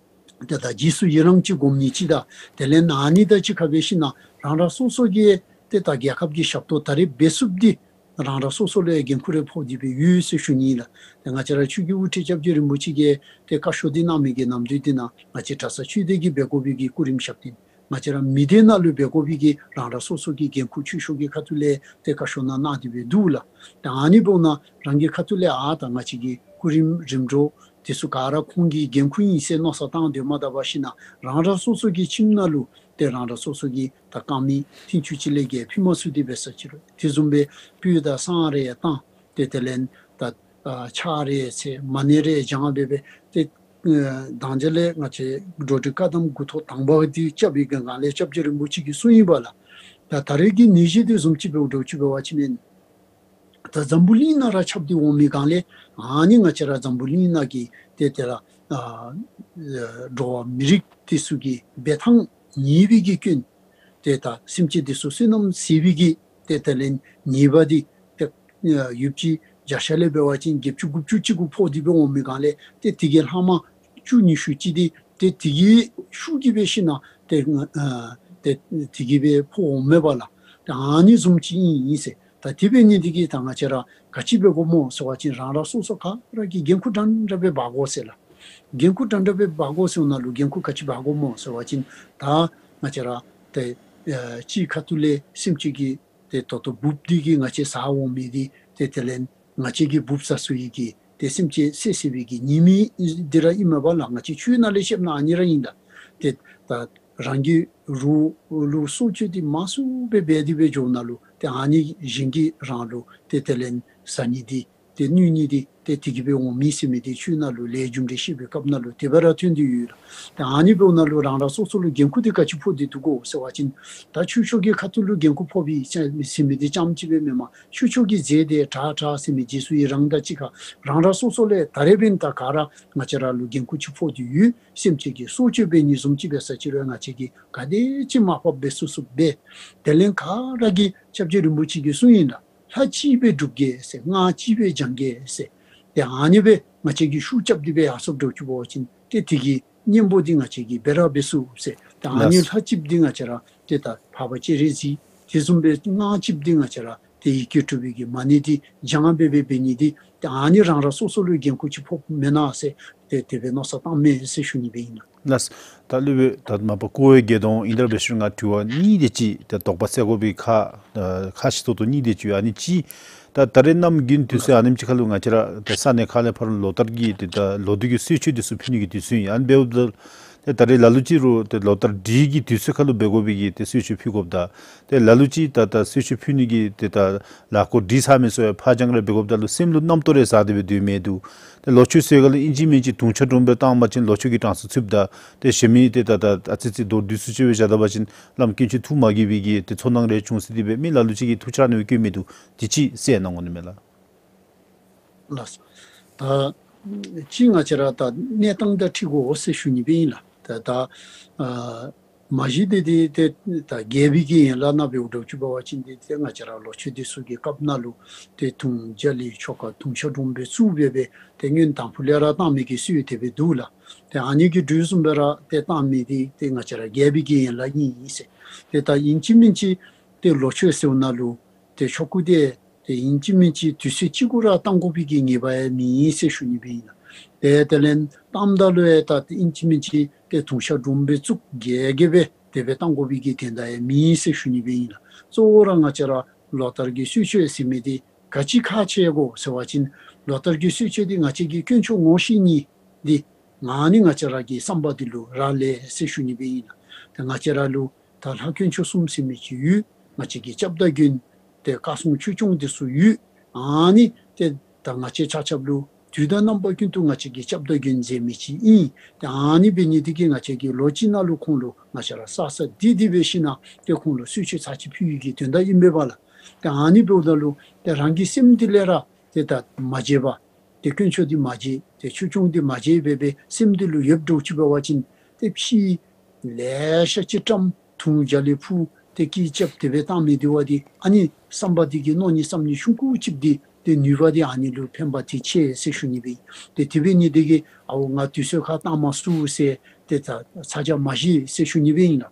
ཏེ་ད་རྗེས་སུ་ཡི་རང་ཅིག་སྒོམ་ནི་ཅིག་དང་དེ་ལས་ན་ནི་དང་གཅིག་ཁར་སྦེ་ཞིནམ་ལས་རང་རང་སོ་སོ་གི་ཏེ་ད་རྒྱལ་ཁབ་ཀྱི་ཞབས་ཏོག་ད་རེས་འབད་ཚུགསཔ་འདི་རང་རང་སོ་སོ་ལུ་འགན་ཁུར་རེ་ཕོག་སྟེ་སྦེ་ཡོད་ཟེར་ཞུ་ནི་ལགས། ཏེ་ང་བཅས་ར་ཆོས་ཀྱི་དབུ་ཁྲིད་སྐྱབས་རྗེ་རིན་པོ་ཆེ་གིས་ཏེ་བཀའ་ཤོག་འདི་གནང་མི་གི་ནམ་དུས་འདི་ནང་ང་བཅས་གྲྭ་ས་ཆོས་སྡེ་གིས་འབད་དགོ་པའི་གི་སྐུ་རིམ་ཞབས་བརྟན་ང་བཅས་ར་མི་སྡེ་ནང་ལུ་འབད་དགོ་པའི་གི་རང་རང་སོ་སོ་གི་འགན་ཁུར་ཆོས་ཕྱོགས་ཀྱི་ཁ་ཐུག་ལས་ཏེ་བཀའ་ཤོག་ནང་གནང་སྟེ་སྦེ་འདུག་ལགས། ཏེ་ཨ་ནི་འབདཝ་ད་རང་གི་ཁ་ཐུག་ལས་ཨ་ད་ང་བཅས་ཀྱི་སྐུ་རིམ་རིམ་གྲོ་འདི་ཚུ་ག་ར་ཁོང་གི་འགན་ཁུར་ཨིན་ཟེར་མནོ་བསམ་བཏང་སྡོད་མ་ད་པར་ཞིནམ་ལས་རང་རང་སོ་སོ་གི་ཁྱིམ་ནང་ལུ་ཏེ་རང་རང་སོ་སོ་གི་ད་དཀར་མེ་ཐེངས་གཅིག་གཅིག་ལས་བརྒལ་ཕུལ་མ་ཚུགས་ཏེ་འབད་ས་ཅིག་རུང་དེ་བཟུམ་སྦེ་སྤོས་དང་བསང་རེ་བཏང་། ཏེ་དེ་ལས་ད་ཨ་ཕྱག་རེ་འཚལ་མ་ཎི་རེ་བགྱང་སྦེ་སྦེ་ཏེ་ཨ་དང་པ་ལས་ང་བཅས་འགྲོ་དྲི་བཀའ་གདམས་དགུ་ཐོག་དང་པ་འདི་རྐྱབ་པའི་གི་སྒང་ལས་སྐྱབས་རྗེ་རིན་པོ་ཆེ་གིས་གསུངས་ཡི་པ་ལགས། ད་ད་རེས་ཀྱི་ནད་གཞི་འདི་བཟུམ་ཅིག་འབདཝ་འདྲཝ་ཅིག་འབད་བ་ཅིན་ད་འཛམ་བུ་གླིང་ནང་ར་ཁྱབ་སྟེ་འོང་མི་སྒང་ལས་ཨ་ནི་ང་བཅས་ར་འཛམ་བུ་གླིང་ནང་གི་ཏེ་དེ་ལས་ཨ་འགྲོ་བ་མི་རིགས་འདི་ཚུ་གི་འབད་ཐངས་ཉེས་པའི་གི་སྐྱོན་ཏེ་ད་སེམས་ཅན་འདི་ཚུ་བསོད་ནམས་ཟད་པའི་གི་ཏེ་དེ་ལས་ཉེས་པ་འདི་ཏེ་ཡུདཔ་ཅིག་བརྒྱ་ཆ་ལས་འབད་བ་ཅིན་བརྒྱད་ཅུ་དགུ་བཅུ་ཅིག་གུ་ཕོག་སྟེ་སྦེ་འོང་མི་སྒང་ལས་ཏེ་དེ་གི་ལྷག་མ་བཅུ་ཉི་ཤུ་ཅིག་འདི་ཏེ་དེ་གི་ཤུགས་ཀྱིས་འབད་ཞིནམ་ལས་ཏེ་ཨ་ཏེ་དེ་གིས་སྦེ་ཕོག་འོང་མས་པ་ལགས། ཏེ་ཨ་ནི་བཟུམ་ཅིག་ཨིན་ཨིན་ཟེར། ད་དེ་འབད་ནི་འདི་གིས་ད་ང་བཅས་ར་ག་ཅི་འབད་དགོཔ་སྨོ་ཟེར་བ་ཅིན་རང་རང་སོ་སོ་ག་ར་གིས་འགན་ཁུར་འདྲན་འདྲ་སྦེ་འབག་དགོ་ཟེར་ལགས། འགན་ཁུར་འདྲན་འདྲ་སྦེ་འབག་དགོ་ཟེར་ན་ལུ་འགན་ཁུར་ག་ཅི་འབག་དགོཔ་སྨོ་ཟེར་བ་ཅིན་ད་ང་བཅས་ར་ཏེ་ཨ་སྤྱིའི་ཁ་ཐུག་ལས་སེམས་ཅན་གྱི་ཏེ་ད་ལྟོ་འབུཔ་འདི་གིས་ང་བཅས་ཟ་འོང་མི་འདི་ཏེ་དེ་ལས་ང་བཅས་ཀྱི་འབུཔ་ཟ་ཚུགས་ཡི་གི་ཏེ་སེམས་ཅན་བསད་བསད་པའི་གི་ཉེས་དམིགས་འདི་ར་ཨིན་མས་པ་ལགས། ང་བཅས་ཆོས་ནང་ལས་བཤདཔ་ན་ཨ་ནི་ར་ཨིན་ལགས། ཏེ་ད་རང་གི་རོགས་ལུ་སྲོག་གཅོད་འདི་མང་སུ་སྦེ་འབད་དེ་སྦེ་འགྱོཝ་ད་ལུ་ཏེ་ཨ་ནི་གཞན་གྱིས་རང་ལུ་ཏེ་དེ་ལས་ཟ་ནི་འདི་ ཏེ་གནོད་ནི་འདི་ཏེ་དེ་གིས་སྦེ་འོང་མི་ཟེར་མི་འདི་ཆོས་ནང་ལུ་ལས་རྒྱུ་འབྲས་བཤད་པའི་སྐབས་ནང་ལུ་དེ་སྦེ་ར་ཐོན་ཏེ་ཡོད་ལགས། ཏེ་ཨ་ནི་འབདཝ་ནང་ལུ་རང་རང་སོ་སོ་ལུ་འགན་ཁུར་འདི་ག་ཅི་ཕོག་སྟེ་འདུག་གོ་ཟེར་བ་ཅིན་ད་ཆོས་ཕྱོགས་ཀྱི་ཁ་ཐུག་ལུ་འགན་ཁུར་ཕོག་པའི་ཟེར་མི་འདི་རྐྱངམ་ཅིག་སྦེ་མེན་པར་ཆོས་ཕྱོགས་ཀྱི་རྫས་འདི་དྲག་དྲག་ཟེར་མི་རྗེས་སུ་ཡི་རང་དང་གཅིག་ཁར་རང་རང་སོ་སོ་ལས་ད་རེས་འབདན་ད་ག་ར་ང་བཅས་ར་ལུ་འགན་ཁུར་ཅིག་ཕོག་སྟེ་ཡོད། སེམས་ཅན་གྱི་སྲོག་གཅོད་འབད་ནི་བཟུམ་ཅིག་འབད་ས་ཅིག་རུང་ང་བཅས་ཀྱིས་ག་དེ་ཅིག་མར་ཕབ་འབད་ཚུགས་ཚུགསཔ་འབད། དེ་ལས་ག་ར་གིས་སྐྱབས་རྗེ་རིན་པོ་ཆེ་གིས་གསུངས་ཡི་ལགས། ལྷ་གཅིག་སྦེ་སྒྲུབ་གེ་ཟེར། སྔགས་གཅིག་སྦེ་བགྱང་གེ་ཟེར། ཏེ་ཨ་ནི་སྦེ་ང་བཅས་ཀྱིས་ཤུགས་རྐྱབ་སྟེ་སྦེ་ཡར་སོངམ་འདྲཝ་ཅིག་འབད་བ་ཅིན་ཏེ་དེ་གི་གཉེན་པོ་འདི་ང་བཅས་ཀྱིས་འབད་ར་འབད་ཚུགས་ཟེར། ཏེ་ཨ་ནི་ལགས། ལྷ་གཅིག་འདི་ང་བཅས་ར་ཏེ་ད་འཕགས་པ་སྤྱན་རས་གཟིགས། དེ་བཟུམ་སྦེ་སྔགས་གཅིག་འདི་ང་བཅས་ར་ཏེ་ཡི་གེ་དྲུག་པའི་གི་མ་ཎི་འདི་བགྱང་སྦེ་འབད་འབད་ནི་འདི་ཏེ་ཨ་ནི་རང་རང་སོ་སོ་ལུ་འགན་ཁུར་ཅིག་ཕོགཔ་མེན་ན་ཟེར་ཏེ་དེ་སྦེ་མནོ་བསམ་བཏངམ་མས་ཟེར་ཞུ་ནི་སྦེ་ཨིན་ལགས། ལགས། ད་སློབ་དཔོན་ད་མ་པ་སྐུ་འོད་བརྒྱད་སྟོང་ཨིན་ཏེ་འབད་ཞུ་ང་དྲི་བ་གཉིས་དེ་ཅིག་ད་དོགས་པ་སེལ་དགོ་པའི་ཁ་ཨ་ཁ་ཤི་ཏོག་ཏོ་གཉིས་དེ་ཅིག་ཨ་ནི་ཅིག་ད་ད་རེས་གནམ་དགུན་དུས་ཚོད་ཨ་ནེམ་ཅིག་ཁར་ལུ་ང་བཅས་ར་ད་ས་གནས་ཁག་ལས་ཕར་ལོ་ལྟར་གྱི་ཏེ་ད་ལོ་དུས་ཀྱི་གསོལ་མཆོད་དེ་ཚུ་ཕུལ་ནི་གི་དུས་ཚོད་ཨིན། ཨ་ནི་འབདཝ་ད་ཏེ་ད་རེས་ལ་ལུ་ཅིག་རུང་ཏེ་ལོ་ལྟར་འབྲིག་གི་དུས་ཚོད་ཁར་ལུ་འབད་དགོ་པའི་གི་ཏེ་གསོལ་མཆོད་ཕུལ་དགོཔ་ད་ཏེ་ལ་ལུ་ཅིག་ད་ད་གསོལ་མཆོད་ཕུལ་ནི་གི་ཏེ་ད་ལཱ་འགོ་སྒྲིག་ཚར་མི་ཚུ་ཡང་ཕར་འགྱངས་རེ་འབད་དགོཔ་ད་ལུ་སེམས་ལུ་རྣམ་རྟོག་རེ་ཟ་སྟེ་སྦེ་སྡོད་མི་འདུག། ཏེ་ལོ་མཆོད་ཟེར་ག་ལུ་ཨིན་ཅི་མིན་ཅི་དུང་ཆ་དུམ་སྦེ་བཏང་པ་ཅིན་ལོ་མཆོད་ཀྱི་གྲངས་སུ་ཚུདཔ་ད་ཏེ་གཞན་མི་ཏེ་ད་ད་ཨ་ཙི་ཙི་མདོར་བསྡུས་སུ་ཅིག་སྦེ་བཞག་ད་པ་ཅིན་བླམ་དཀོན་མཆོག་ཐུགས་མ་དགྱེས་པའི་གི་ཏེ་ཚོར་སྣང་རེ་བྱུང་སྟེ་སྦེ་མི་ལ་ལུ་ཅིག་གིས་ཐུགས་ཆགས་ནི་སྦེ་བཀོད་མི་འདུག། དེ་ཅིག་གསལ་གནང་དགོ་ནི་མས་ལགས། ལགས། ད་ཅི་ང་བཅས་ར་ད་གནས་སྟངས་དང་འཁྲིལ་དགོ་ཟེར་ཞུ་ནི་སྦེ་ཨིན་ལགས། ད་ད་ཨ་མ་གཞི་འདི་འདི་ཏེ་ད་རྒྱས་པའི་གི་ཡན་ལག་ནང་འབདཝ་འདྲཝ་ཅིག་འབད་བ་ཅིན་འདི་ཏེ་ང་བཅས་ར་ལོ་མཆོད་འདི་ཚུ་གི་སྐབས་ནང་ལུ་ཏེ་དུང་རྒྱ་གླིང་ཆོ་ག་དུང་ཆ་དུམ་སྦེ་བཙུགས་སྦེ་སྦེ་ཏེ་སྔོན་དང་ཕུ་ལས་ར་བཏང་མི་གི་སྲོལ་དེ་སྦེ་འདུག་ལགས། ཏེ་ཨ་ནི་གི་འགྲོས་བཟུམ་སྦེ་ར་ཏེ་བཏང་མི་འདི་ཏེ་ང་བཅས་ར་རྒྱས་པའི་གི་ཡན་ལག་ཨིན་ཟེར། ཏེ་ད་ཨིན་ཅི་མིན་ཅི་ཏེ་ལོ་མཆོད་ཟེརཝ་ནང་ལུ་ཏེ་ཆོ་ག་འདི་ཏེ་ཨིན་ཅི་མིན་ཅི་དུས་ཚོད་གཅིག་གུ་ར་བཏང་དགོ་པའི་གི་ངེས་པ་ཡང་མེད་ཟེར་ཞུ་ནི་སྦེ་ཨིན་ལགས། ཏེ་དེ་ལས་བཏངམ་ད་ལུ་ཡང་ད་ཏེ་ཨིན་ཅི་མིན་ཅི་ཏེ་དུང་ཆ་དུམ་སྦེ་བཙུགས་རྒྱས་རྒྱས་སྦེ་དེ་སྦེ་བཏང་དགོ་པའི་གི་དོན་དག་ཡང་མེད་ཟེར་ཞུ་ནི་སྦེ་ཨིན་ལགས། གཙོ་བོ་ར་ང་བཅས་ར་ལོ་ལྟར་གྱི་གསོལ་མཆོད་ཟེར་མི་འདི་ག་ཅི་ཁག་ཆེ་དགོ་ཟེར་བ་ཅིན་ལོ་ལྟར་གྱི་གསོལ་མཆོད་འདི་ང་བཅས་ཀྱི་དཀོན་མཆོག་ངོ་ཤེས་ནི་འདི་ཨ་ནི་ང་བཅས་ར་གི་བསམ་པ་འདི་ལུ་རག་ལས་ཟེར་ཞུ་ནི་སྦེ་ཨིན་ལགས། ཏེ་ང་བཅས་ར་ལུ་ད་ལྷ་དཀོན་མཆོག་གསུམ་ཟེར་མི་ཅིག་ཡོད། ང་བཅས་ཀྱི་སྐྱབས་དང་མགོན་ཏེ་བཀའ་སྲུང་ཆོས་སྐྱོང་འདི་ཚུ་ཡོད། ཨ་ནི་ཏེ་ད་ང་བཅས་ཆ་ཁྱབ་ལུ་དུས་དང་རྣམ་པ་ཀུན་ཏུ་ང་བཅས་ཀྱི་སྐྱབས་དང་མགོན་མཛད་མི་ཅིག་ཨིན། ཏེ་ཨ་ནི་འབད་ནི་འདི་གིས་ང་བཅས་ཀྱིས་ལོ་གཅིག་ནང་ལུ་ཁོང་ལུ་ང་བཅས་ར་བསགས་བསགས་སྡིག་སྡིག་འབད་ཞིན་ན་ཏེ་ཁོང་ལུ་གསོལ་མཆོད་ཚར་གཅིག་ཕུལ་ནི་གི་དོན་དག་ཨིན་པས་ལགས། ཏེ་ཨ་ནི་འབདཝ་ད་ལུ་ཏེ་རང་གི་སེམས་འདི་ལས་ར་ཏེ་ད་མ་བརྗེད་པར་ཏེ་དཀོན་མཆོག་འདི་མ་བརྗེད་ཏེ་ཆོས་སྐྱོང་འདི་མ་བརྗེད་སྦེ་སྦེ་སེམས་འདི་ལུ་ཡོདཔ་འདྲཝ་ཅིག་འབད་བ་ཅིན་ཏེ་ཕྱི་ལེ་ཤ་ཅིག་བཀྲམ་དུང་རྒྱ་གླིང་ཕུ་ཏེ་སྐད་རྐྱབ་དེ་སྦེ་བཏང་མི་འདི་བ་འདི་ཨ་ནི་བསམ་པ་འདི་གིས་མནོ་ནི་བསམ་ནི་ཆུང་ཀུ་ཅིག་འདི་ཏེ་ནུས་པ་འདི་ཨ་ནི་ལུ་ཕན་པ་འདི་ཆེ་ཟེར་ཞུ་ནི་སྦེ་ཨིན། ཏེ་དེ་འབད་ནི་འདི་གིས་ཨའོ་ང་དུས་ཚོད་ཁར་བཏང་མ་ཚུགས་ཟེར་ཏེ་ད་ཚ་གྱང་མ་བཞེས་ཟེར་ཞུ་ནི་སྦེ་ཨིན་ལགས།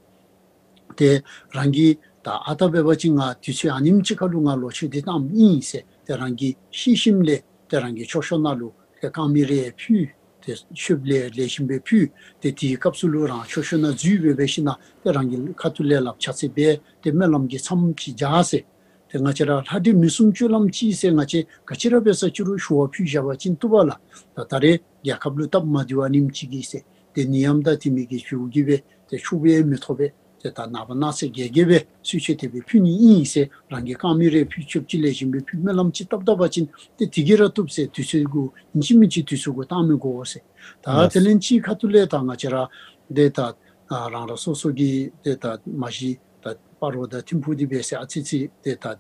ཏེ་རང་གིས་ད་ཨ་རྟག་འབད་བ་ཅིན་ང་དུས་ཚོད་ཨ་ནེམ་ཅིག་ཁར་ལུ་ང་ལོ་མཆོད་འདི་བཏངམ་ཨིན་ཟེར་ཏེ་རང་གིས་ཤེས་ཞིནམ་ལས་ཏེ་རང་གི་མཆོད་བཤམ་ནང་ལུ་ཏེ་དཀར་མེ་རེ་ཕུལ། ཏེ་མཆོདཔ་ལས་ལེགས་ཤོམ་སྦེ་ཕུལ། ཏེ་དེའི་སྐབས་སུ་ལུ་རང་མཆོད་བཤམ་ནང་འཛུལ་སྦེ་འབད་ཞིན་ན་ཏེ་རང་གི་ཁ་ཐུག་ལས་སླབ་ཕྱག་འཚལ་འབད་ཏེ་སྨོན་ལམ་གྱི་མཚམས་ཅིག་བཞག་ཟེར། ཏེ་ང་བཅས་ར་ལྷ་འདྲེ་མི་གསུམ་སྤྱོད་ལམ་གཅིག་ཟེར་ང་བཅས་ག་ཅི་ར་འབད་ས་ཅི་རུང་ཞུ་བ་ཕུལ་བཞག་པ་ཅིན་བཏུབ་པས་ལགས། ད་ད་རེས་རྒྱལ་ཁབ་ལུ་སྟབས་མ་བདེཝ་ཨ་ནེམ་ཅིག་གིས་ཟེར་ཏེ་ནད་ཡམས་དང་དེ་མི་གི་ཞུ་གི་སྦེ་ཏེ་ཆོག་པ་ཡང་མི་ཐོབ་པས། ཏེ་ད་ནངས་པ་གནངས་ཚེ་རྒྱས་རྒྱས་སྦེ་གསོལ་མཆོད་དེ་སྦེ་ཕུལ་ནི་ཨིན་ཟེར་རང་གིས་དཀར་མེ་རེ་ཕུལ་མཆོདཔ་ཅིག་ལེགས་ཤོམ་སྦེ་ཕུལ་སྨོན་ལམ་ཅིག་བཏབ་བཏབ་པ་ཅིན་ཏེ་དེ་གིས་ར་བཏུབ་ཟེར། དུས་ཚོད་གུ་ཨིན་ཅི་མིན་ཅི་དུས་ཚོད་གུ་བཏང་མི་དགོ་ཟེར། ད་ལགས། དེ་ལས་གཅིག་ཁ་ཐུག་ལས་ད་ང་བཅས་ར་ཏེ་ད་ཨ་རང་རང་སོ་སོ་གི་ཏེ་ད་མ་གཞི་ད་སྤ་རོ་དང་ཐིམ་ཕུ་འདི་འབད་ཟེར་ཨ་ཙི་ཙི་ཏེ་ད་ཨ་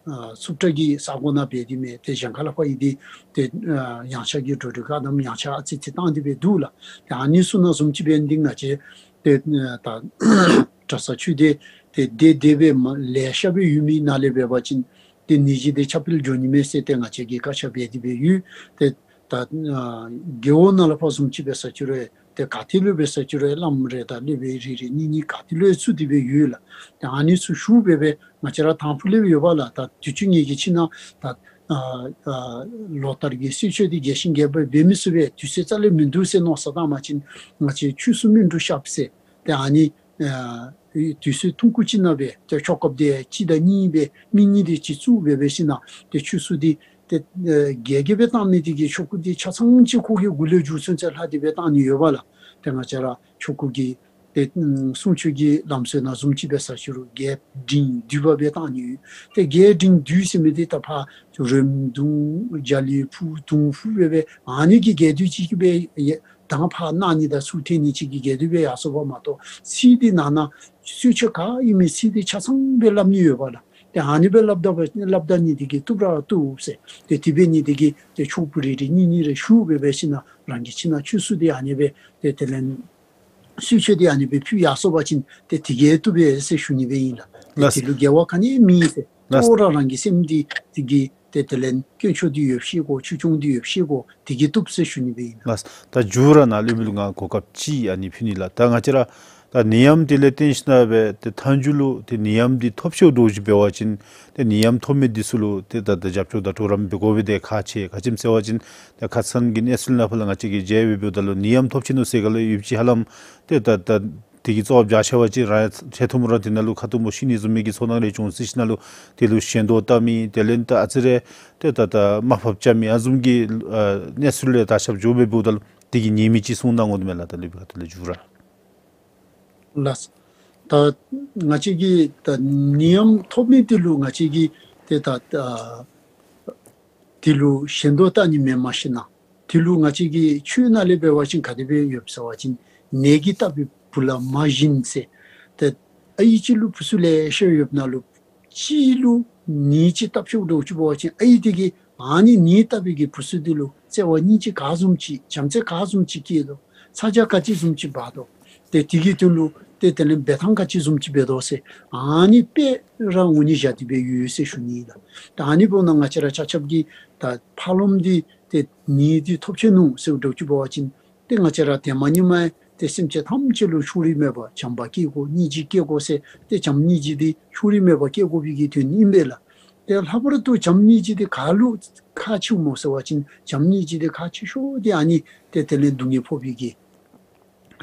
ཨ་རྩུབ་དྲགས་ཀྱི་ས་གོ་ནང་འབད་དེ་མེད། ཏེ་གཞན་ཁ་ལས་ཕར་ཡི་འདི་ཏེ་ཨ་ཡངས་ཆག་གི་འགྲོ་འགྲུལ་བཀག་དམ་ཡངས་ཆག་ཨ་ཙི་ཙི་བཏང་སྟེ་སྦེ་འདུག་ལགས། ཏེ་ཨ་ནི་ཚུ་ནང་བཟུམ་ཅིག་འབད་ནི་འདི་ང་བཅས་ཏེ་ཨ་ད་གྲྭ་ཚང་ཆོས་སྡེ་ཏེ་སྡེ་སྡེ་སྦེ་མ་ལེ་ཤ་སྦེ་ཡོད་མི་ནང་ལས་འབད་བ་ཅིན་ཏེ་ནད་གཞི་འདི་ཁྱབ་སྤེལ་འགྱོ་ནི་མས་ཟེར་ཏེ་ང་བཅས་ཀྱིས་བཀག་ཆ་འབད་དེ་སྦེ་ཡོད། ཏེ་ད་ཨ་རྒེད་འོག་ནང་ལས་ཕར་བཟུམ་ཅིག་འབད་ས་ཅི་རུང་ཏེ་ག་ཏེ་ལུ་འབད་ས་ཅི་རུང་བླམ་རེ་དང་སློབ་དཔོན་རེ་རེ་གཉིས་གཉིས་ག་ཏེ་ལུ་ཚུད་དེ་སྦེ་ཡོད་ལགས། ཏེ་ཨ་ནི་ཚུ་ཞུ་སྦེ་སྦེ་ང་བཅས་ར་དང་ཕུ་ལས་ཡོད་པས་ལགས། ད་དུས་ཅི་ངེ་གི་ཅིག་ནང་ད་ཨ་ཨ་ལོ་ལྟར་གྱི་གསོལ་མཆོད་འདི་རྒྱས་ཤིང་རྒྱས་པ་འབད་མི་ཚུགས་པས། དུས་ཚོད་རྩ་ལས་མིན་འདུག་ཟེར་མནོ་བསམ་བཏང་པ་ཅིན་ང་བཅས་ཆོས་སྲུང་སྨིན་དྲུག་ཤར་ཟེར་ཏེ་ཨ་ནི་ཨ་དུས་ཚོད་ཐུང་ཀུ་ཅིག་ནང་སྦེ་ཏེ་ཆོ་གཔ་འདི་གཅིག་དང་གཉིས་སྦེ་མི་གཉིས་དེ་ཅིག་བཙུགས་སྦེ་འབད་ཞིན་ན་ཏེ་ཆོས་སྲུང་འདི་ཏེ་ཨ་རྒྱས་རྒྱས་སྦེ་བཏང་མི་འདི་གིས་ཆོ་ག་འདི་ཆ་ཚང་ཅིག་ཁོ་གི་མགུ་ལས་མཇུག་ཚུན་ཚོད་ལྷག་སྟེ་སྦེ་བཏང་ནི་ཡོད་པས་ལགས། ཏེ་ང་བཅས་ར་ཆོ་ག་གི་ ཏེ་ཨམ་གསུང་ཆོས་ཀྱི་ལམ་སྲོལ་ནང་བཟུམ་ཅིག་འབད་ས་ཅིག་རུང་རྒྱས་འབྲིང་བསྡུས་པ་སྦེ་བཏང་ནི་ཡོད། ཏེ་རྒྱས་འབྲིང་བསྡུས་ཟེར་མི་འདི་ད་ཕར་རོལམོ་བརྡུང་རྒྱ་གླིང་ཕུ་དུང་ཕུ་སྦེ་སྦེ་ཨ་ནི་གི་རྒྱས་བསྡུས་ཅིག་སྦེ་ཡ་གདངས་ཕར་གནང་ནི་དང་ཚུར་འཐེན་ནི་ཅིག་གི་རྒྱས་བསྡུས་སྦེ་ཡར་སོང་པ་མ་གཏོགས་ཚིག་འདི་ནང་ན་གསུང་ཆོས་ག་ཨིན་མི་ཚིག་འདི་ཆ་ཚང་སྦེ་སླབ་ནི་ཡོད་པ་ལགས། ཏེ་ཨ་ནི་སྦེ་སླབ་ད་པ་སླབ་ད་ནི་འདི་གིས་བཏུབ་ར་བཏུབ་ཟེར། ཏེ་དེ་འབད་ནི་འདི་གིས་ཏེ་ཆོས་ཕུ་རེ་རེ་གཉིས་གཉིས་རེ་ཞུ་སྦེ་འབད་ཞིནམ་ལས་རང་གི་ཁྱིམ་ནང་ཆོས་སྲུང་འདི་ཨ་ནི་སྦེ་ཏེ་དེ་ལས་གསུང་ཆོས་འདི་ཨ་ནི་སྦེ་ཕུལ་ཡར་སོང་པ་ཅིན་ཏེ་དེ་གིས་བཏུབ་པས་ཟེར་ཞུ་ནི་སྦེ་ཨིན་ལགས། ཏེ་ལགས། དེ་ལུ་འགལ་བ་ག་ནི་མེད་ཟེར། ལགས། ཏོག་ར་རང་གི་སེམས་འདི་དེ་གིས་ཏེ་དེ་ལས་དཀོན་མཆོག་འདི་ཡོད་ཤེས་དགོ། ཆོས་སྐྱོང་འདི་ཡོད་ཤེས་དགོ། དེ་གིས་བཏུབ་ཟེར་ཞུ་ནི་སྦེ་ཨིན་ལགས། ལགས། ད་མཇུག་ར་ནཱ་ལུ་མི་ལུ་ང་གོ་སྐབས་ཅིག་ཨ་ནི་ཕུལ་ནི་ལགས། ད་ང་བཅས་ར་ད་ནད་ཡམས་འདི་ལས་བརྟེན་ཞིནམ་ལས་སྦེ་ཏེ་མཐའ་མཇུག་ལུ་ཏེ་ནད་ཡམས་འདི་ཐོབ་ཆེཝ་འདྲཝ་ཅིག་འབད་བ་ཅིན་ཏེ་ནད་ཡམས་ཐོབ་མི་འདི་ཚུ་ལུ་ཏེ་ད་ད་རྒྱབ་སྐྱོར་དང་གྲོགས་རམ་འབད་དགོ་པའི་དེ་ཁག་ཆེ། ག་ཅི་སྨོ་ཟེར་བ་ཅིན་ད་ཁ་སང་གི་གནས་ཚུལ་ནང་ཕར་ལུ་ང་བཅས་ཀྱིས་མཇལ་སྦེ་འབདཝ་ད་ལུ་ནད་ཡམས་ཐོབ་ཆི་ནུག་ཟེར་ག་ལས་ཡུདཔ་ཅིག་ཧ་ལམ་ཏེ་ད་ད་དེ་གི་རྩ་བ་བརྒྱ་ཆ་བ་ཅིག་ར་ཆེ་ཐུང་ར་དེ་ནང་ལུ་ཁ་ཐུམ་སྦེ་ཤི་ནི་བཟུམ་མའི་གི་ཚོར་སྣང་རེ་བྱུང་ཟེར་ཞིནམ་ལས་དེ་ལུ་ཞལ་འདོན་བཏབ་མི་དེ་ལས་ད་ཨ་ཙི་རེ་ཏེ་ད་ད་དམའ་ཕབ་རྐྱབ་མི་ཨ་བཟུམ་གྱི་ཨ་གནས་ཚུལ་རེ་ད་ཞབས་ཞུ་འབད་འབདཝ་ད་ལུ་དེ་གི་ཉེས་དམིགས་ཅིག་གསུང་གནང་དགོ་ནི་མས་ལགས། ད་ལས་འབད་ག་ཏེ་ལས་མཇུག་ར། ལགས། ད་ང་བཅས་ཀྱིས་ད་ནད་ཡམས་ཐོབ་མི་དེ་ལུ་ང་བཅས་ཀྱིས་ཏེ་ད་ད་དེ་ལུ་ཞལ་འདོན་བཏབ་ནི་མེན་མ་གཞི་ནཱ། དེ་ལུ་ང་བཅས་ཀྱི་ཆོས་ནང་ལས་འབད་བ་ཅིན་ག་དེ་སྦེ་ཡོདཔ་ཟེར་བ་ཅིན་ནད་ཀྱིས་བཏབ་པའི་བུ་ལ་མ་བྱིན་ཟེར། ཏེ་ཨའི་ཅིག་ལུ་བུ་ཚུ་ལེ་ཤ་ཡོདཔ་ནང་ལུ་གཅིག་ལུ་ནད་ཅིག་བཏབ་ཤོར་འདྲཝ་ཅིག་འབད་བ་ཅིན་ཨའི་དེ་གིས་ཨ་ནི་ནད་བཏབ་པའི་གི་བུ་ཚུ་དེ་ལུ་བརྩེ་བ་སྙིང་རྗེ་ག་བཟུམ་ཅིག་བྱམས་བརྩེ་ག་བཟུམ་ཅིག་སྐྱེས་དོ། ཚ་གྱང་ག་ཅི་བཟུམ་ཅིག་འབག་དོ། ཏེ་དེ་གི་དོན་ལུ་ཏེ་དེ་ལས་འབད་ཐངས་ག་ཅི་བཟུམ་ཅིག་འབད་དོ་ཟེར་ཨ་ནི་དཔེ་ར་ངོ་ནི་བཞག་སྟེ་སྦེ་ཡོད་ཟེར་ཞུ་ནི་ལགས། ད་ཨ་ནི་འབདཝ་ད་ང་བཅས་ར་ཆ་ཁྱབ་ཀྱིས་ད་ཕར་ལོགམ་འདི་ཏེ་ནད་འདི་ཐོབ་ཆི་ནུག་ཟེར་འདྲཝ་ཅིག་འབད་བ་ཅིན་ཏེ་ང་བཅས་ར་ཏེ་མ་ཉི་མ་ཏེ་སེམས་ཅན་ཐམས་ཅད་ལུ་ཕྱོགས་རིས་མེད་པར་བྱམས་པ་སྐྱེ་དགོ། སྙིང་རྗེ་སྐྱེ་དགོ་ཟེར་ཏེ་བྱམས་སྙིང་རྗེ་འདི་ཕྱོགས་རིས་མེད་པར་སྐྱེ་དགོ་པའི་གི་དོན་ཨིན་པས་ལགས། ཏེ་ལྷག་པར་དུ་བྱམས་སྙིང་རྗེ་འདི་ག་ལུ་ཁག་ཆེཝ་སྨོ་ཟེར་བ་ཅིན་བྱམས་སྙིང་རྗེ་འདི་ཁག་ཆེ་ཤོས་འདི་ཨ་ནི་ཏེ་དེ་ལས་སྡུག་བསྔལ་ཕོག་པའི་གི་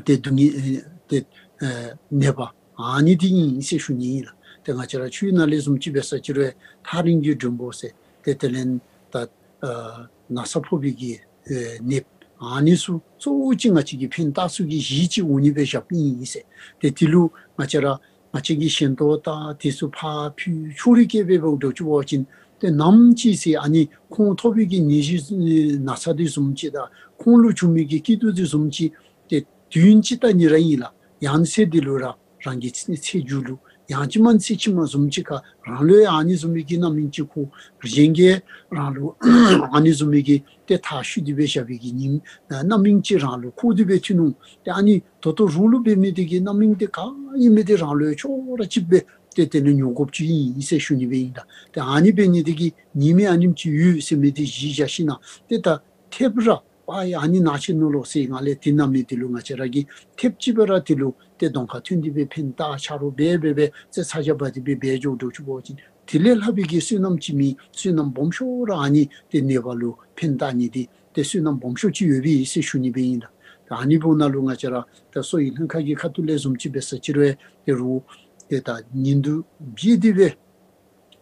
ཏེ་སྡུག་བསྔལ་ཨེ་ཏེ་ཨེ་ནད་པ་ཨ་ནི་འདི་ཨིན་ཟེར་ཞུ་ནི་ཨིན་ལགས། ཏེ་ང་བཅས་ར་ཆོས་ནང་ལས་བཟུམ་ཅིག་འབད་ས་ཅིག་རུང་ཐག་རིང་གི་མགྲོན་པོ་ཟེར་ཏེ་དེ་ལས་ད་ཨ་ན་ཚ་ཕོག་པའི་གི་ཨེ་ནདཔ་ཨ་ནི་ཚུ་གཙོ་བོ་ཅིག་ང་བཅས་ཀྱི་ཕན་བཏགས་ཚུ་གི་གཞི་ཅིག་འོང་ནི་སྦེ་བཞགཔ་ཨིན་ཟེར། ཏེ་དེ་ལུ་ང་བཅས་ར་ང་བཅས་ཀྱིས་ཞལ་འདོན་བཏབ་དེ་ཚུ་ཕར་ཕུལ་ཕྱོགས་རིས་བསྐྱལ་སྦེ་འབདཝ་འདྲཝ་ཅིག་འབད་བ་ཅིན་ཏེ་ནམ་ཅིག་ཟེར་ཨ་ནི་ཁོང་ཐོབ་པའི་གི་ནད་གཞི་ན་ཚ་འདི་བཟུམ་ཅིག་དང་ཁོང་ལུ་བྱུང་མི་གི་སྐྱིད་སྡུག་འདི་བཟུམ་ཅིག་ཏེ་དུས་ཡུན་ཅིག་ལྟ་ནི་ར་ཨིན་ལགས། ཡང་ཚེ་འདི་ལུ་ར་རང་གི་ཚེ་མཇུག་ལུ་ཡང་ཅིན་མ་ཚེ་ཕྱི་མ་བཟུམ་ཅིག་ཁར་རང་ལུ་ཨ་ནི་བཟུམ་མའི་གི་རྣམ་སྨིན་ཅིག་ཁོ་གཞན་གྱིས་རང་ལུ་ཨ་ནི་བཟུམ་མའི་གི་ཏེ་ཐག་ཤུ་སྟེ་སྦེ་བཞག་པའི་གི་ཉིམ་རྣམ་སྨིན་ཅིག་རང་ལུ་ཁོ་སྟེ་སྦེ་ཐོན་ནུག། ཏེ་ཨ་ནི་ད་ལྟོ་རོགས་ལུ་འབད་མི་དེ་གི་རྣམ་སྨིན་དེ་ག་ཨིན་མི་དེ་རང་ལུ་ཡང་ཅོག་ར་གཅིགཔ་སྦེ་ཏེ་དེ་ལས་མྱོང་དགོཔ་ཅིག་ཨིན་ཟེར་ཞུ་ནི་སྦེ་ཨིན་ལགས། ཏེ་ཨ་ནི་འབད་ནི་དེ་གིས་ཉེས་དམིགས་ཨ་ནེམ་ཅིག་ཡོད་ཟེར་མི་དེ་གཞི་བཞག་ཞིནམ་ཏེ་ད་ཐེབས་ར་པ་ཡ་ཨ་ནི་ན་ཆི་ནུག་ལོ་ཟེར་ང་ལས་དེ་ན་མི་དེ་ལུ་ང་བཅས་ར་གིས་ཐེབས་ཅིག་སྦེ་ར་དེ་ལུ་ཏེ་གདོང་ཁར་ཐོན་ཏེ་སྦེ་ཕན་བཏགས་ཆ་རོགས་འབད་འབད་འབད་ཏེ་ཚ་གྱང་འབག་སྟེ་སྦེ་འབད་འགྱོ་འདྲཝ་ཅིག་འབད་བ་ཅིན་དེ་ལས་ལྷག་པའི་གི་བསོད་ནམས་ཅིག་མེད། བསོད་ནམས་སྦོམ་ཤོས་ར་ཨ་ནི་ཏེ་ནདཔ་ལུ་ཕན་བཏགས་ནི་དེ་ཏེ་བསོད་ནམས་སྦོམ་ཤོས་ཅིག་ཡོད་པས་ཟེར་ཞུ་ནི་སྦེ་ཨིན་ལགས། ད་ཨ་ནི་འབདཝ་ད་ལུ་ང་བཅས་ར་ད་གསོ་བའི་ལྷན་ཁག་གི་ཁ་ཐུག་ལས་བཟུམ་ཅིག་འབད་ས་ཅིག་རུང་ཏེ་རུང་ཏེ་ད་ཉིན་དུ་བཞེས་ཏེ་སྦེ་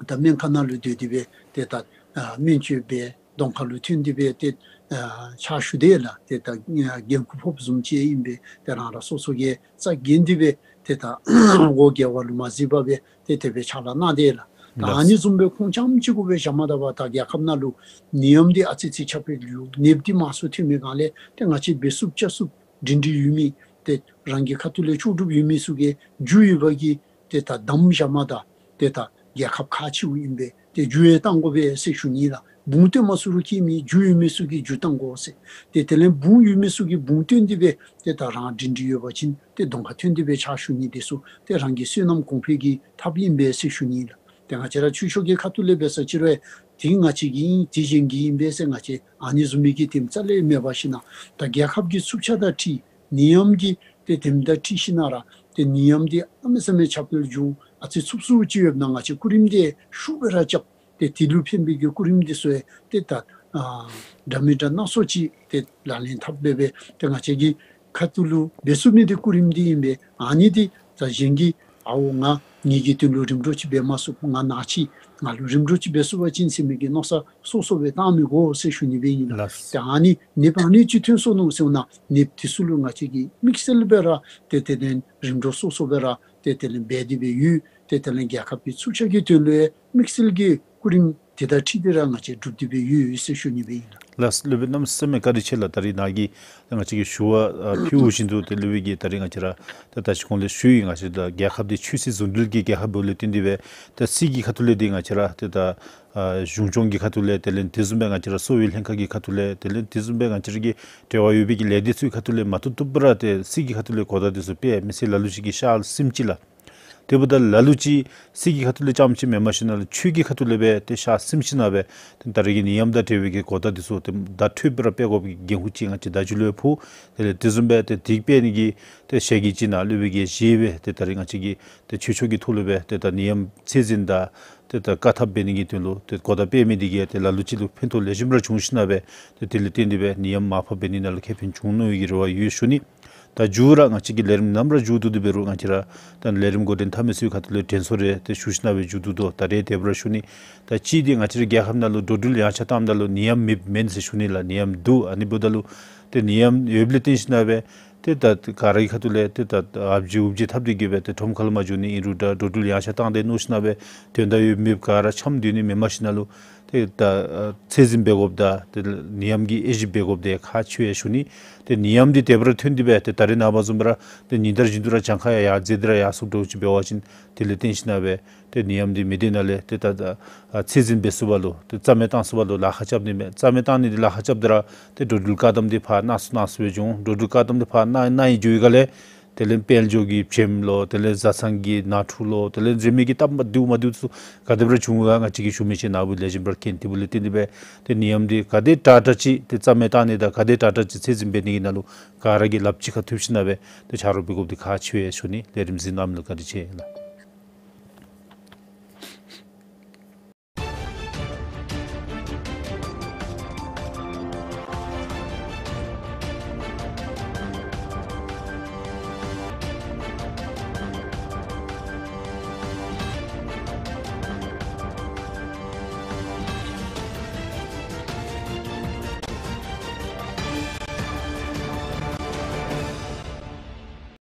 ད་སྨན་ཁང་ནང་ལུ་སྡོད་དེ་སྦེ་ཏེ་ད་ཨ་སྨན་བཅོས་འབད་གདོང་ཁ་ལུ་ཐོན་ཏེ་སྦེ་ཏེ་ཨ་ཕྱག་ཞུ་དེས་ལགས། ཏེ་ད་ཨ་འགན་ཁུར་ཕོགཔ་བཟུམ་ཅིག་ཨིན་པས། ཏེ་རང་རང་སོ་སོ་གི་རྩ་འགེངས་ཏེ་སྦེ་ཏེ་ད་འོ་དགེ་བ་ལུ་མ་གཟིགས་པར་སྦེ་ཏེ་དེ་སྦེ་ཕྱག་ལཱ་གནང་དེས་ལགས། ད་ཨ་ནི་བཟུམ་སྦེ་ཁོང་རྐྱངམ་གཅིག་པོ་སྦེ་བཞག་མ་ད་པར་ད་རྒྱལ་ཁབ་ནང་ལུ་ནད་ཡམས་འདི་ཨ་ཙི་ཙི་ཁྱབ་སྦེ་ལུ་ནདཔ་འདི་མང་སུ་ཐོན་མི་སྒང་ལས་ཏེ་ང་བཅས་འབད་ཚུགསཔ་བྱ་ཚུགསཔ་སྒྲིང་སྒྲིང་ཡོད་མི་ཏེ་རང་གི་ཁ་ཐུག་ལས་ལྕོགས་གྲུབ་ཡོད་མི་ཚུ་གིས་རྒྱུ་ཡོད་པ་གིས་ཏེ་ད་དམ་བཞག་མ་ད་ཏེ་ད་རྒྱལ་ཁབ་ཁག་ཆེཝ་ཨིན་པས། ཏེ་རྒྱུ་ཡང་བཏང་དགོ་པས་ཟེར་ཞུ་ནི་ལགས། བུང་བཏོན་མ་ཚུགས་རུང་ཁྱད་མེད། རྒྱུ་ཡོད་མི་ཚུ་གིས་རྒྱུ་བཏང་དགོ་ཟེར། ཏེ་དེ་ལས་བུང་ཡོད་མི་ཚུ་གིས་བུང་བཏོན་ཏེ་སྦེ་ཏེ་ད་རང་སྒྲིང་སྒྲིང་ཡོད་པ་ཅིན་ཏེ་གདོང་ཁར་ཐོན་ཏེ་སྦེ་ཕྱག་ཞུ་ནི་དེ་ཚུ་ཏེ་རང་གི་བསོད་ནམས་གོང་འཕེལ་གྱི་ཐབས་ཨིན་པས་ཟེར་ཞུ་ནི་ལགས། ཏེ་ང་བཅས་ར་ཆོས་ཕྱོགས་ཀྱི་ཁ་ཐུག་ལས་འབད་ས་ཅིག་རུང་དེ་ང་བཅས་ཀྱི་ཨིན་དེ་གཞན་གྱི་ཨིན་པས་ཟེར་ང་བཅས་ཨ་ནི་བཟུམ་མའི་གི་དེམ་རྩ་ལས་མེད་པར་ཞིནམ་ད་རྒྱལ་ཁབ་ཀྱི་འཚུབ་ཆ་དང་འཁྲིལ་ནད་ཡམས་ཀྱི་ཏེ་དེམ་དང་འཁྲིལ་ཞིནམ་ར་ཏེ་ནད་ཡམས་འདི་གནམ་མེད་ས་མེད་ཁྱབ་སྤེལ་འགྱོ་ཨ་ཙི་འཚུབ་སུ་ཅིག་ཡོདཔ་ན་ང་བཅས་སྐུ་རིམ་འདི་ཤུགས་སྦེ་ར་རྐྱབ། ཏེ་དེ་ལུ་ཕན་པའི་གི་སྐུ་རིམ་འདི་ཚུ་ཡང་ཏེ་ད་ཨ་འདྲ་མི་འདྲ་སྣ་ཚོགས་ཅིག་ཏེ་ལག་ལེན་འཐབ་སྦེ་སྦེ་ཏེ་ང་བཅས་ཀྱི་ཁ་ཐུག་ལུ་འབད་ཚུགས་མི་འདི་སྐུ་རིམ་འདི་ཨིན་པས། ཨ་ནི་འདི་ད་གཞན་གྱིས་ཨའོ་ང་ ངེ་གི་དོན་ལུ་རིམ་གྲོ་ཅིག་འབད་མ་ཚུགས། ང་ན་ཅི། ང་ལུ་རིམ་གྲོ་ཅིག་འབད་ཚུགས་པ་ཅིན་ཟེར་མི་གི་མནོ་བསམ་སོ་སོ་སྦེ་བཏང་མི་དགོ་ཟེར་ཞུ་ནི་སྦེ་ཨིན་ལགས། ལགས། ཏེ་ཨ་ནི་ནདཔ་ཨ་ནི་ཅིག་ཐོན་སོ་ནུག་ཟེར་ན་ནདཔ་དེ་ཚུ་ལུ་ང་བཅས་ཀྱིས་དམིགས་བསལ་སྦེ་ར་ཏེ་དེ་ལས་རིམ་གྲོ་སོ་སོ་སྦེ་ར་ཏེ་དེ་ལས་འབད་དེ་སྦེ་ཡོད། ཏེ་དེ་ལས་རྒྱལ་ཁབ་ཀྱི་ཚུགས་ཆེན་གྱི་དོན་ལུ་ཡང་དམིགས་བསལ་གྱི་སྐུ་རིམ་དེ་དང་འཁྲིལ་ཏེ་ར་ང་བཅས་སྒྲུབ་སྟེ་སྦེ་ཡོད་ཟེར་ཞུ་ནི་སྦེ་ཨིན་ལགས། ལགས། སློབ་དཔོན་གནམ་མེད་ས་མེད་བཀའ་དྲིན་ཆེ་ལགས། ད་རིས་ནཱ་གིས་ང་བཅས་ཀྱི་ཞུ་བ་ཨ་ཕུལ་བཞིན་དུ་ཏེ་སློབ་དཔོན་གྱིས་ད་རིས་ང་བཅས་ར་ད་ད་ཅི་གོང་ལས་ཞུ་ཡི། ང་བཅས་ད་རྒྱལ་ཁབ་འདི་ཆོས་སྲིད་ཟུང་འབྲེལ་གྱི་རྒྱལ་ཁབ་འབདཝ་ལས་བརྟེན་ཏེ་སྦེ་ད་སྲིད་ཀྱི་ཁ་ཐུག་ལས་འདི་ང་བཅས་ར་ཏེ་ད་ཨ་གཞུང་སྐྱོང་གི་ཁ་ཐུག་ལས་དེ་ལས་དེ་བཟུམ་སྦེ་ང་བཅས་ར་གསོ་བའི་ལྷན་ཁག་གི་ཁ་ཐུག་ལས་དེ་ལས་དེ་བཟུམ་སྦེ་ང་བཅས་ར་གི་འབྲེལ་བ་ཡོད་པའི་གི་ལས་སྡེ་ཚུའི་ཁ་ཐུག་ལས་མ་ཐུབ་ཐུབ་པར་ཏེ་སྲིད་ཀྱི་ཁ་ཐུག་ལས་གོ་བརྡ་འདི་ཚུ་སྤེལ་མི་ཚུ་ལ་ལུ་ཅིག་གིས་ཤ་སིམ་ཅི་ལགས། དེ་འབདཝ་ད་ལ་ལུ་ཅིག་སྲིད་ཀྱི་ཁ་ཐུག་ལས་རྐྱངམ་ཅིག་མེན་པར་ཞུ་ན་ལུ་ཆོས་ཀྱི་ཁ་ཐུག་ལས་སྦེ་ཏེ་ཤ་སིམ་ཞིན་ན་སྦེ་ཏེ་ད་རེས་ཀྱི་ནད་ཡམས་དང་འབྲེལ་བའི་གི་གོ་བརྡ་འདི་ཚུ་ཏེ་བརྡ་འཕྲོད་པར་སྤེལ་དགོ་པའི་གི་འགན་ཁུར་ཅིག་ང་བཅས་ད་ཇུ་ལུ་ཕོག། དེ་ལས་དེ་བཟུམ་སྦེ་ཏེ་དེ་སྤེལ་ནི་གི་ཏེ་ཞལ་གྱིས་བྱིན་ནི་སློབ་དཔོན་གྱིས་བཞེས་སྦེ་ཏེ་ད་རེས་ང་བཅས་ཀྱིས་ཏེ་ཆོས་ཕྱོགས་ཀྱི་ཐོག་ལུ་སྦེ་ཏེ་ད་ནད་ཡམས་ཚད་འཛིན་དང་ཏེ་ད་བཀག་ཐབས་འབད་ནི་གི་དོན་ལུ་ཏེ་གོ་བརྡ་སྤེལ་མི་འདི་གིས་ཏེ་ལ་ལུ་ཅིག་ལུ་ཕན་ཐོགས་ལེགས་ཤོམ་ར་བྱུང་ཞིན་ན་སྦེ་ཏེ་དེ་ལས་བརྟེན་ཏེ་སྦེ་ནད་ཡམས་མར་ཕབ་འབད་ནི་ནང་ལུ་ཁེ་ཕན་བྱུང་ནི་གི་རེ་བ་ཡོད་ཞུ་ནི། ད་མཇུག་ར་ང་བཅས་ཀྱི་ལས་རིམ་ནམ་ར་མཇུག་བསྡུ་སྟེ་འབད་རུང་ང་བཅས་ར་ད་ལས་རིམ་འགོ་འདྲེན་འཐབ་མི་ཚུའི་ཁ་ཐུག་ལས་དྲན་གསོ་རེ་ཏེ་ཞུ་ཞིན་ན་སྦེ་མཇུག་བསྡུ་དོ། ད་རེས་དེ་སྦེ་ར་ཞུ་ནི། ད་གཅིག་འདི་ང་བཅས་ར་རྒྱལ་ཁབ་ནང་ལུ་འགྲོ་འགྲུལ་ཡངས་ཆག་བཏངམ་ད་ལུ་ནད་ཡམས་མེདཔ་མེན་ཟེར་ཞུ་ནི་ལགས། ནད་ཡམས་འདུག། ཨ་ནི་འབདཝ་ད་ལུ་ཏེ་ནད་ཡམས་ཡོདཔ་ལས་བརྟེན་ཞིན་ན་སྦེ་ཏེ་ད་ག་ར་གི་ཁ་ཐུག་ལས་ཏེ་ད་ཨ་བརྗེ་ཨུ་བརྗེ་འཐབ་སྟེ་གི་སྦེ་ཏེ་ཁྲོམ་ཁ་ལུ་མ་འགྱོ་ནི་ཨིན་རུང་ད་འགྲོ་འགྲུལ་ཡངས་ཆག་བཏང་སྟེ་མནོ་ཞིན་ན་སྦེ་དོན་དག་ཡོད་མེད་ག་ར་འཆམ་སྡོད་ནི་མེན་པར་ཞུ་ན་ལུ་ཏེ་ད་ཨ་ཚད་འཛིན་འབད་དགོཔ་དང་ཏེ་ནད་ཡམས་ཀྱི་དབྱེ་ཞིབ་འབད་དགོཔ་འདི་ཁག་ཆེ་ཡ་ཞུ་ནི། ཏེ་ནད་ཡམས་འདི་དེ་སྦེ་ར་ཐོན་ཏེ་སྦེ་ཏེ་ད་རེས་ནངས་པ་བཟུམ་སྦེ་ར་ཏེ་ཉིན་ལྟར་བཞིན་དུ་ར་གྱངས་ཁ་ཡར་ཡར་འཛེགས་ཏེ་ར་ཡར་སོངམ་འདྲཝ་ཅིག་འབད་བ་ཅིན་དེ་ལས་བརྟེན་ཞིན་ན་སྦེ་ཏེ་ནད་ཡམས་འདི་མི་སྡེ་ནང་ལས་ཏེ་ད་ད་ཨ་ཚད་འཛིན་འབད་ཚུགས་པ་ལུ་ཏེ་རྩ་མེད་བཏང་ཚུགས་པ་ལུ་ལཱ་ཁག་རྐྱབ་ནི་མས། རྩ་མེད་བཏང་ནི་འདི་ལཱ་ཁག་རྐྱབ་སྟེ་ར་ཏེ་འགྲོ་འགྲུལ་བཀག་དམ་འདི་ཕར་ནག་སུ་ནག་སུ་སྦེ་འགྱོ་འོང་། འགྲོ་འགྲུལ་བཀག་དམ་འདི་ཕར་ནག་ནག་ཨིན་འགྱོ་བའི་སྒང་ལས་དེ་ལས་དཔལ་འབྱོར་གྱི་བྱེམ་ལོ་དེ་ལས་བཟའ་ཚང་གི་ནང་འཁྲུག་ལོ་དེ་ལས་འཛོལ་མི་གི་སྟབས་མ་བདེཝ་མ་བདེཝ་ཚུ་ག་དེ་སྦེ་ར་བྱུང་ག་ང་བཅས་ཀྱིས་ཞུ་མི་ཅིག་ནཱ་བུ་ལེགས་ཤོམ་སྦེ་ར་མཁྱེན། དེ་འབདཝ་ལས་བརྟེན་ཏེ་སྦེ་ཏེ་ནད་ཡམས་འདི་ག་དེ་དྲག་དྲག་ཅིག་ཏེ་རྩ་མེད་བཏང་ནི་དང་ག་དེ་དྲག་དྲག་ཅིག་ཚད་འཛིན་འབད་ནི་གི་ནང་ལུ་ག་ར་གིས་ལགཔ་གཅིག་ཁར་ཐུག་ཞིན་ན་སྦེ་ཏེ་ཆ་རོགས་འབད་དགོཔ་འདི་ཁག་ཆེ་ཡ་ཞུ་ནི། ལས་རིམ་གཟིགས་གནང་མི་ལུ་བཀའ་དྲིན་ཆེ་ལགས།